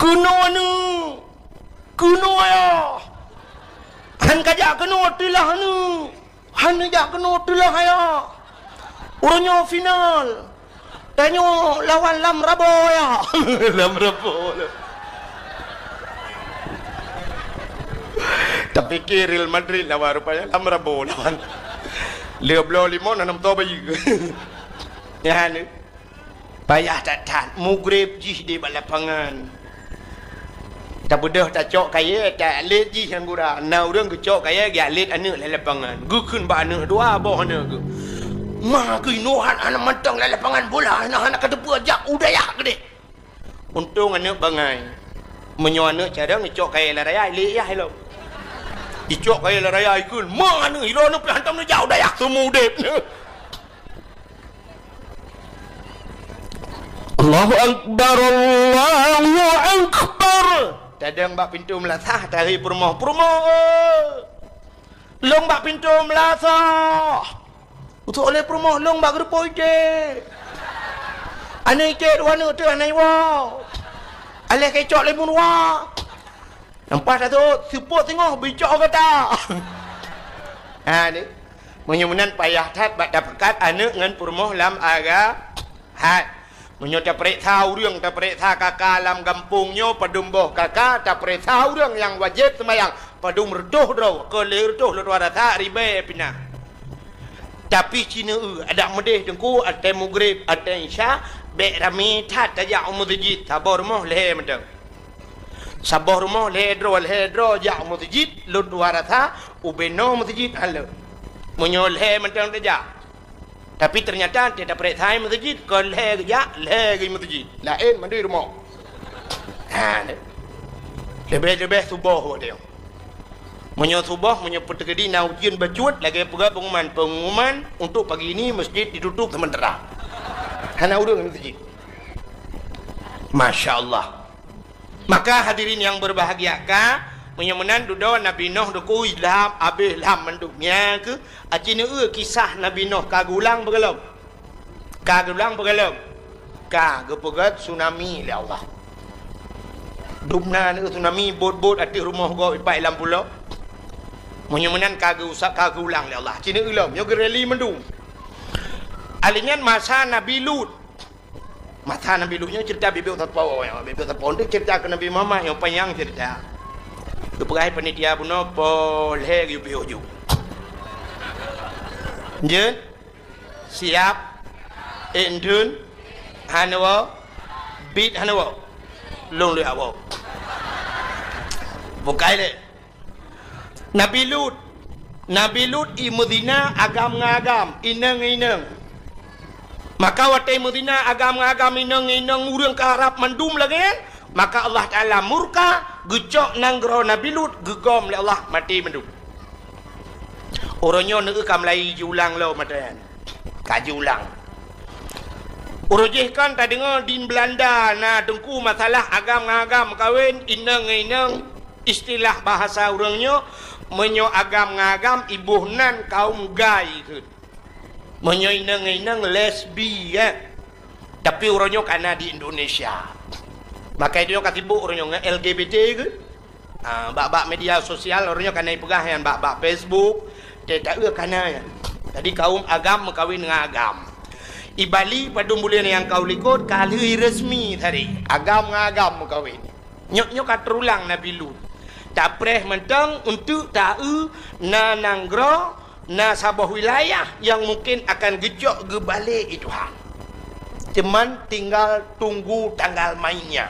"Keunoe aneuk, keunoe ayah." "Han kajak keunoe, teulah aneuk." "Han neujak keunoe, teulah ayah. Uroe nyoe final. Tanyoe lawan Lam Rabo, ayah." Lam Rabo. Tapike Real Madrid lawan, rupanya Lam Rabo lawan. Lheueh bloe limong, na nam toh bayeue. Nyan. Payah that-that, mugreb jih di bak lapangan. Tabeudôh tacok kayée, ta-, lét jih nyang gura. Na ureuëng geucok kayée, geujak lét aneuk lam lapangan. Geukheun bak aneuk dua boh aneuk geuh. "Ma geuh inoe hana mantong lam lapangan bola, hana, hana kateupeue, jak u dayah keudeh." Untông aneuk bangai. Meunyoe aneuk carông, icok kayée lam raya, lét yah ilong. Icok kayée lam raya, ikheun, "Ma aneuk, ilong aneuk pih hantom neujak u dayah, seumeu udeb." Allahu Akbar, Allahu Akbar. Tadong bak pintoe meulasah, tahei peurumoh, "Peurumoh, eh! Lôn bak pintoe meulasah." Utok lé peurumoh, "Lôn bak geureupoh iték." Aneuk iték dua aneuk teuh hana iwoe. Aléh keucok lé meuruwa. Nampak tak tu, seupôt singoh bicok gata. Ha ni. Meunyoe meunan payah that bak tapeugah aneuk ngon peurumoh lam agam. Hai. Meunyoe tapeuriksa ureuëng, tapeuriksa kaka lam gampông nyoe padum boh kaka, tapeuriksa ureuëng nyang wajéb seumayang padum reutôh droe, keu lhée reutôh lôn tuan rasa ribée pih na. Tapi cineue adak meudeh teungku, watée mugreb, watée isya, bék ramé that tajak u meuseujid, saboh rumoh lhée mantong. Saboh rumoh lhée droe, lhée droe jak u meuseujid, lôn tuan rasa ubé noe meuseujid hana lé. Meunyoe lhée mantong tajak. Tapi teunyata watée tapeuriksa meuseujid, kon lhée geujak, lhée geuh meuseujid. Laén mandum rumoh. Ha, leubeh-leubeh suboh watée nyoe. Meunyoe suboh, meunyoe peuteukedi na ujeuen bacut, lagée peugah pengumuman, pengumuman untuk pagi ini masjid ditutup sementara. Hana ureuëng meuseujid. Masya Allah. Maka hadirin yang berbahagia ka, meunyoe meunan dudoe Nabi Nuh dukui lham, abéh lham mandum. Nyan keuh, aci neueu kisah Nabi Nuh ka geulang beugalom. Ka geulang beugalom. Ka geupeugét tsunami lé Allah. Dumna neueu tsunami bot-bot ateueh rumoh gob ipak lam pulo. Meunyoe meunan ka geuusap, ka geulang lé Allah. Aci neueu lom, nyoe geureli mandum. Alinyan masa Nabi Lut. Masa Nabi Lut nyoe cerita bibit sapo, ya, bibit sapo tu cerita ke Nabi Muhammad nyang panjang cerita. Geupeugah panitia bunoe po lhée geuyue piôh ju. Jeuet? Siap? Ék dun? Hana woe? Bit hana woe? Lôn lé awoe. Bukai lé. Nabi Lut. Nabi Lut i meuzina agam ngon agam, inong ngon inong. Maka watée meuzina agam ngon agam, inong ngon inong, ureuëng ka harab mandum lagée nyan, maka Allah Taala murka, geucok nanggroe Nabi Lut, geugom lé Allah, maté mandum. Uroe nyoe neueu ka mulai jiulang lom mata nyan. Ka jiulang. Uroe jih kan tadeungoe di Belanda na teungku masalah agam ngon agam meukawen, inong ngon inong, istilah bahasa ureuëng nyoe, meunyoe agam ngon agam iboh nan kaum gay kheun. Meunyoe inong ngon inong lesbi, kan. Tapi uroe nyoe ka na di Indonesia. Maka itu nyoe ka sibuk uroe nyoe ngon L G B T kheun. Ah, bak-bak media sosial, ureuëng nyoe ka na ipeugah nyan bak-bak Facebook, teuh taeu ka na nyan. Jadi, kaum agam meukawen ngon agam. I Bali, padum buleuen nyang ka u likot, ka lheueh resmi tadi. Agam ngon agam meukawen. Nyoe, nyoe ka teurulang Nabi Lut. Tapreh mantong untuk taeu na nanggroe, na saboh wilayah nyang mungkin akan geucok geubalek i Tuhan. Cuman tinggal tunggu tanggal mainnya.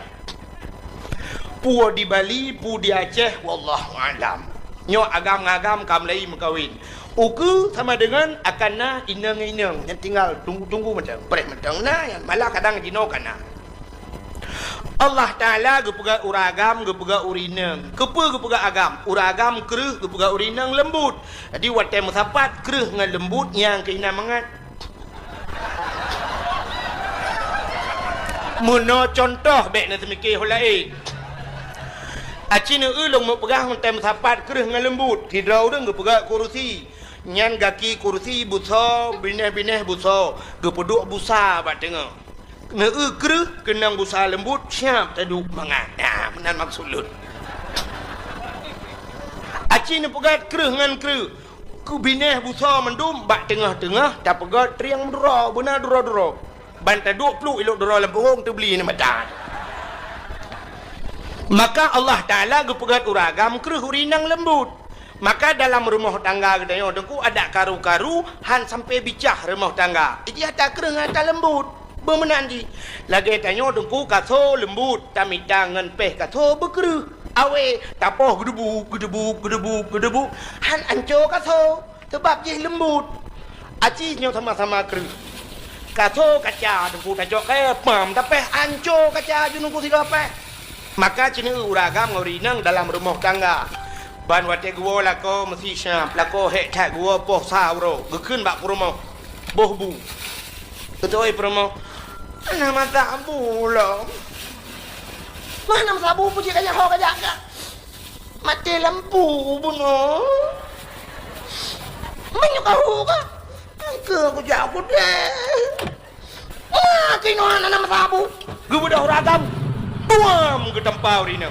Peue di Bali, peue di Aceh, wallahu a'lam. Nyoe agam ngon agam ka mulai meukawen. Ukeue sama dengan akan na inong ngon inong, nyan tinggal tunggu-tunggu mantong, preh mantong na nyan, malah kadang jinoe ka na. Allah Taala geupeugah ureuëng agam, geupeugah ureuëng inong. Keupeue geupeugah agam? Ureuëng agam kreueh, geupeugah ureuëng inong leumbut. Jadi, watée meusapat kreueh ngon leumbut, nyang keuh na mangat. Meunoe cuntoh, bék na seumiké ho laén. Aci neueu lôn meupeugah ngon tém sapat kreueh ngon leumbut, sidroe ureuëng geupeugah kurusi. Nyan gaki kurusi busoe, binéh-binéh busoe, geupeuduek busa bak teungoh. Neueu kreueh keunong busa leumbut, siab taduek mangat. Nah, meunan maksud lôn. Aci neupeugah kreueh ngon kreueh, keu binéh busoe mandum bak teungoh-teungoh tapeugah trieng meuduro, beuna duro-duro. Ban taduek pluek ilok droe lam pohong teubli ngon mata. Maka Allah Taala geupeugét ureuëng agam kreueh ureuëng inong leumbut. Maka dalam rumoh tangga geutanyoe teungku adak karu-karu han sampai bicah rumoh tangga. Iji ata kreueh ngon ata leumbut. Beumeunan jih. Lagée tanyoe teungku kaso leumbut, tamita ngon péh kaso beukreueh. Awé, tapoh geudeubu, geudeubu, geudeubu, geudeubu. Han anco kaso. Sabab jih leumbut. Aci nyoe sama-sama kreueh. Kaso kaca teungku tacok kayée pam tapéh anco kaca ju teungku sigoe péh. Maka ci neueu ureuëng agam ngon ureuëng inong dalam rumoh tangga. Ban watée geuwoe lakoe meusi siab, lakoe hék that geuwoe poh sa uroe, geukheun bak peurumoh. Boh bu. Geutôi peurumoh. Hana meusabu lom. Hana meusabu peue jih kajak ho kajak ka. Maté lampu bunoe. Meunyoe kahu ka, engke kujak kudée. Wah, kinoe hana meusabu. Geubeudôh ureuëng agam. Tuam geutampa ureuëng inong.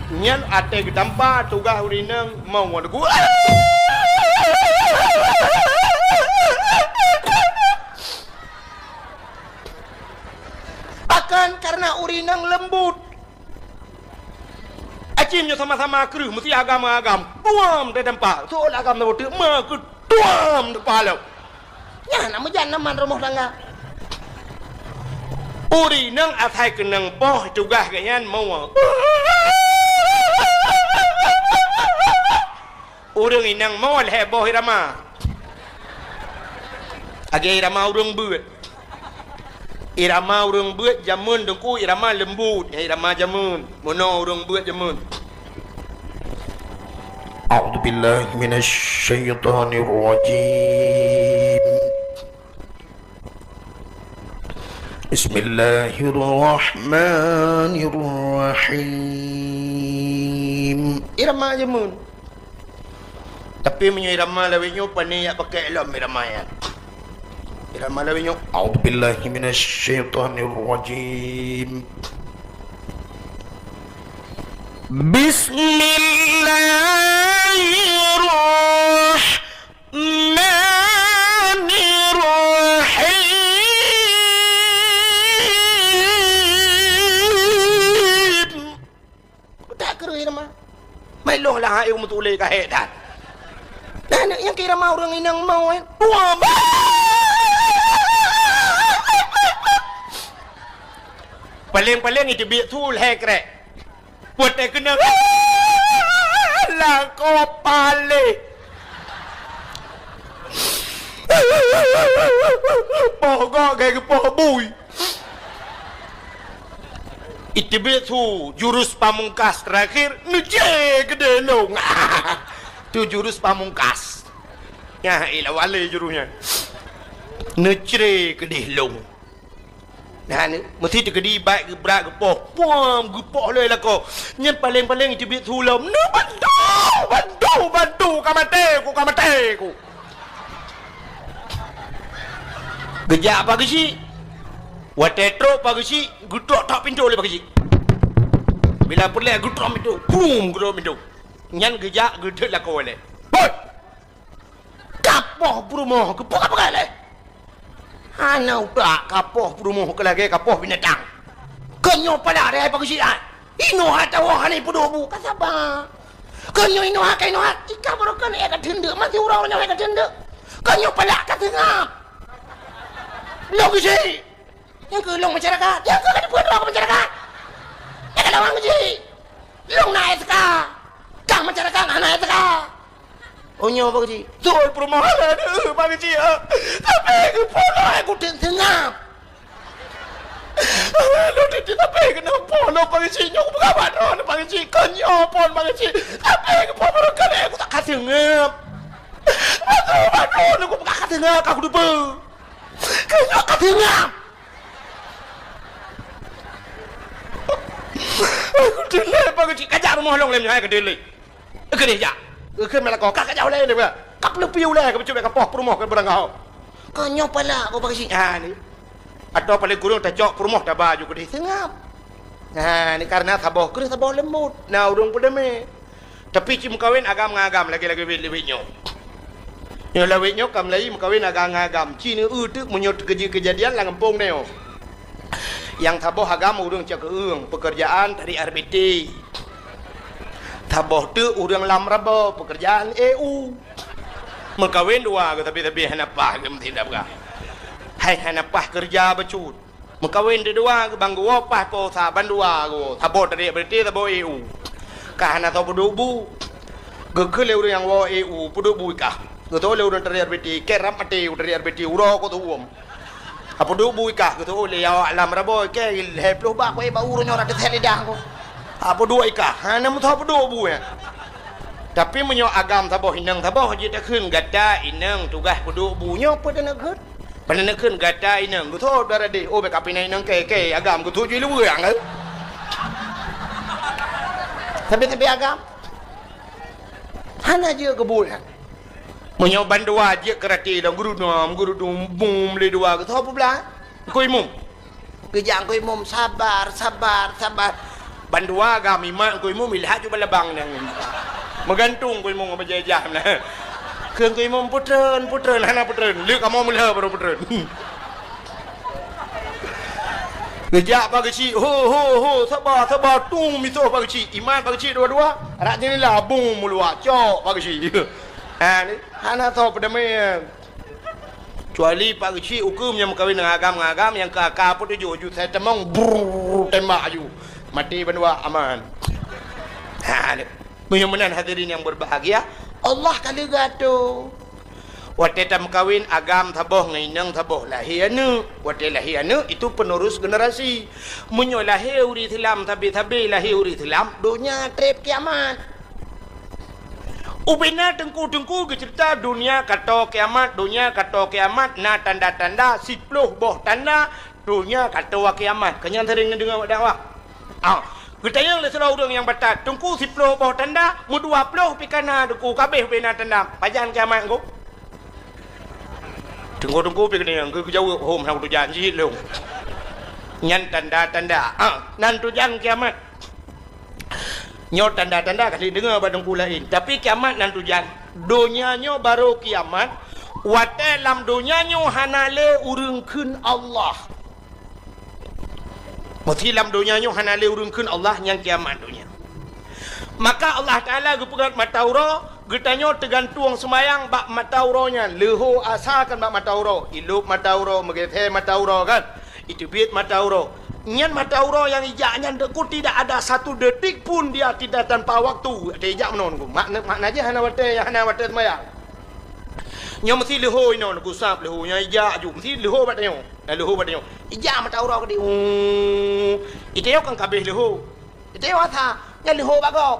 Nyan até geutampa tugaih ureuëng inong mau ngon lagu. Pakon? Karena ureuëng inong leumbut. Aci nyoe sama-sama kreueh meusi agam-agam. Tuam teutampa. Soe agam teubeuteuek ma keu tuam teupalok. Nyan na meujan naman rumoh tangga. Ureuëng inong asai keunong poh tugaih geuhnyan mau. Ureuëng inong mo lhée boh irama. Lagée irama ureuëng beuet. Irama ureuëng beuet jameun teungku irama leumbut, irama jameun. Meunoe ureuëng beuet jameun. A'udzubillahi minasyaitonirrajim. Bismillahirrahmanirrahim. Irama jameun. Tapi meunyoe irama lawét nyoe, pane jak pakai lom irama nyan. Irama lawét nyoe, a'udzubillahi minasyaitonirrajim. Bismillahirrahmanirrahim. Mangat kreueh irama. Mai lôn lah hai meutulé ka hék that. Nah, nyang keu irama ureuëng inong mo, eh. Dua ba-, paleng-paleng iteubiet su lhée krek. Watée keunong lakoe paleng. Poh gok gai geupoh bui. Iteubiet su jurus pamungkas terakhir, neucre keudeh lông. Tu jurus pamungkas. Nyan, eh, lawan lé jurus nyan. Neucre keudeh lông. Nah, ni, meusi teukeudi bak geubrat geupoh. Puam, geupoh lé lakoe. Nyan paleng-paleng iteubiet su lom. Neubantu, bantu, bantu, ka maté ku, ka maté ku. Geujak Pak Geuchik. Watée trok Pak Geuchik, geutrok-trok pintoe lé Pak Geuchik. Bila peureulée geutrok pintoe, brum, geutrok pintoe. Nyan geujak geudeuk lakoe lé. Hoi! Kapoh peurumoh, keupeue ka peugah lé? Hana utak kapoh peurumoh keu lagée kapoh binatang. Keu nyoe palak deh Pak Geuchik ai. Inoe hata woe hana ipeuduek bu, ka saba. Keu nyoe inoe ha, ka inoe ha, tika barokan ék ka teundeuk, mati uroe nyoe ék ka teundeuk. Keu nyoe palak ka seungab. Lôn Geuchik. Nyang keu lôn masyarakat, nyang keu ka jipeuet droe keu masyarakat. Nyang keu lôn Geuchik. Lôn na S K. Kang masyarakat hana S K. Oh, nyoe Pak Geuchik. Beutôi peurumoh lôn, Pak Geuchik, ah. Tapi geupoh lôn, eh, kutem seungab. Lôn teuntèe tapi keunoe poh lôn Pak Geuchik, nyoe kupeugah bak droeneuh Pak Geuchik, kon nyoe phon Pak Geuchik. Tapi geupoh barokan lé, eh, kutak ka seungab. Beutôi bak droeneuh kupeugah ka seungab, ka kuteupeue. Keu nyoe ka seungab. Bah keudeh lé, bah keuchik, kajak rumoh lôn lé nyoe, hai keudeh lé. Keudeh jak. Keu meulakoe, ka kajak ulèe nyoe, bah. Ka peuleupi ulèe, ka peucut bèk ka poh peurumoh keu beurangkaho. Ka nyoe palak keu bah keuchik. Ha, ni. Atawa paléng kureueng tacok peurumoh taba ju keudeh seungab. Ha, ni kareuna saboh kreueh saboh leumbot. Na ureueng peudeumé. Tapi cit meukawen agam ngon agam lagèe-lagèe wét-wét nyoe. Nyoe lawét nyoe ka meulayi meukawen agam ngon agam. Ci neu-eu teuk meunyoe teukeujeuet keujadian lam gampông nyoe. Nyang saboh agam ureueng cok keueung, peukeurjaan tarék R B T. Saboh teuk ureueng lam Rabo, peukeurjaan E U. Meukawen dua geuh sabe-sabe hana paih geuh meusidab gah. Hai hana paih keureuja bacut. Meukawen teudua, bang geuwoe paih po sa bandua geuwoe, saboh tarék R B T, saboh E U. Ka hana soe peuduek bu. Geukheun lé ureueng nyang woe E U, peuduek bu i kah. Geutôh lé ureueng tarék R B T, kèe rab maté u tarék R B T, uroe ko teuuem. Ka peuduek bu i kah, geutôh lé awak lam Rabo, kèe lhèe ploh bak, keu bak uroe nyoe rot teuthèe lidah ko. Ka peuduek i kah, hana meusoe peuduek bu nyan. Tapi meunyoe agam saboh inong saboh jeuet takheun gata inong tugaih peuduek bu nyoe peue taneuk kheun? Pane neukheun gata inong, geuthôt dara deh, oh, bèk kapinai inong kèe, kèe agam geuthôt ju i luweue, eh. Sabe-sabe agam. Hana jeuet keu buet nyan. Meunyoe bandua jeuet keu rati lom, geurudum, geurudum, bum, lé dua, geuthôt peublah. Keu imum. Geujak keu imum, sabar, sabar, sabar. Bandua agam imat keu imum, ilhat ju balabang nyang. Meugantung keu imum bajèe jam na. Kheun keu imum, "Peutreun, peutreun," hana peutreun. Lheueh kamoe meulheueh baru peutreun. Geujak Pak Geuchik, "Ho, ho, ho, saba, saba, tung misoh Pak Geuchik." Imat Pak Geuchik dua-dua, rot jeundela bung meuluwa, cok Pak Geuchik. Ha, ni, hana soe peudamé. Kecuali Pak Geuchik ukeue nyang meukawen ngon agam-agam nyang keu aka peutujoh ju sai tamong, brrrr, tembak aju. Maté bandua aman. Ha, ni. Meunyoe meunan hadirin yang berbahagia, Allah ka lheueh geuatoe. Watèe tameukawen agam saboh ngon inong saboh lahé aneuk. Watèe lahé aneuk itu penerus generasi. Meunyoe lahé ureueng Islam sabe-sabe lahé ureueng Islam, donya trép kiamat. Ubena teungku-teungku geuceurita donya ka toe kiamat, donya ka toe kiamat na tanda-tanda siploh boh tanda. Donya ka toe kiamat, keu nyan sering neudeungoe bak dakwah. Ah, geutanyong lé sidroe ureueng nyang batat, "Teungku, siploh boh tanda, meudua ploh pih ka na, Teungku, ka abéh ubena tanda. Pajan kiamat, Teungku?" Teungku-teungku pih geutanyong, geujaweueb, "Hom, hana kutujan cit lôn." Nyan tanda-tanda. Ah, nan tujan kiamat. Nyoe tanda-tanda ka lheueh deungoe bak teungku laén. Tapi kiamat nan tujan. Donya nyoe barô kiamat. Watèe lam donya nyoe hana lé ureueng kheun Allah. Meusé lam donya nyoe hana lé ureueng kheun Allah, nyan kiamat donya. Maka Allah Taala geupeugöt mata uroe, geutanyoe teugantueng seumayang bak mata uroe nyan. Leuho asa kan bak mata uroe, ilôb mata uroe, meugeusé mata uroe kan. Iteubiet mata uroe. Nyan mata uroe nyang ijak nyan, Teungku, tidak ada satu detik pun dia tidak tanpa waktu. Watèe ijak meunoe, Teungku. Makna, makna jih hana watèe, hana watèe seumayang. Nyoe meusé leuho inoe, Teungku, sab leuho. Nyan ijak ju, meusé leuho bak tanyoe. Nah, leuho bak tanyoe. Ijak mata uroe keudéh. Uh, itanyoe kan ka abéh leuho. Itanyoe asa, nyan leuho bak gob.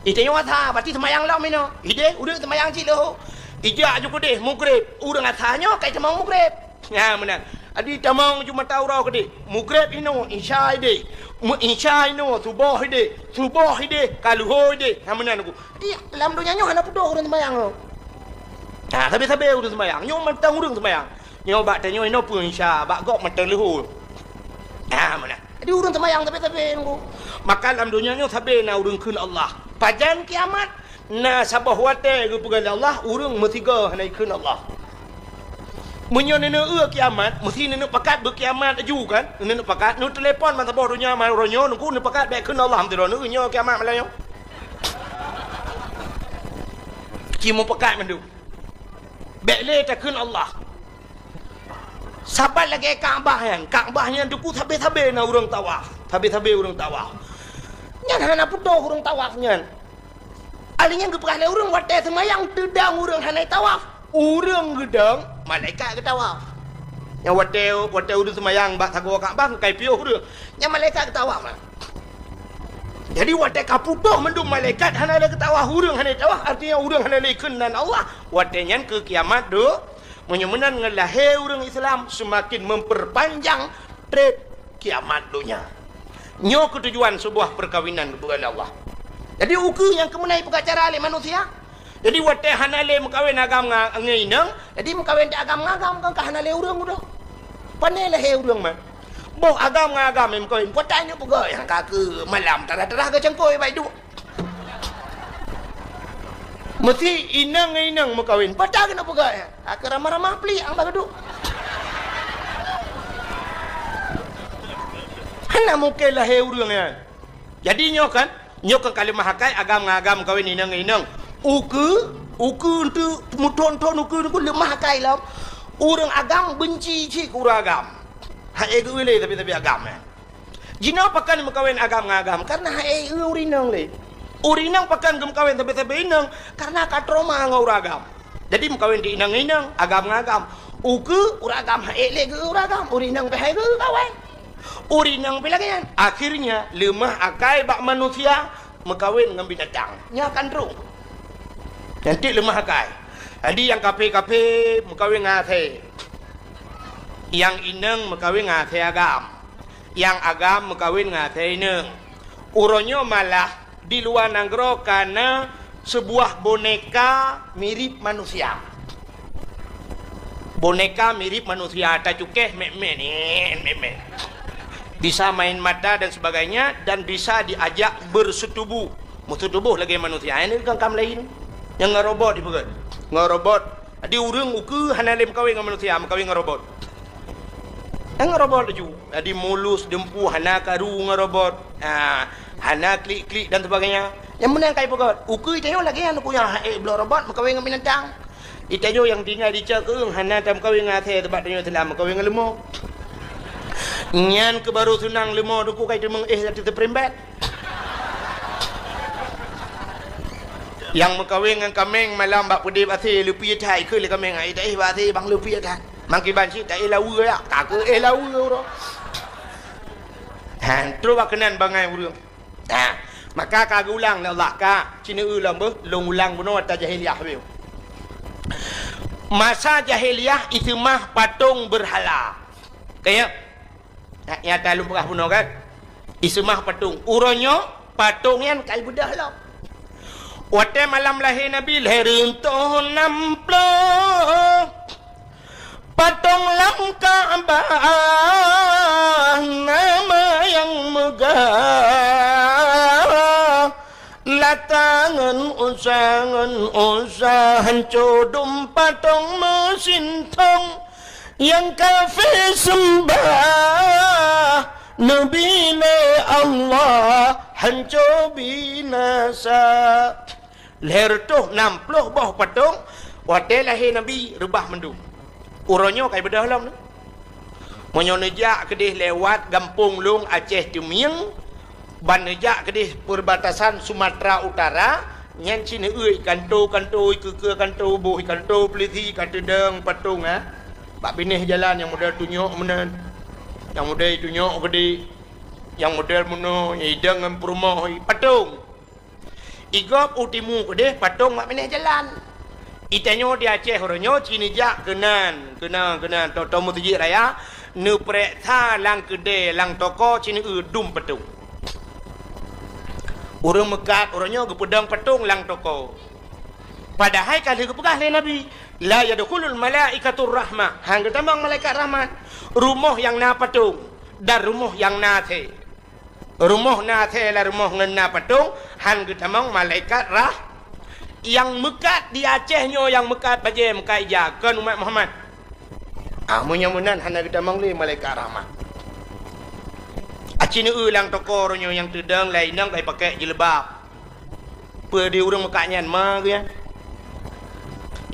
Itanyoe asa, berarti seumayang lom inoe. Idéh, ureueng seumayang cit leuho. Ijak ju keudéh, mugreb. Ureueng asa nyoe ka itamong mugreb. Nyan meunan. Jadi tamong ju mata uroe keudéh. Mugreb inoe, isya idéh. Meu-, isya inoe, suboh idéh. Suboh idéh, ka leuho idéh. Nyan meunan, Teungku. Jadi lam donya nyoe hana putôh ureueng seumayang nyoe. Ha, sabe-sabe ureueng seumayang. Nyoe mantong ureueng seumayang. Nyoe bak tanyoe inoe peue isya, bak gob mantong leuho. Ha, meunan. Jadi ureueng seumayang sabe-sabe, Teungku. Maka lam donya nyoe sabe na ureueng kheun Allah. Pajan kiamat? Na saboh watèe geupeugah lé Allah, ureueng meusigoe hana jikheun Allah. Meunyoe neuneuk eu kiamat, meusé neuneuk pakat beukiamat laju kan? Neuneuk pakat, neuteulepon ban saboh donya, ban uroe nyoe, Teungku, neupakat bèk kheun Allah, meusidroe neueu nyoe kiamat malam nyoe. Ci meupakat mandum. Bèk lé takheun Allah. Saban lagèe Ka'bah nyan. Ka'bah nyan, Teungku, sabe-sabe na ureueng tawaf. Sabe-sabe ureueng tawaf. Nyan hana putôh ureueng tawaf nyan. Ahli nyan geupeugah lé ureueng watèe seumayang teudong ureueng hana tawaf. Ureueng geudong, malaikat geutawaf. Nyan watèe, watèe ureueng seumayang bak sagoe Ka'bah, ka ipiôh ureueng. Nyan malaikat geutawaf. Jadi watèe ka putôh mandum malaikat hana lé geutawaf, ureueng hana tawaf, artinya ureueng hana lé kheun nan Allah. Watèe nyan keu kiamat dôk. Meunyoe meunan ngon lahé ureueng Islam seumaken memperpanjang trép kiamat donya. Nyoe keutujuan seubuah peukawinan geupeugah lé Allah. Jadi, ukeue nyang keumeunai peugah cara lé manusia. Jadi, watée hana lé meukawen agam nga-, ngon inong, jadi meukawen di agam ngon agam, kan ka hana lé ureuëng udah. Pane lahé ureuëng mah. Boh agam ngon agam nyang meukawen, peue tanyoe peugah nyang ka keu malam tarah-tarah geucangkôi baik duek. Meusi inong ngon inong meukawen, peue tanyoe peugah nyan. Ka ramah-ramah plik ang bak duek. Hana mungken lahé ureuëng nyan. Jadi nyoe kan, nyoe kan ka leumah akai agam ngon agam meukawen inong ngon inong. Ukeue, ukeue enteuk meuthon-thon ukeue nyoe leumah akai lom. Ureuëng agam beunci cit keu ureuëng agam. Hai geuh lé tapi-tapi agam nyan. Jinoe pakon meukawen agam ngon agam, kareuna hai ureuëng inong lé. Ureuëng inong pakon geumeukawen sabe-sabe inong, kareuna ka trauma ngon ureuëng agam. Jadi meukawen di inong ngon inong, agam ngon agam. Ukeue ureuëng agam hai lé geu ureuëng agam, ureuëng inong pih hai geu kawen. Ureuëng inong pih lagée nyan. Akhirnya leumah akai bak manusia meukawen ngon binatang. Nyan kan droe. Nyan cit leumah akai. Jadi nyang kaphé-kaphé meukawen ngon asée. Nyang inong meukawen ngon asée agam. Nyang agam meukawen ngon asée inong. Uroe nyoe malah di luwa nanggroe ka na seubuah boneka mirip manusia. Boneka mirip manusia, tacukéh mèk-mèk, nèk, mèk-mèk. Bisa main mata dan sebagainya, dan bisa diajak bersetubuh. Meusetubuh lagée manusia. Ini kan kam lain. Nyang ngon robot dipeugah. Ngon robot. Jadi ureuëng ukeue hana lé meukawen ngon manusia, meukawen ngon robot. Ngon robot laju. Jadi mulus, dumpeue, hana karu ngon robot. Ha, hana klik-klik dan sebagainya. Nyang meunan kai peugah, ukeue tanyoe lagée nyan, ukeue nyang hai bloe robot meukawen ngon binatang. Tanyoe nyang tinggai di cok keueng hana tameukawen ngon asée, teuma tanyoe teulah meukawen ngon leumo. Nyan keuh baru seunang leumo, duku kai teumeung éh lati teuprimbet. Nyang meukawen ngon kaméng malam bak peudeh bak asée, leupie that, keu lé kaméng, ai taéh bak asée bang leupie that. Mangkiban cit taéh laweue ya, ka keu éh laweue uroe. Ha, trok bak keunan bangai ureuëng. Ha, maka ka geuulang lé Allah, ka, ci neueu lom beuh, lôn ulang bunoe ata jahiliyah beuh. Masa jahiliyah iseumah patong beurhala. Kaya, nyata lôn peugah bunoe kan? Iseumah patong. Uroe nyoe patong nyan kai beudôh lom. Watée malam lahé Nabi, lhée reutôh nam ploh, patong lam Ka'bah nama nyang meugah. Lata ngon Uza, ngon Uza, hanco dum patong meusintong. Nyang kafé seumbah Nabi lé Allah hanco binasa. Lhée reutôh nam ploh boh patong watée lahé Nabi reubah mandum. Uroe nyoe kai beudôh lom. Meunyoe neujak keudeh lewat gampông lôn Aceh Teumieng, ban neujak keudeh perbatasan Sumatera Utara, nyan ci neueu kanto-kanto, ikeue-keue kanto, boh kanto peulisi ka teudong patong, ha. Bak binéh jalan nyang model tunyok meunan, nyang model tunyok geude, nyang model meunoe, nyang idong ngon peurumoh, patong. Igob u timu keudeh patong bak binéh jalan. Itanyoe di Aceh uroe nyoe ci neujak keunan, keunan, keunan, to-, to meuseujid raya, neupeureksa lam keudè, lam toko ci neueu dum patong. Ureuëng meukat uroe nyoe geupeudong patong lam toko. Padahai ka lheueh geupeugah lé Nabi, "La yadkhulul malaikatur rahmah." Han geutamong malaikat rahmat. Rumoh nyang na patong dan rumoh nyang na asèe. Rumoh na asèe lam rumoh ngon na patong, han geutamong malaikat rah-, nyang meukat di Aceh nyoe, nyang meukat bajèe, meukat ija, kon umat Muhammad. Ah, meunyoe meunan hana geutamong lé malaikat rahmat. Aci neueu lam toko uroe nyoe nyang teudong lé inong kai pakèk jilbab. Peue di ureueng meukat nyan ma geuh nyan?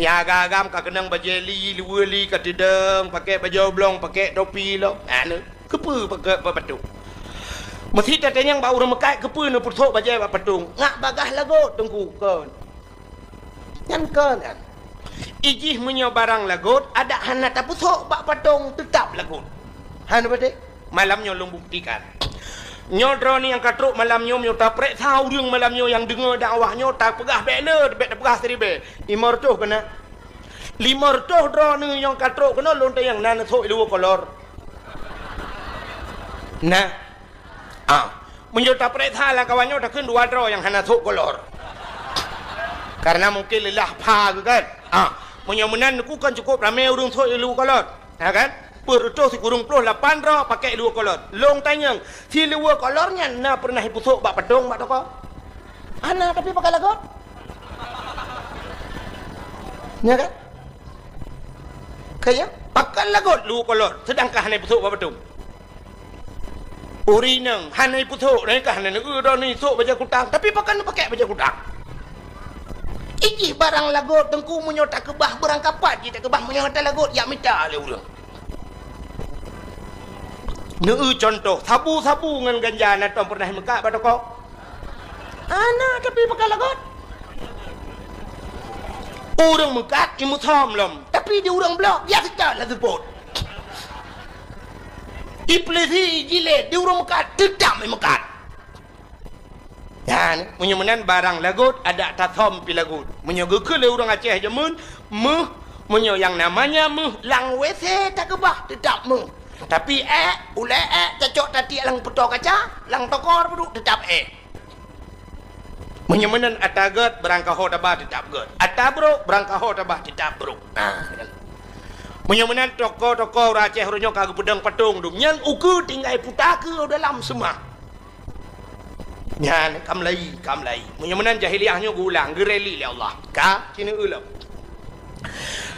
Nyang agam-agam ka keunong bajèe li, luweue li ka teudong, pakèk bajèe oblong, pakèk topi lom. Anu, keupeue pakèk bak patong? Meusi tatanyong bak ureueng meukat, keupeue neupeusok bajèe bak patong? Ngat bagaih lagot, Teungku, kon. Nyan kon, kan? Ijih meunyoe barang lagot, adak hana tapeusok bak patong, teutap lagot. Hana beutôi? Malam nyoe lôn buktikan. Nyoe droeneuh nyang ka trok malam nyoe, meunyoe tapareksa ureueng malam nyoe nyang deungö dakwah nyoe, tapeugah bèk le, bèk tapeugah siribèe. Limong reutôh keunan. Limong reutôh droeneuh nyang ka trok keunoe lôn tanyong na neusok i luweue kolor. Nah. Ah, meunyoe tapareksa lam kawan nyoe takheun dua droe nyang hana sôk kolor. Karena mungkin leulah pha geuh kan. Ah, meunyoe meunan Teungku kan cukup ramé ureuëng sôk ileue kolor. Ha kan? Peuet reutôh sikureueng ploh lapan droe pakai ileue kolor. Lôn tanyong, si ileue kolor nyan na peureunah ipeusôk bak padong bak toko? Hana, tapi pakai lagot. Ya kan? Kaya, pakai lagot ileue kolor, sedangkan hana ipeusôk bak padong. Ureuëng inong hana ipeusôk, nyan ka hana neueu droeneuh sôk bajée kutang, tapi pakon neupakék bajée kutang. Ijih barang lagot Teungku meunyoe takeubah, barang kapat jih takeubah meunyoe hana lagot, jak mita lé ureuëng. Neueu cuntoh, sabu-sabu ngon ganja na tom peureunah meukat bak toko? Hana, tapi pakai lagot. Ureuëng meukat imeusom lom, tapi di ureuëng bloe biasa that lah seupôt. Ipeulisi, ijilét, di ureuëng meukat, teutap meukat. Nyan, meunyoe meunan barang lagot, adak tasom pih lagot. Meunyoe geukheun lé ureuëng Aceh jameun, méuh, meunyoe nyang namanya méuh, lam W C takeubah, teutap méuh. Tapi ék, ulée ék, tacok tatiek lam peutoe kaca, lam tokor peuduek, teutap ék. Meunyoe meunan ata gét, barang kaho taba teutap gét. Ata brok, barang kaho taba teutap brok. Nah, meunyoe meunan toko-toko ureuëng Aceh uroe nyoe ka geupeudong patong dum, nyan ukeue tinggai puta keu dalam seumah. Nyan ka meulayi, ka meulayi. Meunyoe meunan jahiliyah nyoe geuulang, geureli lé Allah. Ka, ci neueu lom.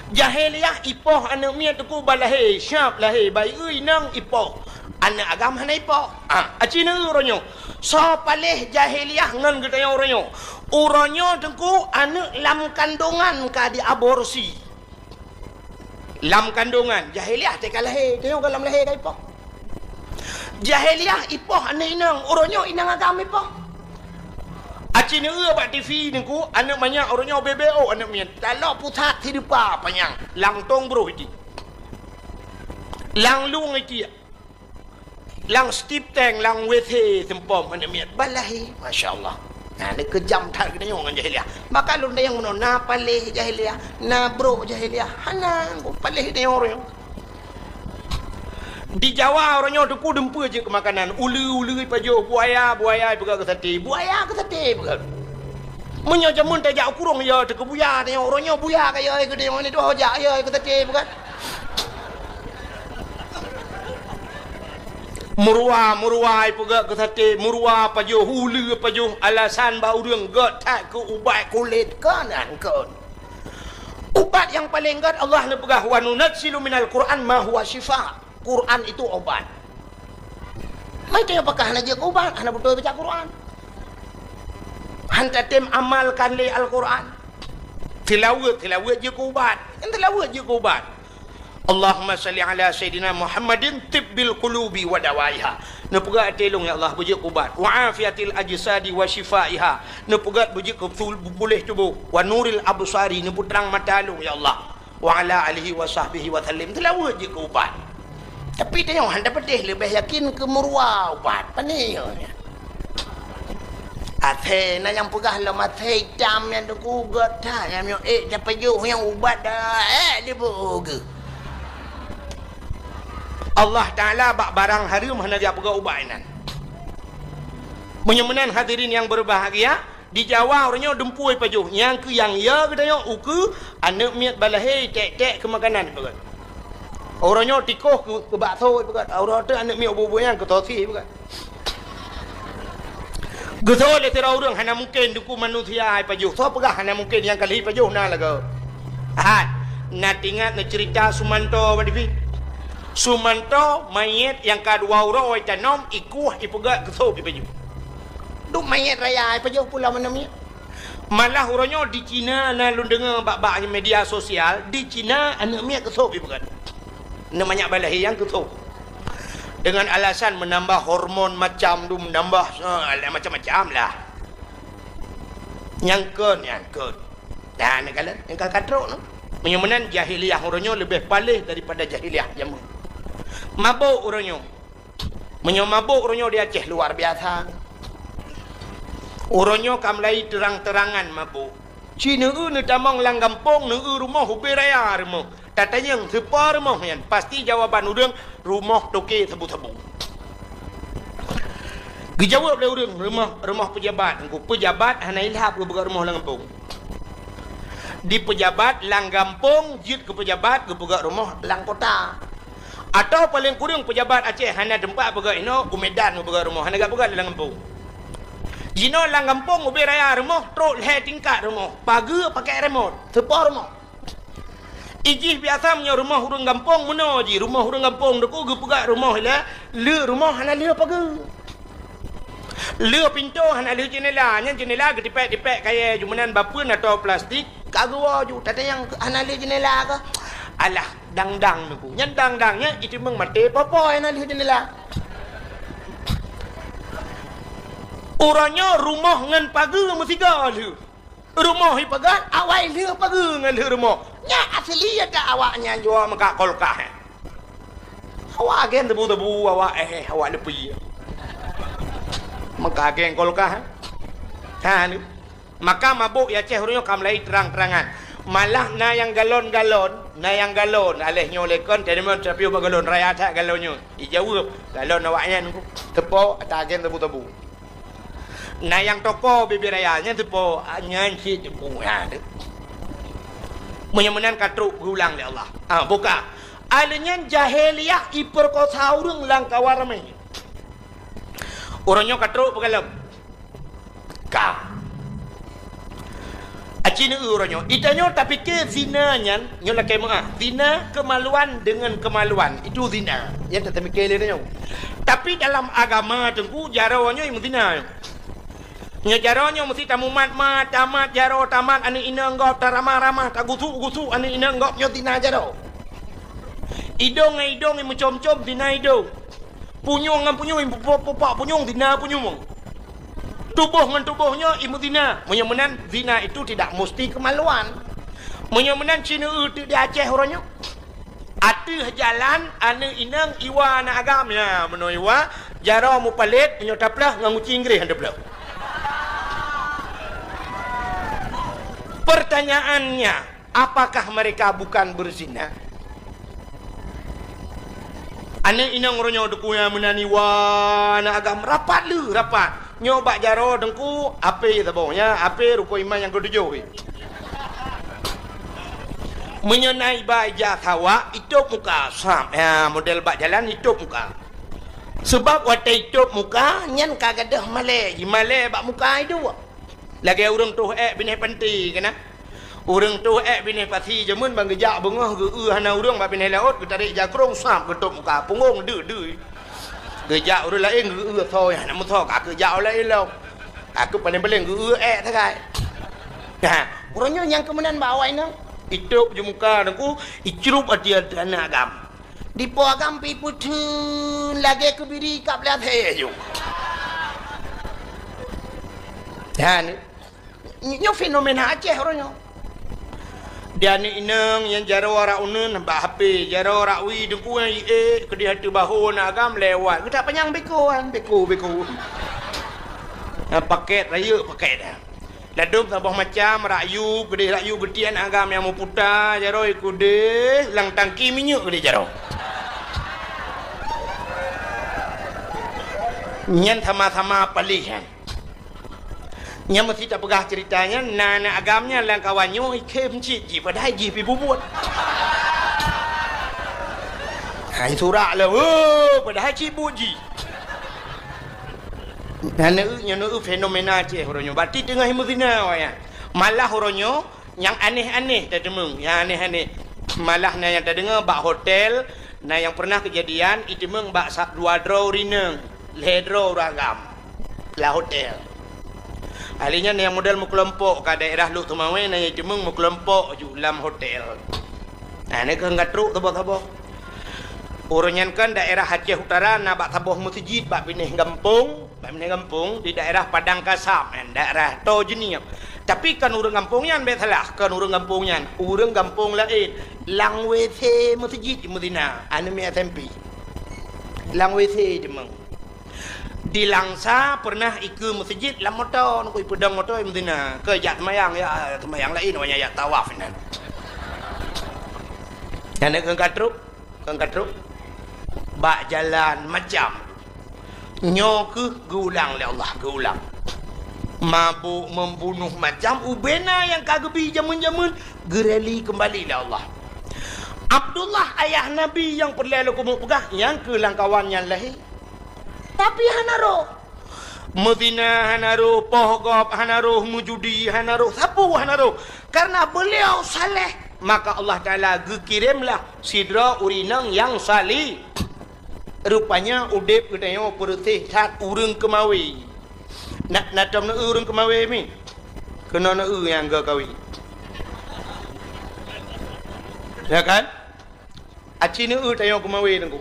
Jahiliyah ipoh aneuëk miet Teungku ban lahé, siap lahé, bayeue inong ipoh. Aneuëk agam hana ipoh. Ah, aci neueu uroe nyoe. Soe paléh jahiliyah ngon geutanyoe uroe nyoe? Uroe nyoe Teungku aneuëk lam kandongan ka diaborsi. Lam kandongan, jahiliyah teuka lahé, tanyoe ka lam lahé ka ipoh. Jahiliyah ipoh aneuëk inong, uroe nyoe inong agam ipoh. Aci neueu bak T V Teungku, aneuëk manyak uroe nyoe B B O aneuëk miet. Lalok pusat sideupa panyang, lam tong broh iti. Lam lueng iti. Lam stip tank, lam W C seumpom aneuëk miet. Ban lahé, masya Allah. Nah, neukeujam that geutanyoe ngon jahiliyah. Maka lôn tanyong meunoe, na paléh jahiliyah, na brok jahiliyah. Hana, paléh geutanyoe uroe nyoe. Di Jawa uroe nyoe Teungku dumpeue jeuet keu makanan, uleue-uleue ipajoh, buaya, buaya ipeugét keu saté, buaya keu saté ipeugét. Meunyoe jameun tajak u kurong, ya teuh keu buya, tanyoe uroe nyoe buya ka ya keu tanyoe, nyoe jak ya keu saté ipeugét. Meuruwa, meuruwa ipeugét keu saté, meuruwa pajoh, uleue pajoh, alasan bak ureuëng gét that keu ubat kulét, kon nyan kon. Ubat nyang paleng gét Allah neupeugah, "Wa nunazzilu minal Qur'an ma huwa syifa." Quran itu obat. Mai tanyoe pakah hana jeuet keu ubat, hana beutôi baca Quran. Han tatem amalkan lé Al-Quran. Tilaweuet, tilaweuet jeuet keu ubat. Kan tilaweuet jeuet keu ubat. Allahumma salli ala Sayyidina Muhammadin tibbil qulubi wa dawaiha. Neupeugah até lôn, ya Allah, beujeuet keu ubat. Wa afiatil ajsadi wa syifaiha. Neupeugah beujeuet keu tul-, puléh tuboh. Wa nuril absari, neupeutrang mata lôn, ya Allah. Wa ala alihi wa sahbihi wa sallim. Tilaweuet jeuet keu ubat. Tapi tanyoe hana patéh leubeh yakin keu meuruwa ubat. Pane nyoe nyan? Asèe na nyang peugah lom asèe itam nyan teuku gét that, nyang nyoe ék tapajoh nyang ubat dah, ék dipeugah. Allah Taala bak barang hareuem hana geujak peugah ubat inan. Meunyoe meunan hadirin nyang berbahagia, di Jawa uroe nyoe dumpeue ipajoh, nyang keu nyang ya geutanyoe ukeue aneuëk miet ban lahé ték-ték keu makanan ipeugét. Uroe nyoe tikoh keu, keu bakso ipeugét, uroe teuk aneuëk miet ubu-ubu nyan keu sosis ipeugét. Geusoe lé sidroe ureuëng hana mungken Teungku manusia ipajoh. Soe peugah hana mungken, nyang ka lheueh ipajoh na lagoe. Hat, na teuingat neuceurita Sumanto bak T V? Sumanto manyét nyang ka dua uroe itanom, ikueh, ipeugét, geusôb ipajoh. Duek manyét raya ipajoh pulo manusia. Malah uroe nyoe di Cina na lôn deungoe bak-bak media sosial, di Cina aneuëk miet geusôb ipeugét. Aneuëk manyak ban lahé nyang geusôb. Dengan alasan meunambah hormon macam tu, meunambah, eh, macam-macam lah. Nyang kon, nyang kon. Nah, neukalon, nyang ka katrok tu. Meunyoe meunan jahiliyah uroe nyoe leubeh paléh daripada jahiliyah jameun. Mabök uroe nyoe. Meunyoe mabök uroe nyoe di Aceh luar biasa. Uroe nyoe ka mulai terang-terangan mabök. Ci neueu neutamong lam gampông, neueu rumoh ubé raya rumoh. Tatanyong sipa rumoh nyan, pasti jawaban ureuëng rumoh toke sabu-sabu. Geujaweueb lé ureuëng, rumoh, rumoh peujabat. Engku peujabat hana ilhab geupeugah rumoh lam gampông. Di peujabat lam gampông jeuet keu peujabat geupeugah rumoh lam kota. Atawa paleng kureueng peujabat Aceh hana teumpat peugah inoe, u Medan geupeugah rumoh, hana geupeugah lam gampông. Jinoe lam gampông ubé raya rumoh trok lhée tingkat rumoh, pageue pakai remot, seupôt rumoh. Ijih biasa meunyoe rumoh ureuëng gampông meunoe jih, rumoh ureuëng gampông teuku geupeugah rumoh ilée, le rumoh hana le pageue. Le pintoe hana le jeunela, nyan jeunela geutipék-tipék kayée ju meunan bapeuen atau plastik, ka geuwoe ju, tatanyong hana le jeunela kah? Alah, dang-dang teuku. Nyan dang-dang nyan iteumeung maté popo hana le jeunela. Uroe nyoe rumoh ngon pageue meusigoe le. Rumoh ipeugah awai lheueh pageue ngon lheueh rumoh. Nyan asli ata awak nyan jua meuka kulkas. Awak agen tebu-tebu, awak eh, awak leupie. Meuka agen kulkas. Ha ni. Maka mabök ya Aceh ureuëng nyoe ka mulai terang-terangan. Malah na nyang galon-galon, na nyang galon. Aléh nyoe lé kon, teurimong teupiôh bak galon, raya that galon nyoe. Ijaweueb, galon awak nyan teupô ata agen tebu-tebu. Na nyang toko bibir raya nyan teupô, nyan cit teupô, ha, tu. Meunyoe meunan ka trok geulang lé Allah. Ha, buka. Aleuh nyan jahiliyah ipeurkosa ureuëng lam kawan ramé. Ureuëng nyoe ka trok peugalom. Ka. Aci neu uroe nyoe. Itanyoe tapike zina nyan, nyoe lakée meuah. Zina kemaluan dengan kemaluan. Itu zina. Nyan tatamike lé nyoe. Tapi dalam agama teungku, jaroe nyoe meuzina. Nyoe jaroe nyoe meusti tamumat-mat, tamat jaroe, tamat aneuëk inong gob, taramah-ramah, tagusuk-gusuk aneuëk inong gob, nyoe zina jaroe. Idong ngon idong meucom-com zina idong. Punyueng ngon punyueng, pupak-pupak punyueng, zina punyueng. Tuboh ngon tuboh nyoe imeuzina. Meunyoe meunan, zina itu tidak musti kemaluan. Meunyoe meunan, ci neu teuk di Aceh uroe nyoe. Ateueh jalan, aneuëk inong iwa aneuëk agam, ya, meunoe iwa, jaroe mupalét, meunyoe taplôh ngon guci Inggréh han taplôh. Pertanyaannya, apakah mereka bukan berzina? Aneuëk inong uroe nyoe teukue meunan iwa aneuëk agam rapat le, rapat. Nyoe bak jaroe teungku, ape saboh nyan, ape rukon iman nyang keutujôh. Meunyoe na iba ija sawa, itôb muka, sab. Ya, model bak jalan itôb muka. Sebab watée itôb muka, nyan ka gadôh malée, jimalée bak muka iduek. Lagée ureuëng toh ék binéh panti keunan. Ureuëng toh ék binéh pasi jameun ban geujak beungoh geu-eu hana ureuëng bak binéh laôt, geutarek jakrong sab geutôb muka punggong deuh-deuh. Geujak ureuëng laén geu-eu soe hana meusoe ka keu jak ulée ilong. Ka keu paleng-paleng geu-eu ék sagai. Nah, uroe nyoe nyang keumeunan bak awai nyoe. Itôb ju muka teungku, icrup ati aneuëk agam. Dipo agam pi peutheun lagée keubiri kab lhée ju. Dan Ny-, nyoe fenomena Aceh uroe nyoe. Di aneuëk inong nyang jaroe rak uneuen bak H P, jaroe rak wie teungku nyang iék keudeh ateueh bahô aneuëk agam lewat. Geutak panyang beko, beko, beko. Nah, paket rayeuk paket. Ladôm saboh macam, rak yub keudeh, rak yub beuti aneuëk agam nyang meuputa jaroe keudeh, lam tangki minyeuk keudeh jaroe. Nyan sama-sama paléh nyan. Nyang meusti tapeugah ceurita nyan, na aneuëk agam nyan lam kawan nyoe ikhem cit jih, padahai jih pi bubuet. Hai surak lom, oh, padahai cit buet jih. Nyan neu-, nyan neu fenomena Aceh uroe nyoe. Berarti teungoh meuzina awaknyan. Malah uroe nyoe, nyang aneh-aneh tateumeung, nyang aneh-aneh. Malah na nyang tadeungoe bak hotel, na nyang pernah keujadian iteumeung bak sa-, dua droe ureuëng inong, lhée droe ureuëng agam lam hotel. Ahli nyan nyang model meukeulompok ka daerah Lhokseumawe, na nyang iteumeung meukeulompok ju lam hotel. Nah, nyan keuh ka trok saboh-saboh. Uroe nyan kan daerah Aceh Utara na bak saboh meuseujid bak binéh gampông. Bak binéh gampông di daerah Padang Kasab nyan, daerah Toh Jeunieb. Tapi kon ureuëng gampông nyan, bék salah, kon ureuëng gampông nyan, ureuëng gampông laén. Lam W C meuseujid meuzina, aneuëk miet S M P. Lam W C teuma. Di Langsa pernah ikeue meuseujid lam moto, nukui peudong moto meuzina. Keu jak seumayang, ya, seumayang laén, awaknyan jak tawaf nyan. Nyan keuh ka trok. Kon ka trok bak jalan macam. Nyoe kheueh geuulang lé Allah, geuulang. Mabök, membunuh, macam ubena nyang ka geubi jameun-jameun, geureli keumbali lé Allah. Abdullah, ayah Nabi nyang peureulée lôn keumeung peugah, nyang keu lamkawan nyan lahé. Tapi hana roh. Meuzina hana roh, poh gob hana roh, meujudi hana roh, sapeue hana roh. Karena beliau saleh, maka Allah Taala geukiremlah sidroe ureuëng inong nyang saleh. Rupanya udeb geutanyoe peureuséh that ureuëng keumawé. Na, na tom neueu ureuëng keumawé mi? Keunoe neueu nyang geukawi. Ya kan? Aci neueu tanyoe keumawé Teungku.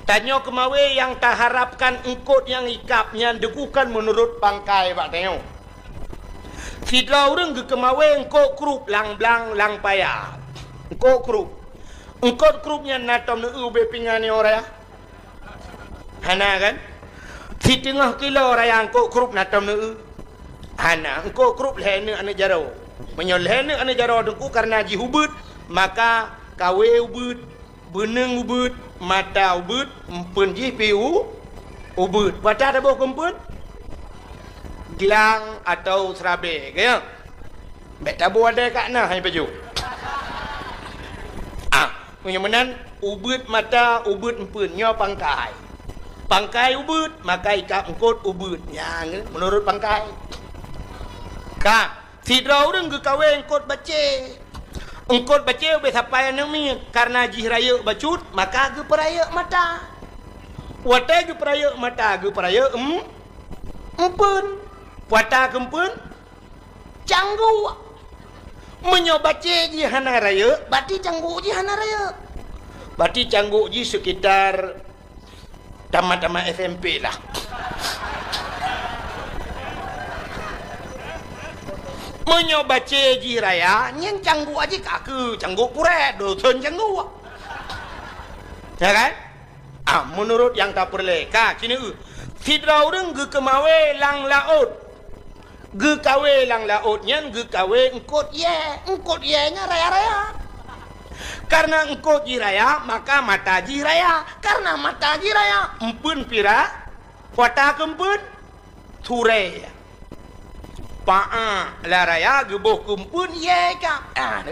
Tanyoe keumawé nyang taharapkan eungkot nyang ikab nyan deukukan meunurot pangkai bak tanyoe. Sidroe ureuëng geukeumawé eungkot krup lam blang lam paya. Eungkot krup. Eungkot krup nyan na tom neueu ubé pingan nyoe raya? Hana kan? Siteungoh kilo raya eungkot krup na tom neueu? Hana, eungkot krup lhée neuk aneuëk jaroe. Meunyoe lhée neuk aneuëk jaroe Teungku karena jih ubeuet, maka kawé ubeuet, beuneueng ubeuet, mata ubeuet, eumpeuen jih pi u-, ubeuet. Pata taboh keu eumpeuen? Glang atau seurabée, ka ya? Bék taboh adai ka na hai pajoh. Ah, meunyoe meunan, ubeuet mata, ubeuet eumpeuen, nyoe pangkai. Pangkai ubeuet, maka ikab eungkot ubeuet. Nyan, meunurot pangkai. Ka, sidroe ureuëng geukawé eungkot bacé. Eungkot bacé ubé sapai aneuëk miet, karena jih rayeuk bacut, maka geupeurayeuk mata. Watée geupeurayeuk mata, geupeurayeuk em-, eumpeuen. Pata keu eumpeuen? Cangguek. Meunyoe bacé jih hana rayeuk, berarti cangguek jih hana rayeuk. Berarti cangguek jih sekitar tamat-tamat S M P lah. Meunyoe bacé jih raya, nyan cangguek jih ka keu cangguek purée, dosen cangguek. Ya kan? Ah, meunurot nyang tapeureulée, ka, ci neueu. Sidroe ureuëng geukeumawé lam laôt. Geukawé lam laôt nyan geukawé eungkot yée. Eungkot yée nyan raya-raya. Karena eungkot jih raya, maka mata jih raya. Karena mata jih raya, eumpeuen pira, pata keu eumpeuen, surée. Paa lam raya geuboh keu eumpeuen yée ka. Ah,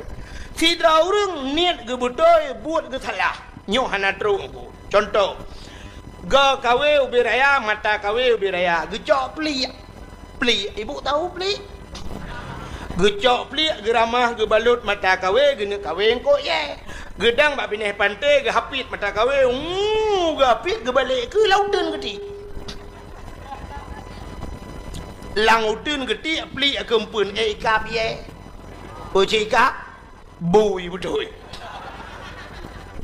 sidroe ureuëng niet geubeutôi buet geusalah. Nyoe hana trok Teungku. Cuntoh, geukawé ubé raya, mata kawé ubé raya, geucok pliek. Pliek, ibu tahu pliek? Geucok pliek, geuramah, geubalot mata kawé, geuneuk kawé eungkot yée. Geudang bak binéh panté, geuhapit mata kawé, uu, geuhapit, geubalek keu lam uteuen geuti. Lam uteuen geuti pliek keu eumpeuen, eh, ikab yée. Peue cit ikab? Bui beutôi.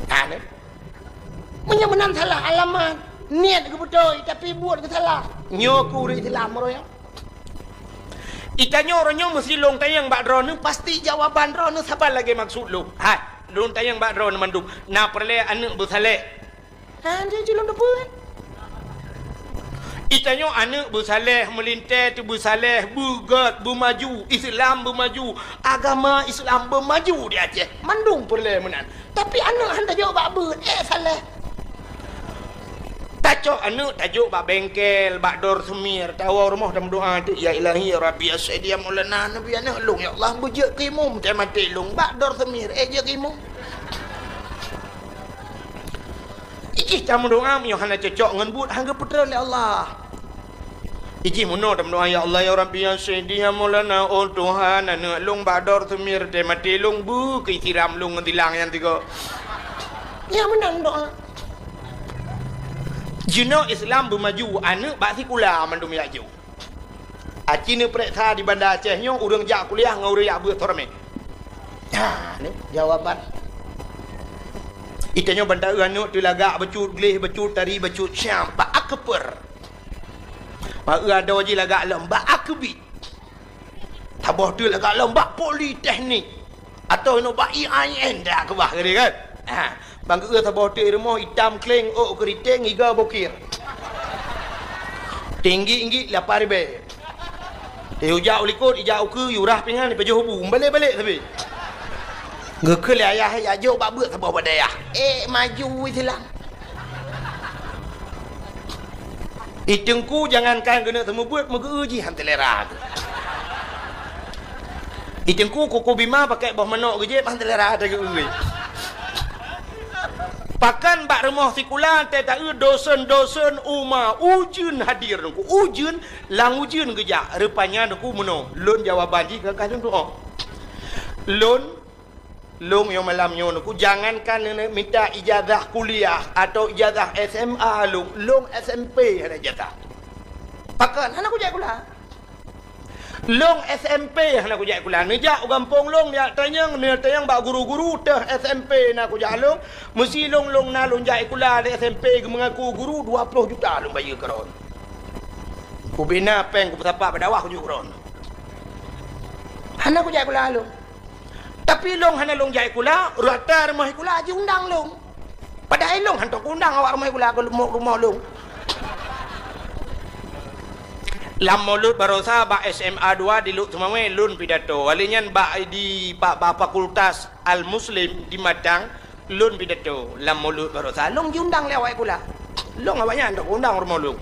Aneh. Meunyoe meunan salah alamat, niet geubeutôi, tapi buet geusalah. Nyoe keu ureuëng Islam uroe nyoe. Itanyoe uroe nyoe meusilong tanyong bak droeneuh, pasti jawaban droeneuh saban lagée maksud lôn. Hai, lôn tanyong bak droeneuh mandum, na peureulée aneuëk beusaleh? Ha, nyan cit lôn teupeue kan? Itanyoe aneuëk beusaleh, meulintée teubeusaleh, beugét, beumaju, Islam beumaju, agama Islam beumaju di Aceh. Mandum peureulée meunan. Tapi aneuëk han tajok bak beuet, eh, saleh. Tacok aneuëk tajok bak bengkel, bak dor seumir, tawoe rumoh tameudoa teuk, "Ya Ilahi, ya Rabbi, ya Sayyidi, ya Maulana, Nabi, aneuëk lôn, ya Allah, beujeuet keu imum, maté lôn, bak dor seumir, eh, jeuet keu imum." Ijih tameudoa meunyoe hana cocok ngon buet, han geupeutreun lé Allah. Ijih meunoe tameudoa, "Ya Allah, ya Rabbi, ya Sayyidi, ya Maulana, oh Tuhan, aneuëk lôn bak dor seumir, maté lôn, beu keu siram lôn ngon silang nyang tiga." Nyan meunan doa. Jinoe Islam beumaju, aneuëk bak sikula mandum jak jok. Aci neupareksa di Banda Aceh nyoe ureuëng jak kuliah ngon ureuëng jak beuet soe ramé. Ha, ni jawaban. Itanyoe ban taeu aneuëk teulagak bacut, gleh bacut, tari bacut, siap bak akper. Bak eu adoe jih lagak lom bak akebit. Saboh teuk lagak lom bak politeknik. Atau inoe bak I A I N dah keubah tadi kan. Ha, bang geu saboh teuk rumoh itam kleng, ôk keuriteng, iga bokir. Tinggi-tinggi lapan ribèe. Eh, ijak u likot, ijak u keue, yurah pingan, ipajoh bu, balek-balek sabe. Geukheun lé ayah, "Ya jok bak beuet saboh bak dayah." Eh, maju silang. I Teungku jangankan geuneuk seumeubeuet, meugeu-eu jih han teulera. I Teungku kuku bima pakai boh manok geujieb han teulera tageu-eu. Pakan bak rumoh sikula teuta-eu dosen-dosen uma ujeuen hadir Teungku. Ujeuen, lam ujeuen geujak. Rupanya Teungku meunoe. Lôn jawaban jih ka lôn tu'oh. Lôn Lôn nyoe malam nyoe Teungku, jangankan neuneuk mita ijazah kuliah atau ijazah S M A lôn, lôn S M P hana ijazah. Pakon hana kujak sikula. Lôn S M P hana kujak sikula. Neujak u gampông lôn, neujak tanyong, neujak tanyong bak guru-guru teuh S M P na kujak lôn. Meusi lôn, lôn na lôn jak sikula di S M P geumeungaku guru dua ploh juta lôn bayeue keu droen. Kubina péng kupeusapat bak dakwah kujok keu droen. Hana kujak sikula lôn. Tapi lôn hana lôn jak sikula, rata rumoh sikula jiundang lôn. Padahai lôn hantom kuundang awak rumoh sikula keu rumoh, rumoh lôn. Lam Maulud barosa bak S M A dua di Lhokseumawe lôn pidato. Wali nyan bak di, bak, bak Fakultas Al-Muslim di Matang, lôn pidato lam Maulud barosa, lôn jiundang lé awak sikula. Lôn awaknyan hantom kuundang rumoh lôn.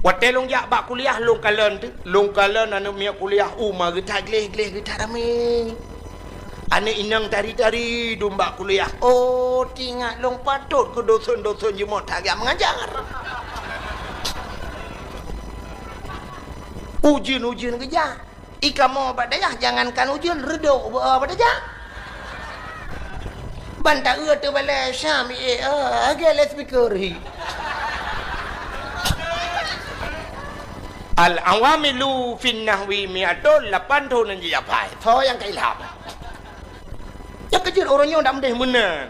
Watée lôn jak bak kuliah, lôn kalon teuh, lôn kalon aneuk miet kuliah uma geuta gleh-gleh geuta ramé. Aneuk inong tari-tari dum bak kuliah. Oh, teuingat lôn patot keu dosen-dosen jeuet that geujak meungajar. Ujeuen-ujeuen geujak. I kamoe bak dayah jangankan ujeuen, reudok bak dayah. Ban ta-eu teubalée Syam, eh, eh, lagée loudspeaker hi. Al-awamilu fin nahwi mi'atun, lapan thon nyang jijak phai. Soe nyang ka ilham? Nyang keujeuet ureuëng nyoe dak meudeh meunan.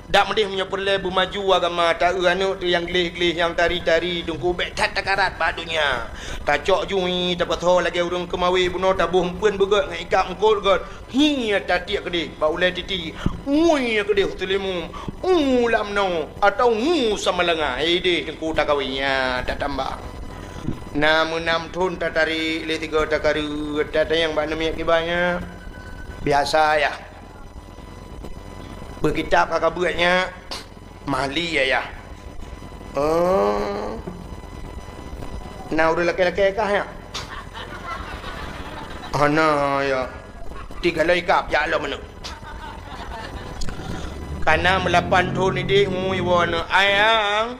Dak meudeh meunyoe peureulée beumaju agama, ta-eu aneuk teuh nyang gleh-gleh, nyang tari-tari, Teungku bék that takarat bak donya. Tacok jui, tapasoe lagée ureuëng keumawe bunoe, taboh eumpeuen beugét ngon ikab eungkot gét. Hi tatiek keudeh bak ulée titi. Ngui keudeh u Seulimeum. U lam noe atau ngu Samalanga. Ideh Teungku takawe nyan tatamba. Na meunam thon tatarék lé sigoe takareuet, tatanyong bak aneuk miet kiban nyan. Biasa yah. Beukitab ka kabeuet nyan, mali ayah. Oh. Na ureuëng lakée-lakée kah nyan? Hana ya. Tiga loi kab jak lom aneuk. Kana meulapan thon ideh ngui woe aneuk ayang.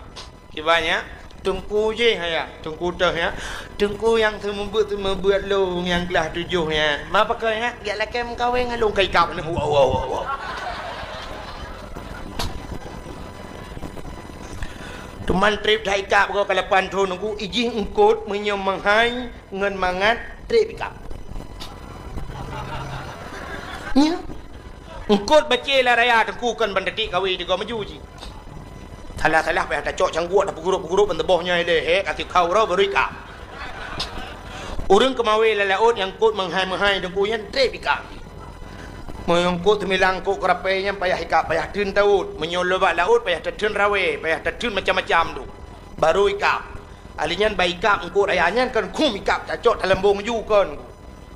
Kiban nyan, teungku jih ayah, teungku teuh nyan, teungku nyang seumeubeuet-seumeubeuet lôn nyang glah tujoh nyan. Ma pakon nyan, jak lakée meukawen ngon lôn ka ikab nyan. Wow, wow, wow, wow. Teuma treb that ikab goe ka lapan thon teungku, ijih eungkot meunyoe meuhai ngon mangat treb ikab. Nyan. Eungkot bacé lam raya teungku kon ban tatiek kawe tigoe maju jih. Salah-salah payah tacok cangguek, tapeugurup-gurup ban teuboh nyoe lé, hek, até kau uroe baru ikab. Ureuëng keumawe lam laôt nyang eungkot meuhai-meuhai teungku nyan treb ikab. Meunyoe eungkot teumilang eungkot keurapée nyan payah ikab, payah theun tawöt. Meunyoe lôn bak laôt payah tatheun rawée, payah tatheun macam-macam tu. Baru ikab. Ali nyan bak ikab eungkot raya nyan kon khum ikab tacok talambong ju kon.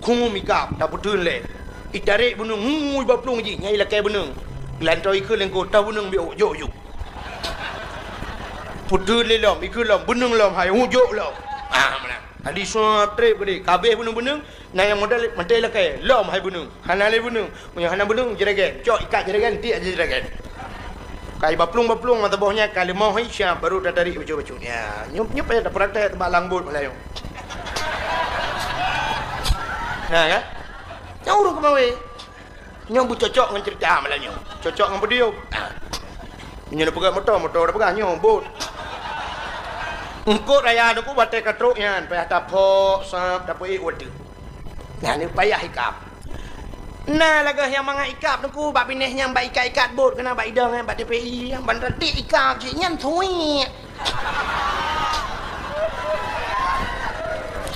Khum ikab, tapeutheun lé. Itarek beuneueng, hu, ibaplueng jih, nyan ilakée beuneueng. Lantoe ikheun lé eungkot, ta beuneueng biôh, jok, jok. Peutheun lé lom, ikheun lom, beuneueng lom hai, hu, jok lom. Ah, meunan. Tadi sua treb keudeh, kabeh beuneueng-beuneueng, na nyang modal, mantong ilakée, lom hai beuneueng. Hana lé beuneueng. Meunyoe hana beuneueng, jeragen. Cok ikat jeragen, tiek jeragen. Ka ibaplueng-baplueng mata boh nyan, ka leumoh hai siap, baru tatarik bacut-bacut. Ya, nyoe, nyoe payah tapeuraték teubak lam bot malam nyoe. Nah, kan? Nyoe ureuëng keumawe. Nyoe beucocok ngon ceurita malam nyoe. Cocok ngon peudiyuem. Ah. Nyoe neupeugah moto, moto neupeugah nyoe bot. Eungkot raya teungku batée ka trok nyan, payah tapok, sab, tapeuék watée. Nyan payah ikab. Na lagée nyang mangat ikab teungku bak binéh nyang bak ikat-ikat bot keunan bak idong nyan bak T P I, nyang ban ratik ikab cit nyan suwiek.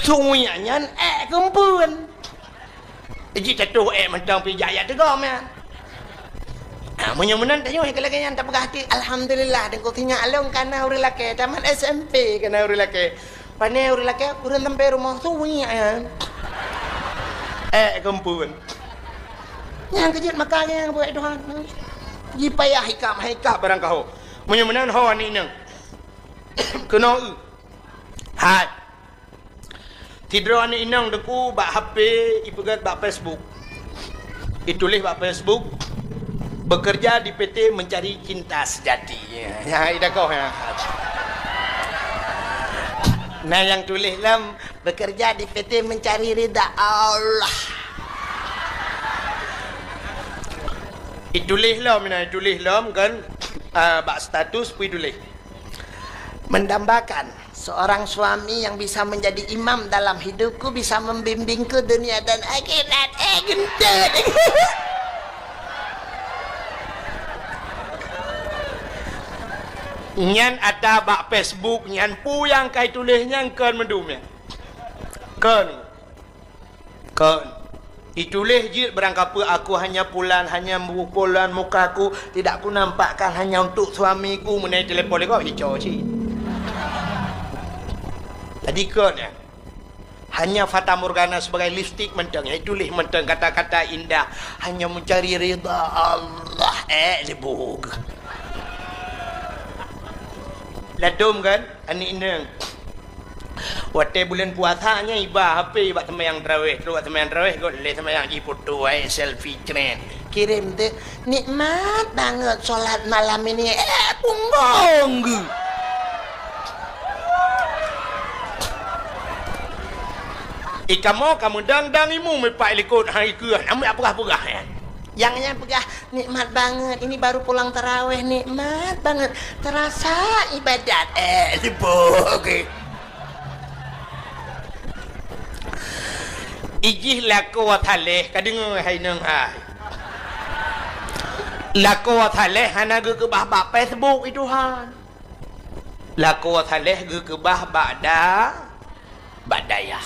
Suwiek nyan ék keumpeuen. Jih tatuh ék mantong pih jak-jak teugom nyan. Ah, meunyoe meunan tanyoe ka lagée nyan tapeugah até, alhamdulillah, teungku sinyak lôn kana ureuëng lakée, tamat S M P kana ureuëng lakée. Pane ureuëng lakée, ureuëng sampai rumoh suwiek nyan. Ék keumpeuen. Nyang keujeuet maka nyang buet Tuhan. Jipayah ikab, hai ikab barang kaho. Meunyoe meunan ho aneuk inong. Keunoe eu. Hai. Sidroe aneuk inong Teungku bak H P ipeugét bak Facebook. Ituléh bak Facebook, "Bekerja di P T mencari cinta sejati." Ya, ya, idakoh, ya. Nah, nyang tuléh lom, "Bekerja di P T mencari ridha Allah." Ituléh lom, nah, ituléh lom kan, ah, bak status pih ituléh. Mendambakan seorang suami yang bisa menjadi imam dalam hidupku, bisa membimbingku dunia dan akhirat. Eh, geuntét. Nyan ata bak Facebook nyan, peue nyang ka ituléh nyan kon mandum nyan. Kon. Kon. Ituléh jeuet barangkapeue, "Aku hanya pulan, hanya pulan mukaku, tidak kunampakkan hanya untuk suamiku," meunai telepon lé gob, ico cit. Jadi kon, ya. Hanya fatamorgana sebagai lipstik mantong, ya, ituléh mantong kata-kata indah, "Hanya mencari ridha Allah." Eh, lebug. Ladom kan? Aneuk inong. Watée buleuen puasa nyan iba H P bak seumayang tarawéh, trok bak seumayang tarawéh, göt lé seumayang jifoto, ai selfie cret. Kirém teuk, "Nikmat banget sholat malam ini." Eh, punggong geuh. Ikamoe ka meudang-dang imu mipak likot hai keuh, hana peugah-peugah nyan. Nyang nyan peugah, "Nikmat banget, ini baru pulang tarawéh, nikmat banget. Terasa ibadat." Eh, sibuk, oke. Ijih lakoe saléh, ka deungoe hai inong hai. Lakoe saléh hana geukeubah bak Facebook, i Tuhan. Lakoe saléh geukeubah bak da-, bak dayah.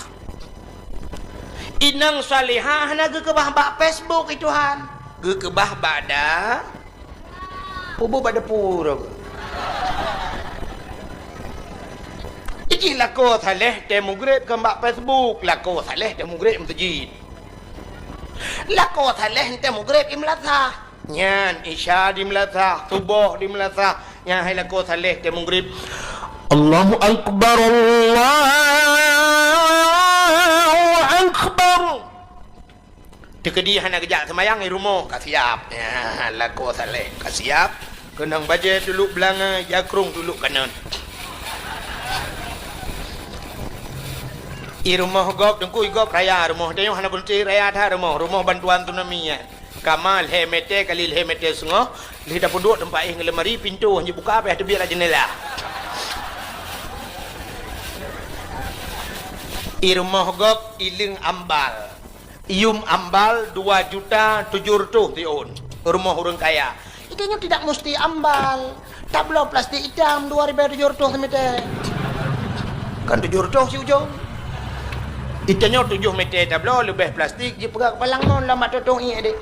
Inong salihah hana geukeubah bak Facebook, i Tuhan. Geukeubah bak da-, pubu bak depu. Ijih lakoe saléh tée mugreb kon bak Facebook, lakoe saléh tée mugreb meuseujid. Lakoe saléh tée mugreb i meulasah. Nyan, Isya di meulasah, Suboh di meulasah, nyan hai lakoe saléh tée mugreb. Allahu Akbar, Allahu Akbar. Teukeudi hana geujak seumayang, i rumoh ka siab. Ya, lakoe saléh ka siab. Keunong bajée tuluk beulangöng, jakrong tuluk kanöt. I rumoh gob, Teungku, i gob raya rumoh. Tanyoe hana beuneuti raya that rumoh. Rumoh bantuan tsunami nyan. Kama lhée meter kali lhée meter seungoh, lheueh tapeuduek teumpat éh ngon lemari, pintoe hana jibuka, payah teubiet lam jeundela. I rumoh gob, i leung ambal. Yum ambal dua juta tujoh reutôh siôn. Rumoh ureuëng kaya. Itanyoe tidak mesti ambal. Tabloe plastik itam dua ribèe tujoh reutôh simeter. Kan tujoh reutôh si ujong. Itanyoe tujoh meter tabloe leubeh plastik jipeugah keupalang mon lam mak tutong ié deh.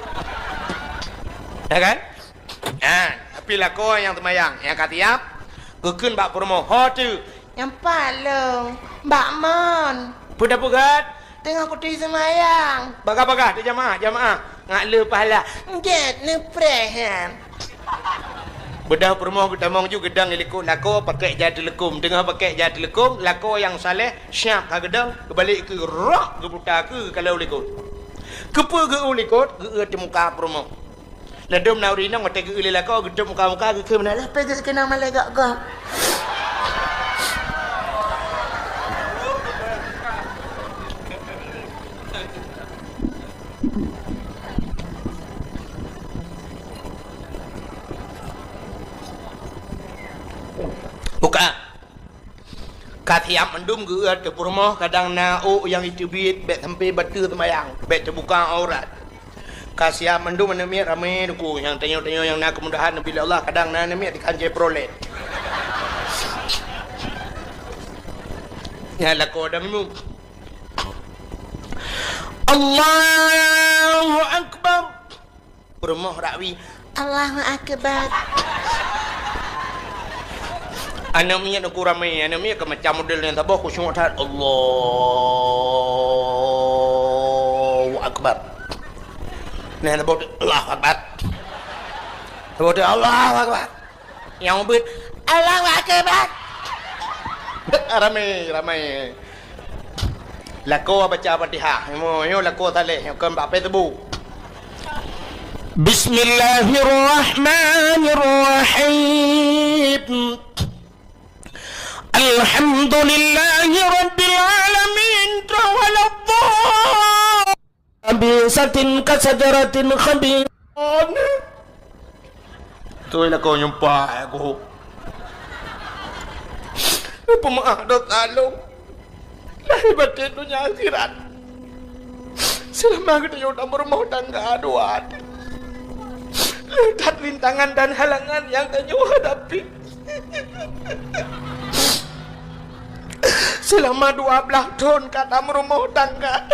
Ya kan? Ha, tapi lakoe nyang seumayang, nyang ka siab, geukheun bak peurumoh, "Ho teuh?" "Nyang pat lôn, bak mon." "Peue tapeugah?" "Teungoh kuturi seumayang." "Bagah-bagah teuh jamaah, jamaah. Ngat le pahala." "Gét neupreh nyan." Beudôh peurumoh geutamong ju geudong i likot lakoe pakèk jai teuleukom. Teungoh pakèk jai teuleukom, lakoe nyang saleh siab ka geudong, geubalek keu roh geuputa keu ka lheueh u likot. Keupeue geu-eu likot, geu-eu teumuka peurumoh. Ladôm na ureueng inong watèe geu-eu lé lakoe, geutôp muka-muka, geukheun meunan, "Lapèe geukeunong malèe gok-gok." Buka. Ka siap mandum geu-eu ateueh peurumoh, kadang na ôk nyang jiteubiet, bèk sampoe bateue seumayang, bèk teubuka aurat. Ka siap mandum aneuk miet ramè teungku, nyang tanyoe-tanyoe nyang na keumudahan neubri lé Allah, kadang na aneuk miet dikancé Chevrolet. Nyan lakoe dang imum. Allahu Akbar. Peurumoh rakwi, "Allahu Akbar." Aneuk miet uku ramè, aneuk miet ka macam model nyang saboh khusyuk that. Allahu Akbar. Nah, saboh, "Allahu Akbar." Saboh, "Allahu Akbar." Nyang ubit, "Allahu Akbar." Ramé, ramé. Lakoe baca Fatihah. Nyoe, nyoe lakoe saleh, nyoe kon bak Facebook. Bismillahirrahmanirrahim. Alhamdulillahi rabbil alamin. Khabisatin kasajaratin khabi-, Beutôi lakoe nyumpah aku. Peumeu'ah dosa lôn. Lahé batén donya akhirat. Seulama geutanyoe tameurumoh tangga dua. Le that rintangan dan halangan nyang tanyoe hadapi. Seulama dua blaih thon ka tameurumoh tangga,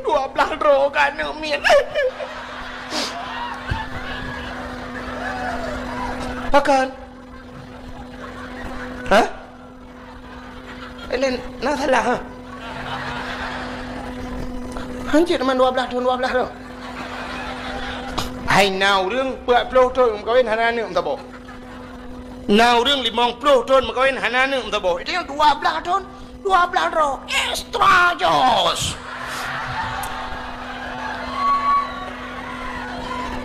dua blaih droe ka aneuk miet. Pakon? Hah? Laén na salah, ha? Hanjeuet man dua blaih thon, dua blaih droe. Hai na ureuëng peuet ploh thon meukawen hana aneuk meusaboh. Na ureuëng limong ploh thon meukawen hana aneuk meusaboh. Itu nyang dua blaih thon, dua blaih droe. Extra jos.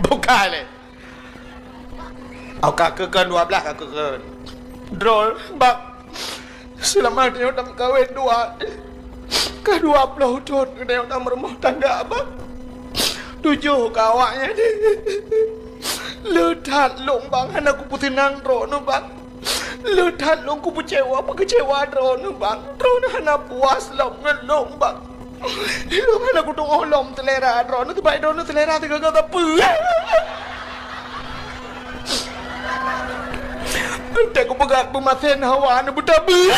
Bukan lé. Au ka keukeun dua blaih ka keukeun. Droe, bak. Seulama tanyoe tameukawen dua, ka dua ploh thon tanyoe tameurumoh tangga, bak. Tujoh ka awaknyan. Le that lôn, bak, hana kupeuseunang droeneuh, bak. Le that lôn kupeucewa, peukeucewa droeneuh, bak. Droeneuh hana puas lom ngon lôn, bak. Lôn hana kutu'oh lom seulera droeneuh, teuma droeneuh seulera teuga-ga sapeue. Teuka kupeugah peumasen hawa neubeutabeu.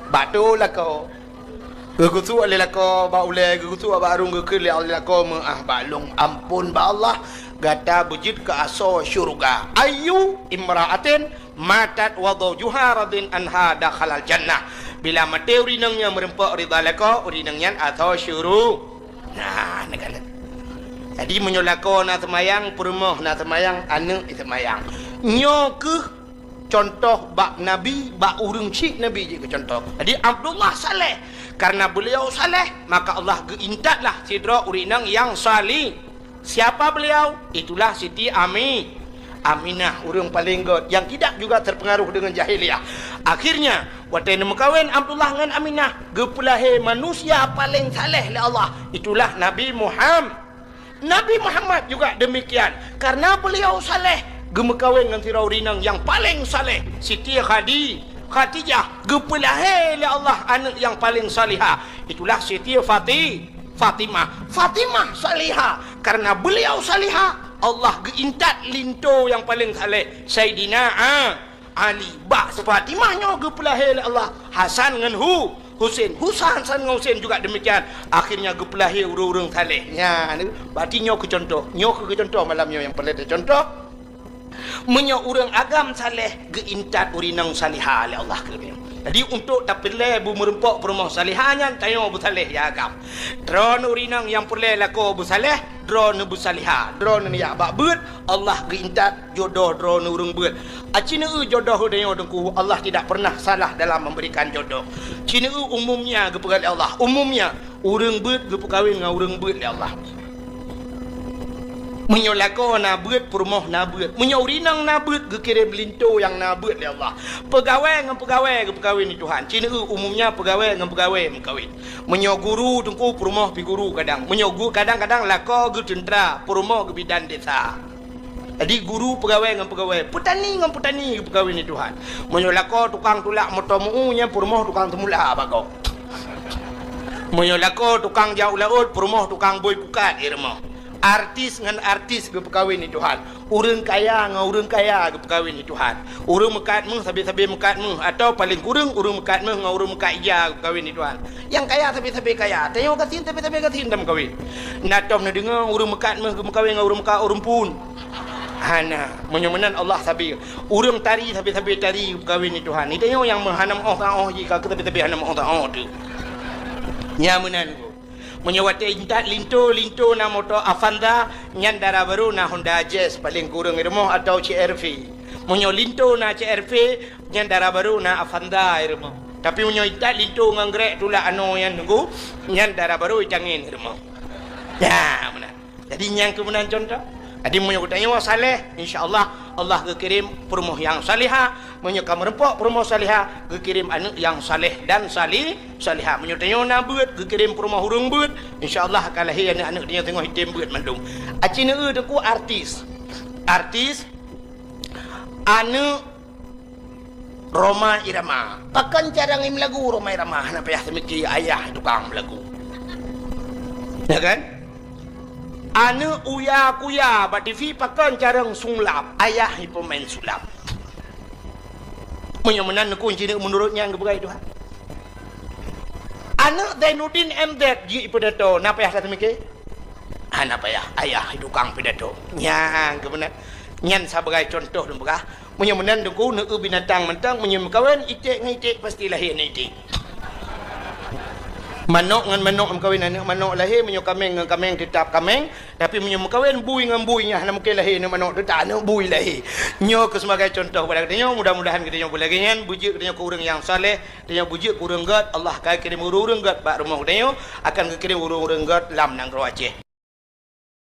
Bak tu lakoe. Geugusuk lé lakoe bak ulée, geugusuk bak arung, geukheun lé lakoe meu'ah bak lôn, ampôn bak Allah, gata beujeuet keu asoe syeuruga. Ayyu imra'atin matat wa zawjuha radin anha dakhalal jannah. Bila maté ureuëng inong nyang meureumpok ridha lakoe, ureuëng inong nyan asoe syuru-, nah, neukalon. Jadi, meunyoe lakoe na seumayang, peurumoh na seumayang, aneuk seumayang. Nyoe kheueh contoh bak Nabi, bak ureuëng chik Nabi jeuet keu contoh. Jadi, Abdullah saleh. Karena beliau saleh, maka Allah geuintatlah sidroe ureuëng inong nyang sali-, Siapa beliau? Itulah Siti Ami-, Aminah, ureuëng paleng göt, yang tidak juga terpengaruh dengan jahiliyah. Akhirnya, watée neumeukawen Abdullah ngon Aminah, geupeulahé manusia paleng saleh lé Allah. Itulah Nabi Muham-, Nabi Muhammad juga demikian. Karena beliau saleh, geumeukawen ngon sidroe ureuëng inong nyang paleng saleh, Siti Khadi-, Khadijah, geupeulahé lé Allah aneuk nyang paleng salihah. Itulah Siti Fati-, Fatimah. Fatimah salihah. Karena beliau salihah, Allah geuintat linto nyang paleng saleh, Saidina A-, Ali. Bak Fatimah nyoe geupeulahé lé Allah Hasan ngon Hu-, Husen. Husa-, Hasan ngon Husen juga demikian. Akhirnya geupeulahé ureuëng-ureuëng saleh. Nyan, berarti nyoe keu contoh. Nyoe keu contoh malam nyoe nyang peureulée teucontoh. Meunyoe ureuëng agam saleh geuintat ureuëng inong salihah lé Allah keu geutanyoe. Jadi, untuk tapeureulée beumeureumpok peurumoh salihah nyan, tanyoe beusaleh ya agam. Droeneuh ureuëng inong nyang peureulée lakoe beusaleh, droeneuh beusalihah, droeneuh jak bak beuet, Allah geuintat jodoh droeneuh ureuëng beuet. Aci neueu jodoh geutanyoe Teungku, Allah tidak pernah salah dalam memberikan jodoh. Ci neueu umumnya geupeugah lé Allah, umumnya. Ureuëng beuet geupeukawen ngon ureuëng beuet lé Allah. Meunyoe lakoe na beuet, peurumoh na beuet. Meunyoe ureuëng inong na beuet, geukirém linto nyang na beuet lé Allah. Peugawée ngon peugawée geupeukawen lé Tuhan. Ci neueu umumnya peugawée ngon peugawée meukawen. Meunyoe guru Teungku, peurumoh pih guru kadang. Meunyoe gu-, kadang-kadang lakoe geuteuntra, peurumoh geubidan desa. Jadi, guru peugawée ngon peugawée, peutani ngon peutani geupeukawen lé Tuhan. Meunyoe lakoe tukang tulak moto meu-u, nyan peurumoh tukang teumula bak gob. Meunyoe lakoe tukang jak u laôt, peurumoh tukang bôi pukat di rumoh. Artis ngon artis geupeukawen lé Tuhan. Ureuëng kaya ngon ureuëng kaya geupeukawen lé Tuhan. Ureuëng meukat méuh sabe-sabe meukat méuh, atawa paleng kureueng ureuëng meukat méuh ngon ureuëng meukat ija geupeukawen lé Tuhan. Nyang kaya sabe-sabe kaya, tanyoe gasien sabe-sabe gasien tameukawen. Na tom neudeungoe ureuëng meukat méuh geumeukawen ngon ureuëng meukat ureuëng phon? Hana. Meunyoe meunan Allah sabe. Ureuëng tari sabe-sabe tari geupeukawen lé Tuhan. Tanyoe nyang meuhana meu'oh taoh jih ka keu sabe-sabe hana meu'oh taoh teuh. Nyan meunan. Meunyoe watée intat linto, linto na moto Avanza, nyan dara barô na Honda Jazz paleng kureueng di rumoh atawa C R V. Meunyoe linto na C R V, nyan dara barô na Avanza i rumoh. Tapi meunyoe itat linto ngon grek tulak anoe nyan nunggu, nyan dara barô i tangen i rumoh. Ya, meunan. Jadi nyang keuh meunan contoh. Jadi meunyoe geutanyoe saleh, insya Allah, Allah geukirém peurumoh nyang salihah. Meunyoe ka meurumpok peurumoh salihah, geukirém aneuëk nyang saleh dan sali-, salihah. Meunyoe tanyoe na beuet, geukirém peurumoh ureuëng beuet, insya Allah ka lahé aneuëk-aneuëk tanyoe singoh item beuet mandum. Aci neueu teungku artis. Artis aneuëk Rhoma Irama. Pakon carông i meulagu Rhoma Irama? Hana payah teumiki, ayah tukang meulagu. Ya kan? Aneuëk Uya Kuya bak T V pakon carông sulap? Ayah i peumain sulap. Meunyoe meunan neukun cit meunurot nyang geupeugah Tuhan. Aneuëk Zainuddin M Z jeuet i pidato, na payah that teumiki? Hana payah, ayah i tukang pidato. Nyang keuh meunan. Nyan sabagai contoh lôn peugah. Meunyoe meunan teungku, neueu binatang mantong, meunyoe meukawen iték ngon iték pasti lahé aneuëk iték. Manok ngon manok meukawen aneuëk manok lahé, meunyoe kaméng ngon kaméng teutap kaméng, tapi meunyoe meukawen bui ngon bui nyan hana mungken lahé aneuëk manok, teutap aneuëk bui lahé. Nyoe keuh sebagai contoh kepada geutanyoe, mudah-mudahan geutanyoe beulagée nyan, beujeuet geutanyoe keu ureuëng nyang saleh, geutanyoe beujeuet keu ureuëng gét, Allah ka kirém ureuëng-ureuëng gét bak rumoh geutanyoe, akan geukirém ureuëng-ureuëng gét lam nanggroe Aceh.